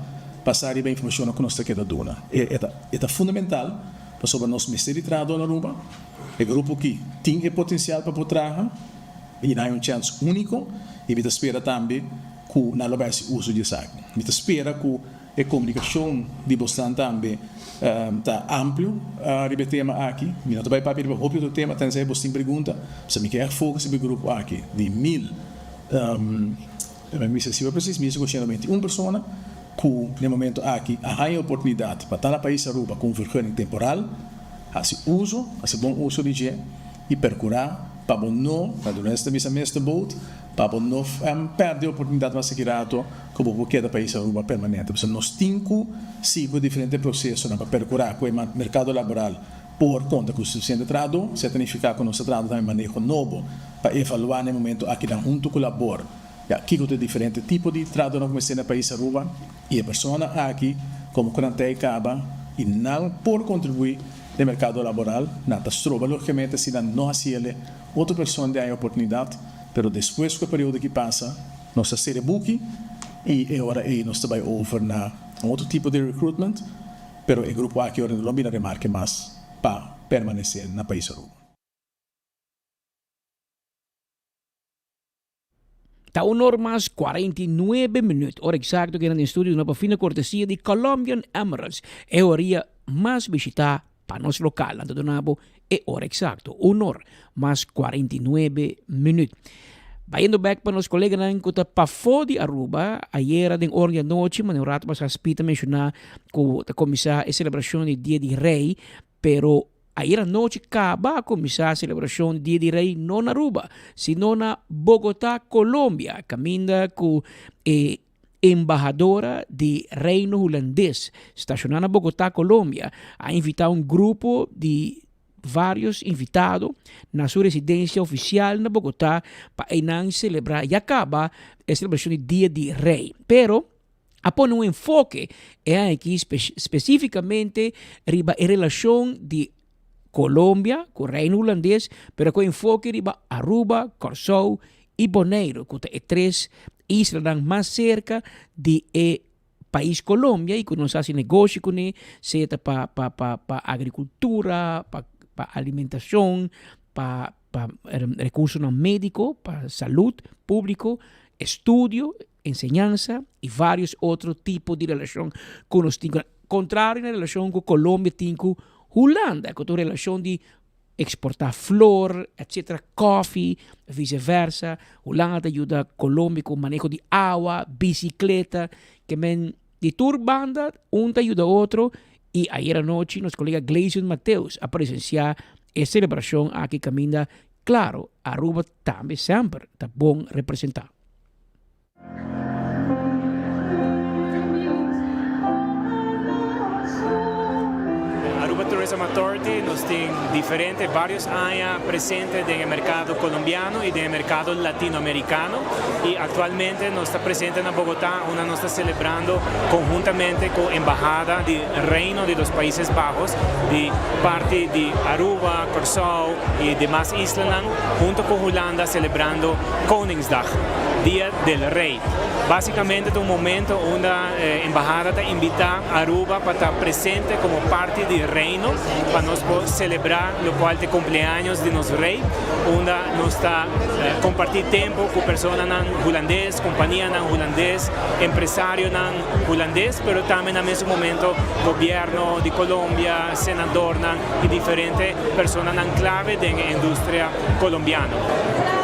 basá riba e informashonnan ku nos ta keda duna. E ta e ta fundamental pasobra nos mester di trahadó na Aruba. E grupo ki tin e potensial pa por traha i nan hay un chèns úniko i mi ta spera tambe ku nan lo bai hasi uso di esaki. Mi ta spera ku E komunikashon di bosnan tambe ta amplio riba e tema aki. Mi no ta bai papia riba hopi otro tema, tensei bos tin pregunta. Pasobra mi ke ègt focus riba e grupo aki di mil, mi bisa si presis, 1521 persona ku na e momento aki a haña e oportunidat pa ta na pais Aruba ku un vergunning temporal, hasi uso, hasi bon uso di dje i perkurá pa bo no, na Dunes ta bisa mester boot. Pa bo no perde e oportunidad mas aki rato cu bo por keda pais Aruba permanente. Pasobra nos tin cu sigui cu diferente procesonan pa percura cu e mercado laboral por conta cu suficiente trahador. Esey ta nifica cu nos ta trahando tambe maneho nobo pa evalua na e momento akinan hunto cu labor ya kico ta e diferente tipo di trahadornan cu mester na pais Aruba y e personanan aki como cu nan ta e caba y nan por contribui den mercado laboral, nan ta stroba logicamente si nan no haciele. Otro persona di haña oportunidat, pero despues ku e periodo aki pasa, nos ta sera e buki i e ora ei nos ta bai over na un otro tipo di recruitment, pero e grupo aki ora no lo bira remarke mas pa permanesé na pais Aruba. Ta un or mas 49 minuut, ora eksakto ku nan den studio duna pa fina kortesia di Colombian Emeralds, e horia mas bishitá pa nos lokal. Nan ta duna bo e ora eksakto, un or mas 49 minuut. Bayendo bek pa nos koleganan ku ta pafó di Aruba, ayera den ora di anochi, manera un rato pasá Speed a menshoná ku ta kuminsá e selebrashon di Dia di Rei, pero Ayer anochi caba a cuminsa celebracion Dia di Rey no na Aruba, sino na Bogota, Colombia, caminda cu e embahadora di Reino Hulandes staciona na Bogota, Colombia, a invita un grupo di varios invitado na su residencia oficial na Bogota pa eynan celebra ya caba e celebracion di Dia di Rey. Pero. A pone un enfoke e aña aki spesífikamente riba e relashon di Colombia ku Reino Hulandes, pero ku enfoke riba Aruba, Kòrsou i Boneiru, ku ta e tres islanan mas serka di e pais Colombia i ku nos hasi negoshi kuné, sea ta pa pa pa pa agrikultura, pa pa alimentashon, pa pa rekursonan médiko, pa salud públiko, estudio. enseñansa y varios otro tipo di relacion cu nos tin cu nan. Contrario na relacion cu Colombia tin cu Hulanda, cu ta un relacion di exporta flor, etcetera, koffie, vice versa. Hulanda ta yuda Colombia cu maneho di awa, bicicleta, ke men di tur banda un ta yuda otro y ayer anochi nos colega Gleison Mateus a presencia e celebracion aki caminda claro Aruba tambe semper ta bon representa. Aruba Tourism Authority nos tin diferente varios aña presente den e mercado colombiano y den e mercado latinoamericano y actualmente nos ta presente na Bogota unda nos ta celebrando conhuntamente cu embahada di Reino di los Países Bajos di parti di Aruba, Corsou y demas islanan hunto cu Hulanda celebrando Koningsdag, Dia del Rey. Básicamente ta un momento unda embahada ta invita Aruba pa ta presente como parti di Reino pa nos por celebra locual ta e cumpleaños di nos Rey, unda nos ta comparti tempo cu personanan Hulandes, companianan Hulandes, empresarionan Hulandes, pero tambe na mesun momento gobierno di Colombia, senadornan y diferente personanan clave den e industria Colombiano.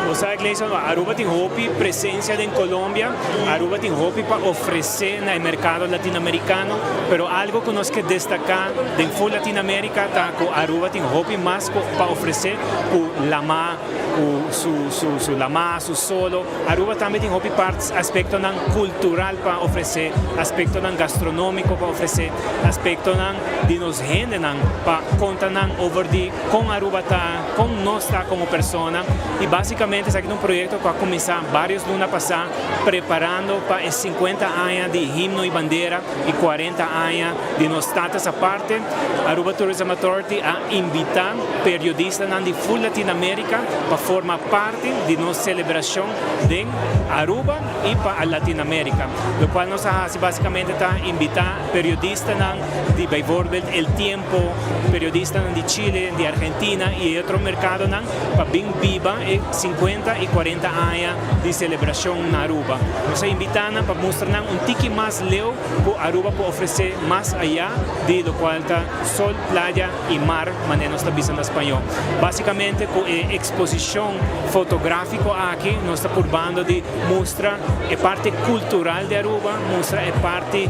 Bo sa Gleison, Aruba tin hopi presencia den Colombia, Aruba tin hopi pa ofrece na e mercado Latinoamericano, pero algo cu nos ke destaca den full Latinoamerica ta cu Aruba tin hopi mas pa ofrece cu lama, cu su su su lama, su solo. Aruba tambe tin hopi parts aspectonan cultural pa ofrece, aspectonan gastronomico pa ofrece, aspectonan di nos hendenan pa conta nan over di con Aruba ta, con nos ta como persona y basicamente esaki ta un proyecto cu a cuminsa varios luna pasa preparando pa e 50 aña di himno y bandera y 40 aña di nos status aparte. Aruba Tourism Authority a invita periodistanan di full Latinoamerica pa forma parti di nos celebracion den Aruba y pa Latinoamerica. Locual nos a haci basicamente ta invita periodistanan di bijvoorbeeld El Tiempo, periodistanan di Chile, di Argentina y e otro mercadonan pa bin biba e 50 y 40 aña di celebracion na Aruba. Nos a invita nan pa mustra nan un tiki mas leu cu Aruba por ofrece mas aya di locual ta sol, playa y mar, manera nos ta bisa na spañol. Basicamente cu e exposicion fotografico aki nos ta purbando di mustra. e parti cultural di Aruba, mustra e parti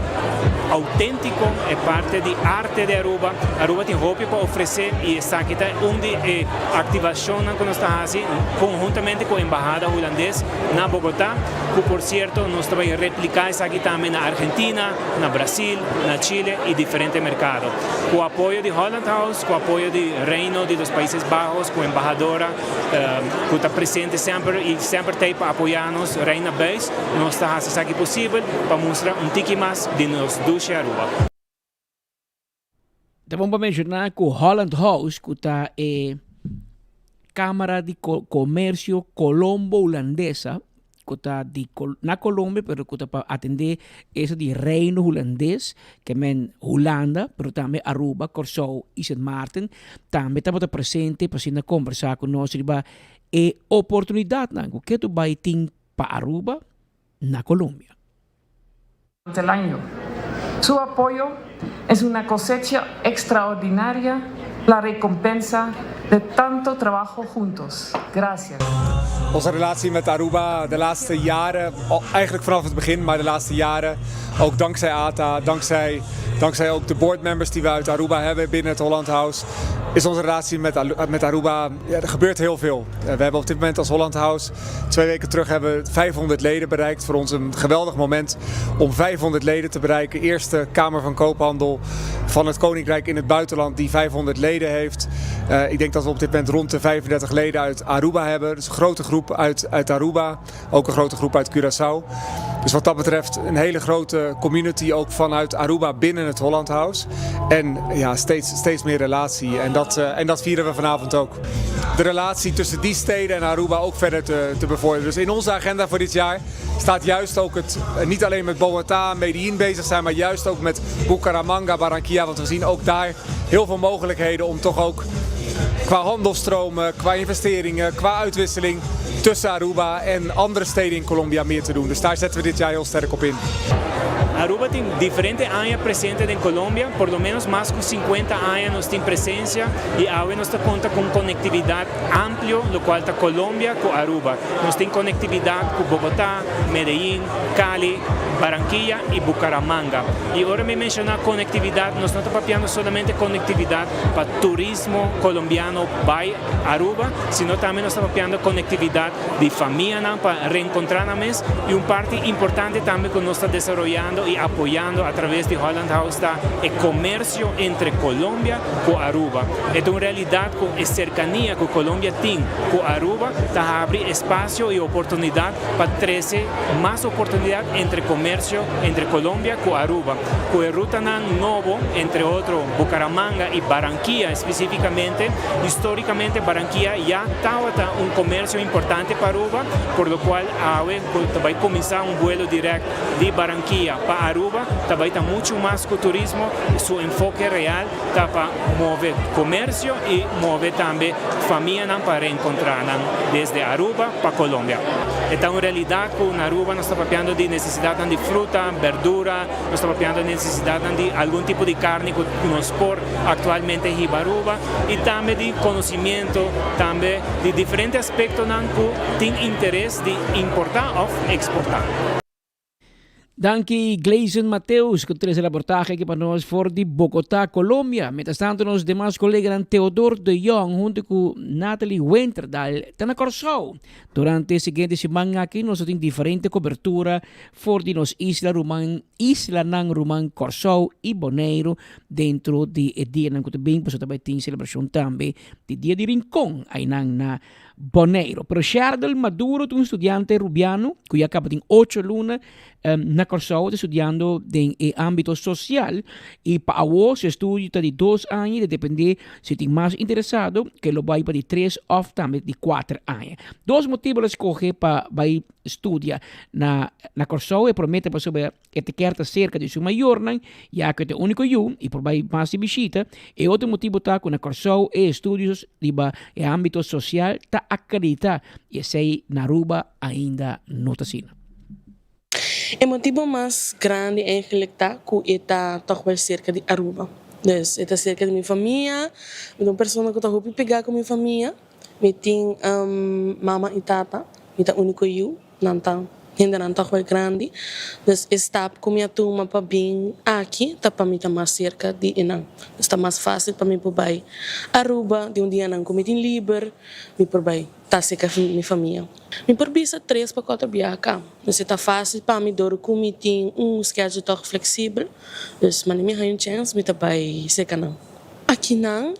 autentico, e parti di arte di Aruba. Aruba tin hopi pa ofrece y esaki ta un di e activacionnan cu nos ta haci conhuntamente cu Embahada Hulandes na Bogota, cu por cierto nos ta bay replica esaki tambe na Argentina, na Brasil, na Chile y diferente mercado. Cu apoyo di Holland House, cu apoyo di Reino di los Países Bajos, cu Embahadora cu ta presente semper y semper t'ey pa apoya nos, Reina Buijs, nos ta haci esaki posibel pa mustra un tiki mas di nos dushi Aruba. Ta bon pa menshoná ku Holland House, ku ta e Kámara di Komersio Kolombo-Hulandesa, ku ta di na Colombia pero ku ta pa atendé eso di Reino Hulandes, ke men Hulanda, pero tambe Aruba, Kòrsou i Sint Maarten, tambe tabata presente pa asina kombersá ku nos riba e oportunidatnan ku ke tu bai tin pa Aruba na Colombia. El año. Su apoyo es una cosecha extraordinaria, la recompensa de tanto trabajo juntos. Gracias. Onze relatie met Aruba de laatste jaren, eigenlijk vanaf het begin, maar de laatste jaren, ook dankzij ATA, dankzij, dankzij ook de boardmembers die we uit Aruba hebben binnen het Holland House, is onze relatie met, met Aruba, ja, er gebeurt heel veel. Eh, we hebben op dit moment als Holland House, twee weken terug hebben we 500 leden bereikt. Voor ons een geweldig moment om 500 leden te bereiken. Eerste Kamer van Koophandel van het Koninkrijk in het buitenland die 500 leden heeft. Uh, ik denk dat we op dit moment rond de 35 leden uit Aruba hebben. Dus een grote groep uit, uit Aruba, ook een grote groep uit Curaçao. Dus wat dat betreft een hele grote community ook vanuit Aruba binnen het Holland House. En ja, steeds, steeds meer relatie. En dat, uh, en dat vieren we vanavond ook. De relatie tussen die steden en Aruba ook verder te, te bevorderen. Dus in onze agenda voor dit jaar staat juist ook het eh, niet alleen met Bogota, Medellin bezig zijn, maar juist ook met Bucaramanga, Barranquilla. Want we zien ook daar heel veel mogelijkheden om toch ook qua handelstromen, qua investeringen, qua uitwisseling tussen Aruba en andere steden in Colombia meer te doen. Dus daar zetten we dit jaar heel sterk op in. Aruba tin diferente aña presente den Colombia, por lo menos mas cu 50 aña nos tin presencia y awe nos ta conta cu un conectividad amplio locual ta Colombia cu Aruba. Nos tin conectividad cu Bogota, Medellin, Cali, Barranquilla y Bucaramanga. Y ora mi menciona conectividad nos no ta papiando solamente conectividad pa turismo colombiano bay Aruba, sino tambe nos ta papiando conectividad di famianan pa reencontra nan mes y un parti importante tambe cu nos ta desaroyando y apoyando a traves di Holland House ta e comercio entre Colombia cu Aruba. E ta un realidad cu e cercania cu Colombia tin cu Aruba ta habri espacio y oportunidad pa trece mas oportunidad entre comercio entre Colombia cu Aruba. Cu e rutanan nobo, entre otro Bucaramanga y Barranquilla especificamente, Históricamente Barranquilla ya tabata un comercio importante pa Aruba, por lo cual awe cu ta bay cuminsa un vuelo direct di Barranquilla pa Aruba ta bay ta mucho mas cu turismo, su enfoke real ta pa move comercio y move tambe famianan pa reencontra nan desde Aruba pa Colombia. E ta un realidad cu na Aruba nos ta papiando di necesidadnan di fruta, berdura, nos ta papiando di necesidadnan di algun tipo di carni cu nos por actualmente hiba Aruba y tambe di conocimiento tambe di diferente aspectonan cu tin interes di importa of exporta. Danki Gleison Mateus cu trece raportahe aki pa nos for di Bogota, Colombia. Mientras tanto nos demas coleganan Theodor de Jong hunto cu Natalie Winterdal ta na Corsou. Durante e siguiente siman aki nos lo tin diferente cobertura for di nos isla ruman, islanan ruman Corsou y Boneiru dentro di e dianan ku ta bin pasobra ta bai tin selebrashon tambe di Dia di Rincon ainan na Boneiru. Pero Sherdel Maduro ta un studiante rubiano ku ya kaba tin ocho luna na Kòrsou ta studiando den e ámbito sosial i pa awo su estudio ta di dos aña i ta dependé si tin mas interesado ke lo bai pa di tres òf tambe di kuater aña. Dos motibu lo skohe pa bai studia na na Kòrsou e promé ta pasobra E ta kier ta serka di su mayornan, ya ku e ta e úniko yu i por bai mas di bishita. E otro motibu ta ku na Kòrsou e estudios riba e ámbito sosial ta akreditá i esei na Aruba ainda no ta asina. E motibu mas grandi eigenlijk ta ku e ta tòg wel serka di Aruba. Dus e ta serka di mi famia, mi ta un persona ku ta hopi pegá ku mi famia. Mi tin mama i tata, mi ta úniko yu. Nan ta Hendenan tòg wel grandi, dus e stap ku mi a tuma pa bin aki ta pa mi ta mas serka di enan. Dus ta mas fásil pa mi por bai Aruba di un dianan ku mi tin liber, mi por bai ta serka mi famia. Mi por bisa tres pa kuater biaha ka. Dus e ta fásil pa mi dor ku mi tin un schedule tòg fleksibel, dus manera mi haña un chèns mi ta bai serka nan. Akinan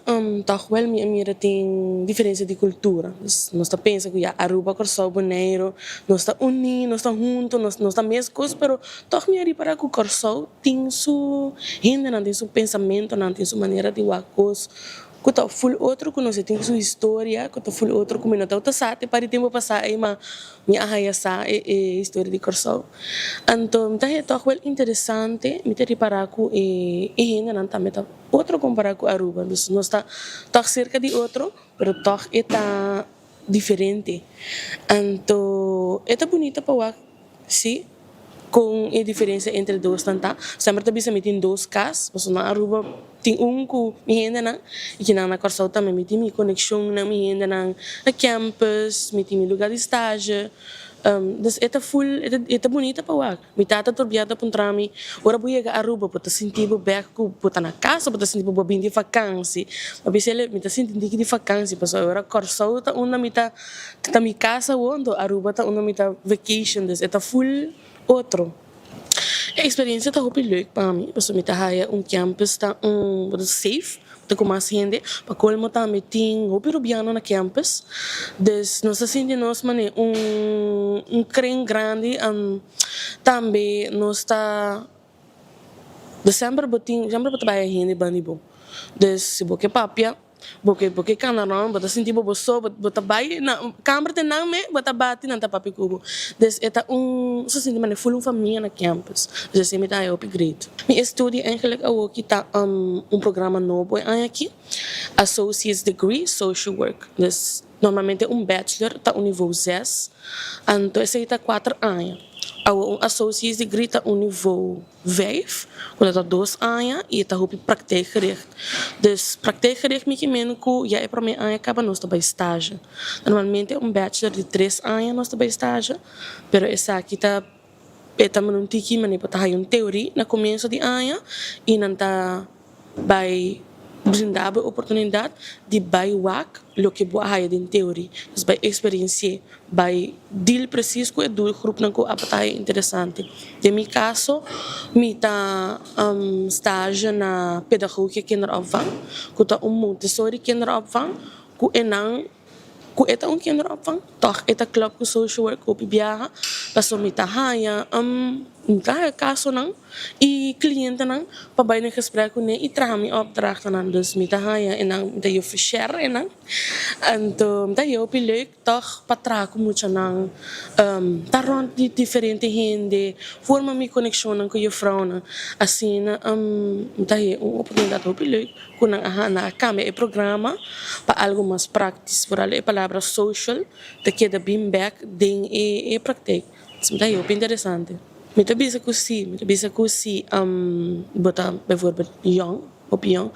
tòg wèl mi a mira tin diferensia di kultura. Nos ta pensa ku ya Aruba, Kòrsou, Boneiru nos ta uní, nos ta huntu, nos nos ta meskos, pero tòg mi a ripará ku Kòrsou tin su hendenan, tin su pensamentunan, tin su manera di wak kos ku ta ful otro ku nos. E tin su historia ku ta ful otro ku mi no tabata sa te par di tempu pasá ei, ma mi a haya sa e e historia di Kòrsou. Anto mi ta haña tòg wèl interesante, mi ta ripará ku e e hendenan tambe ta. Otro kompará ku Aruba. Dus nos ta tòg serka di otro, pero tòg e ta diferente. Anto e ta bunita pa wak si kon e diferensia entre dosnan ta. Semper ta bisa mi tin dos kas, pasobra na Aruba tin un ku mi hendenan i kinan na Kòrsou tambe mi tin mi konekshonnan, mi hendenan na campus, mi tin mi lugá di stage. Dus e ta ful, e ta bunita pa wak. Mi tata tur bia ta puntra mi, Ora bo yega Aruba, bo ta sinti bo bek ku bo ta na kas o bo ta sinti bo bo bin di fakansi? Mi a bisa el, Mi ta sinti un tiki di fakansi pasobra ora Kòrsou ta unda mi ta ta mi kas awor, anto Aruba ta unda mi ta vacation, dus e ta ful otro. E eksperensia ta hopi leuk pa mi pasobra mi ta haya un campus ta un safe. Ta ku mas hende. Pa kolmo tambe tin hopi rubiano na campus. Dus nos ta sinti nos mane un un kren grandi. Tambe nos ta de semper bo tin semper bo ta bai hende banda di bo. Dus si bo ke papia bo ke bo ke kana rond bo ta sinti bo bo so bo ta bai na kamber te nan me bo ta bati nan ta papia ku bo. Dus e ta un nos ta sinti mane ful un famia na campus. Dus esei mi ta haña hopi great. Mi estudio eigenlijk awoki ta un programa nobo e aña aki, Associate's Degree Social Work. Dus normalmente un bachelor ta un nivo zes, anto esei ta kuater aña. Awo un Associate's Degree ta un nivo vijf, ku ta dos aña i e ta hopi praktijkgericht. Dus praktijkgericht mi ke men ku ya e prome aña kaba nos ta bai stage. Normalmente un bachelor di tres aña nos ta bai stage, pero esaki ta. E ta manda un tiki manera pa ta haya un teori na comienso di aña y nan ta bay brinda bo e oportunidad di bay wak loke bo a haya den teori. Dus bay experienci'e, bay deal precies cu e doelgroepnan cu abo ta haya interesante. Den mi caso mi ta stage na Pedagogie Kinderopvang cu ta un Montessori kinderopvang cu e nan. Ku e ta un kinderopvang, tòg e ta klòp ku social work hopi biaha, pasobra mi ta haña mi ta haña kasonan i klientenan pa bai na gesprek kuné i traha mi opdrachtennan. Dus mi ta haña enan, mi ta yofre share enan. Anto mi ta haña hopi leuk tòg pa traha ku muchanan, ta rònt di diferente hende, forma mi konekshonnan ku yefrounan. Asina mi ta haña un oportunidat hopi leuk. Ku nan a hana a kambia e programa pa algu mas praktis, foral e palabra social ta keda bin bek den e praktijk. Mi ta haña hopi interesante. Mi ta bisa ku si, mi ta bisa ku si bo ta bijvoorbeeld yong, hopi yong,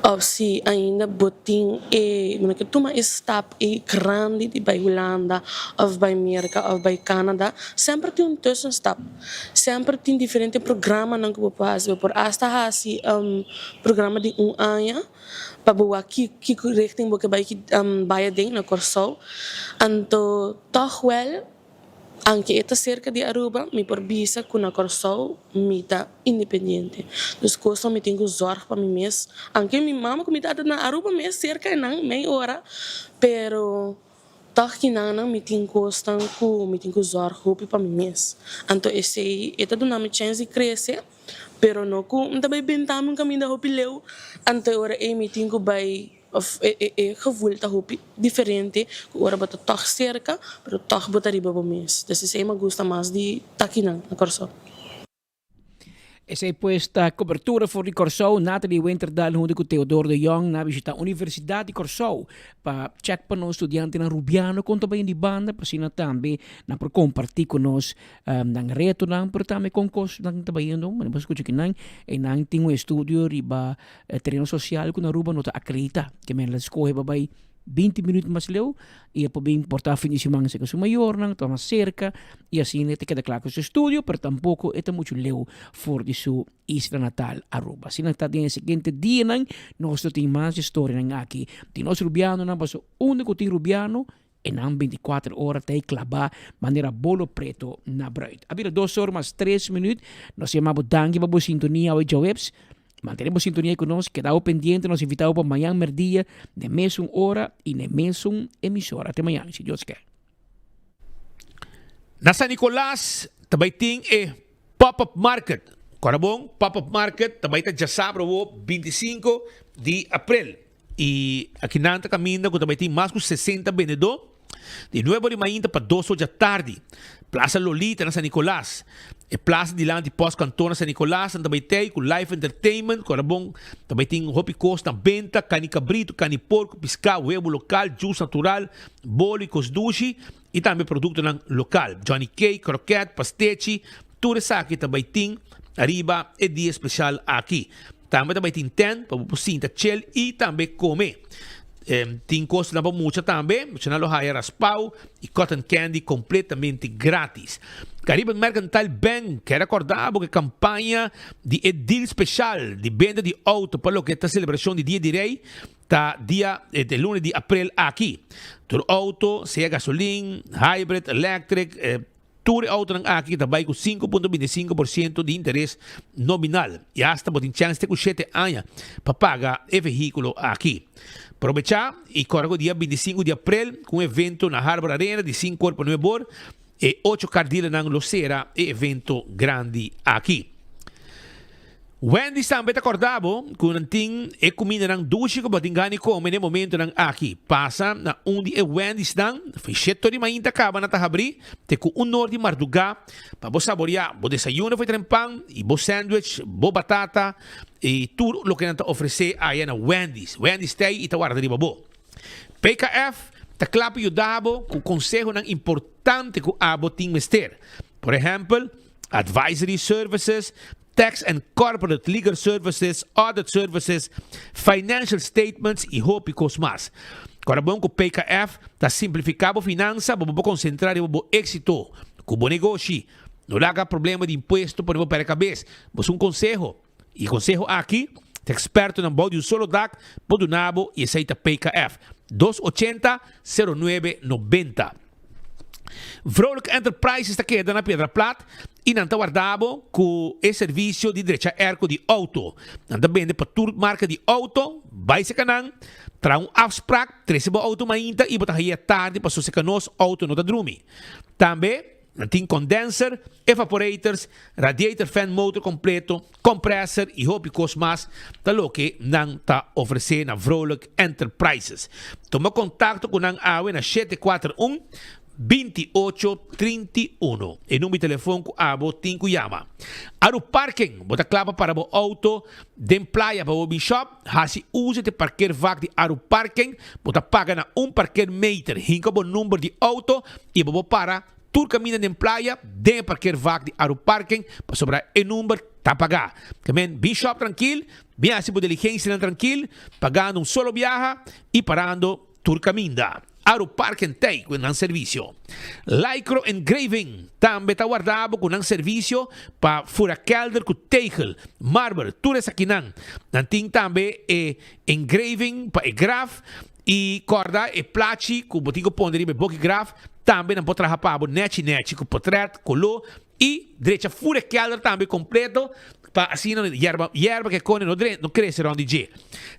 òf si ainda bo tin e, bo no ke tuma e stap e grandi di bai Hulanda òf bai Merka òf bai Canada, semper tin un tussenstap. Semper tin diferente programanan ku bo por hasi. Bo por asta hasi programa di un aña pa bo wak ki kiko richting bo ke bai ki bai aden na Kòrsou. Anto tòg wèl anke e ta serka di Aruba mi por bisa ku na Kòrsou mi ta independiente. Dus kosnan mi tin ku zòrg pa mi mes. Anke mi mama ku mi tata na Aruba mes serka enan mei ora pero. Tòg kinannan mi tin kosnan ku mi tin ku zòrg hopi pa mi mes. Anto esei e ta duna mi chèns di krese, pero no ku mi ta bai benta mi un kaminda hopi leu, anto e ora ei mi tin ku bai òf e e gevoel ta hopi diferente ku ora bo ta tòg serka, pero tòg bo ta riba bo mes. Dus esei mi a gusta mas di ta kinan na Kòrsou. Esei pues ta cobertura for di Kòrsou. Nathalie Winterdal huntu ku Theodor de Jong na bishita Universidat di Kòrsou pa check pa nos studiantenan Rubiano kon ta bai di banda pa asina tambe nan por kompartí ku nos nan retonan pero tambe kon kos nan ta bayendo. Bo por skucha kinan e nan tin un estudio riba tereno sosial ku na Aruba no ta akreditá. Ke men la skohe pa bai. 20 minuut mas leu y e por bin por ta fin di siman cerca su mayornan, ta mas cerca y asina e ta keda cla cu su estudio pero tampoco e ta mucho leu for di su isla natal Aruba. Asina ta den e siguiente dianan nos lo tin mas historianan aki di nos Rubianonan pasobra unda cu tin Rubiano e nan binticuater ora ta e claba manera bolo preto na bruid. A bira dos or mas tres minuut nos yama bo danki pa bo sintonia awe djaweps. Mantene bo sintonia ku nos, keda bo pendiente, nos invita bo pa mañan merdia n'e mesun ora i n'e mesun emisora. Te mañan, si Dios ke. Na San Nicolas ta bai tin e Pop-up Market. Kora bon, Pop-up Market ta bai ta djasabra awo 25 di aprel. I akinan ta kaminda ku ta bai tin mas ku 60 bendedó. Di nuebe di mainta pa dos or djatardi. Plaza Lolita na San Nicolas. E plaza dilanti Post Kantoor na San Nicolas nan ta bai tei ku live entertainment, ku ora bon ta bai tin hopi kos na benta, kani kabritu, kani porko, piská, webu lokal, juice natural, bolo i kos dushi i tambe produktonan lokal. Johnny cake, kroket, pastechi, tur esaki ta bai tin ariba e dia spesial aki. Tambe ta bai tin tent pa bo por sinta chill i tambe kome. Tin kosnan pa mucha tambe, muchanan lo haya raspao i cotton candy completamente gratis. Caribbean Mercantile Bank kier acorda bo ku e campaña di e deal special di benta di auto pa loke ta celebracion di Dia di Rey ta dia e luna di april aki. Tur auto, sea gasolin, hybrid, electric, Tur e autonan aki ta bai ku 5.25% di interes nominal i asta bo tin chèns te ku shete aña pa paga e vehíkulo aki. Probechá i kòrda ku dia 25 di aprel ku un evento na Harbor Arena di sinku or pa nuebe or, e ocho car dealernan lo sera e evento grandi aki. Wendy's tambe ta kòrda bo ku nan tin e kumindanan dushi ku bo tin gana di kome na e momentunan aki. Pasa na un di e Wendy'snan, fei sheto di mainta kaba nan ta habrí te ku un or di mardugá pa bo saboriá bo desayuno fei trempan i bo sandwich, bo batata i tur loke nan ta ofresé aya na Wendy's. Wendy's ta ei i ta warda riba bo. PKF ta kla pa yuda bo ku konsehonan importante ku abo tin mester. Por ehèmpel, advisory services, tax and corporate legal services, audit services, financial statements y hopi cos mas. Cora bon cu PKF ta simplifica bo finansa pa bo por concentra riba bo exito cu bo negoshi. No laga problema di impuesto pone bo perde cabes. Bo su un conseho y e conseho aki ta expertonan bou di un solo dak por duna bo y esey ta PKF. Dos ochenta, sero nuebe, nobenta. Vrolijk Enterprises ta keda na Piedra Plat y nan ta warda bo cu e servicio di drecha airco di auto. Nan ta bende pa tur marca di auto, bay seca nan, traha un afspraak, trece bo auto mainta y bo ta haya tardi paso seca nos auto no ta drumi. Tambe nan tin condenser, evaporators, radiator fan motor completo, compressor y hopi cos mas ta loke nan ta ofrece na Vrolijk Enterprises. Tuma contacto cu nan awe na 741 2831, e number di telefon cu abo tin cu yama. Aru Parking, bo ta cla pa para bo auto den playa pa bo bin shop? Haci uzo di e parkeervak di Aru Parking, bo ta paga na un parkeermeter, hinca bo number di auto y bo por para Tur kaminda den playa den e parkeervak di Aruparken pasobra e number ta pagá. Ke men bin shop trankil, bin hasi bo diligensianan trankil, pagando un solo biaha i parando tur kaminda. Aruparken t'ei ku nan servisio. Lycro Engraving tambe ta warda bo ku nan servisio pa fura kelder ku tegel, marmer, tur esakinan. Nan tin tambe e engraving pa e graf I kòrda e plachi ku bo tin ku pone riba e boki graf, tambe nan por traha pa bo nèchi nèchi ku potrèt, koló i drecha fur e kèlder tambe kompleto pa asina yerba yerba ke kone no no krese rònt di dje.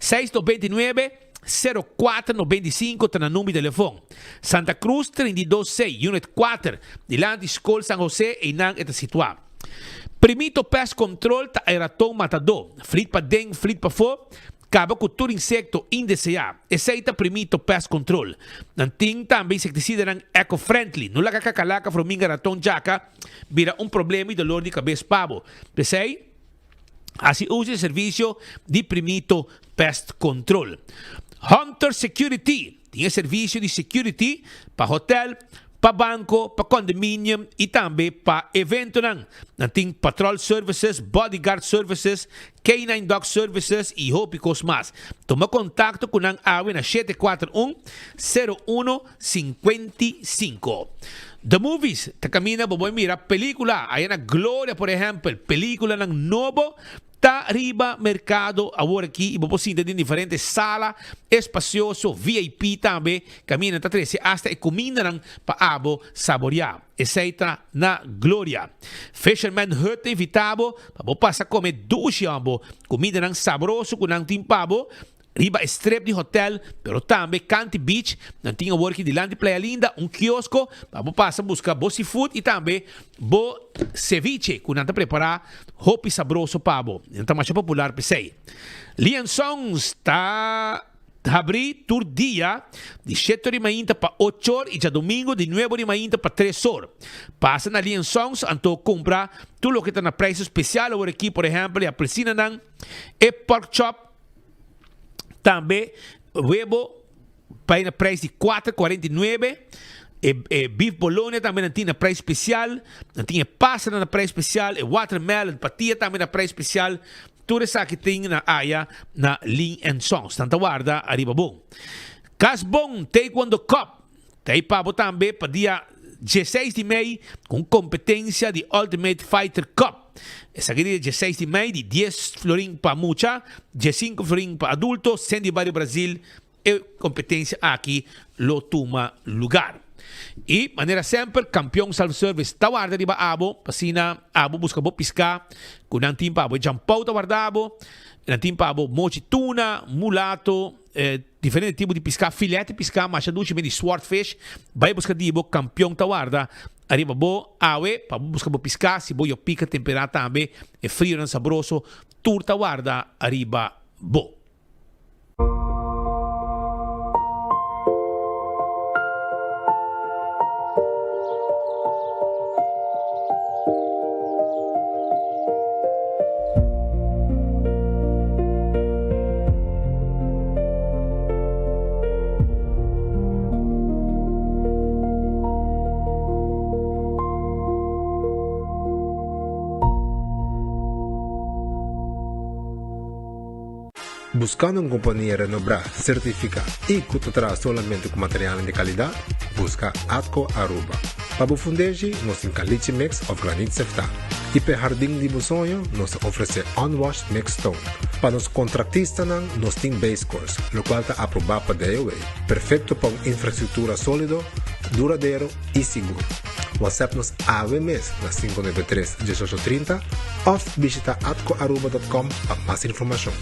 699 04 95 ta nan number di telefon. Santa Cruz 32 C, Unit 4, dilanti Skol San Jose einan e ta situá. Primito Pest Control ta e raton matadó, flit paden, flit pafó, Kaba ku tur insekto indeseá. Esei ta primito pest control. Nan tin tambe insektisidanan eco-friendly. No laga kakalaka, frominga, raton, djaka bira un problema i dolor di kabes pa bo. P'esei, hasi uso di e servisio di primito pest control. Hunter Security tin e servisio di security pa hotel. Pa banco, pa condominium y tambe pa eventonan. Nan tin patrol services, bodyguard services, K-nine dog services y hopi cos mas. Tuma contacto cu nan awe na 741 01 55. The Movies ta caminda bo bo mira pelicula aya na Gloria por ehempel, peliculanan nobo Ta riba mercado awor aki y bo por sinta den diferente sala espacioso, VIP tambe, caminda ta trece hasta e cumindanan pa abo saborea. Esey ta na Gloria. Fisherman Hut ta invita bo pa bo pasa come dushi abo cumindanan sabroso cu nan tin pa bo Riba e strip di hotel, pero tambe Kanti Beach, nan tin awor ki dilanti Playa Linda un kiosko pa bo pasa buska bo seafood y tambe bo ceviche cu nan ta prepara hopi sabroso pa bo. Nan ta masha popular p'esey. Lian Songs ta habri tur dia di shete or di mainta pa ocho or y djadomingo di nuebe or di mainta pa tres or. Pasa na Lian Songs anto cumpra tur loke ta na prijs special awor aki, por ehempel e apelsinanan, e pork chop, Tambe webo bai na prijs di 4,49. E, e beef bologna tambe nan tin na prijs special. Nan tin e pasta na prijs special. E watermelon patia tambe na prijs special. Tur esaki tin na aya na Ling and Sons. Nan ta warda ariba bon. Cas Bon Taekwondo Cup. Ta ei pa bo tambe pa dia dieseis di mei ku un kompetensia di Ultimate Fighter Cup. Esaki dia dieseis di mei di dies florin pa mucha, diesinku florin pa adulto, sen di Bario Brazil e kompetensia aki lo tuma lugar. I manera semper Kampion Self Service ta warda riba abo pa asina abo buska bo piská ku nan tin pa abo. E djampou ta warda abo, nan tin pa abo mochi tuna, mulato, Diferente tipo di piská, filet di piská masha dushi men di swordfish, bai buska di bo kampion ta warda ariba bo awe pa bo buska bo piská, si bo yo pika temperá tambe e frionan sabroso tur ta warda ariba bo. Buscando un compania renobrá, certificá y cu ta traha solamente cu materialnan di calidad? Busca Atco Aruba. Pa bo fundeshi, nos tin caliche mix of granit seftá. Y p'e hardin di bo soño, nos ta ofrece unwashed mixed stone. Pa nos contractistanan, nos tin base course, locual ta aproba pa DOW, perfecto pa un infrastructura solido, duradero y sigur. WhatsApp nos awe mes na 593 1830 of bishita atcoaruba.com pa mas informacion.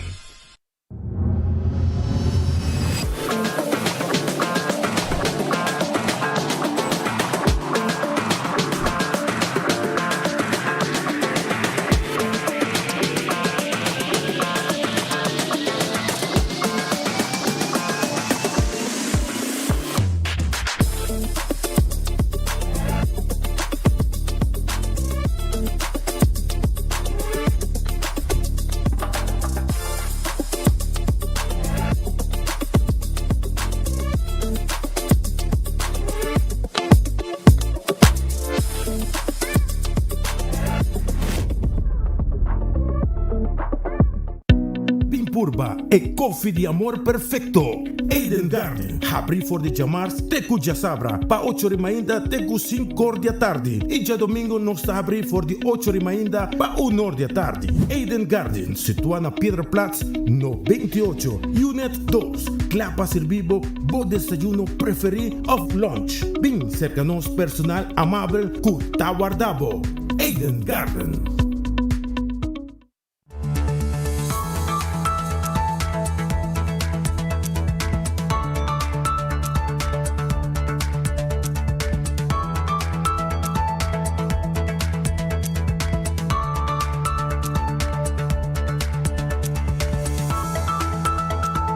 Bin purba e koffie di amor perfecto! Eden Garden, habri for di djamars te ku djasabra pa ocho ri mainta te ku sinkor di atardi i djadomingo nos ta habri for di ocho ri mainta pa unor di atardi. Eden Garden, situá na Piedraplaats no 28, Unit dos, kla pa sirbi bo bo desayuno preferí òf lunch. Bin serka nos personal amabel ku ta warda bo. Eden Garden.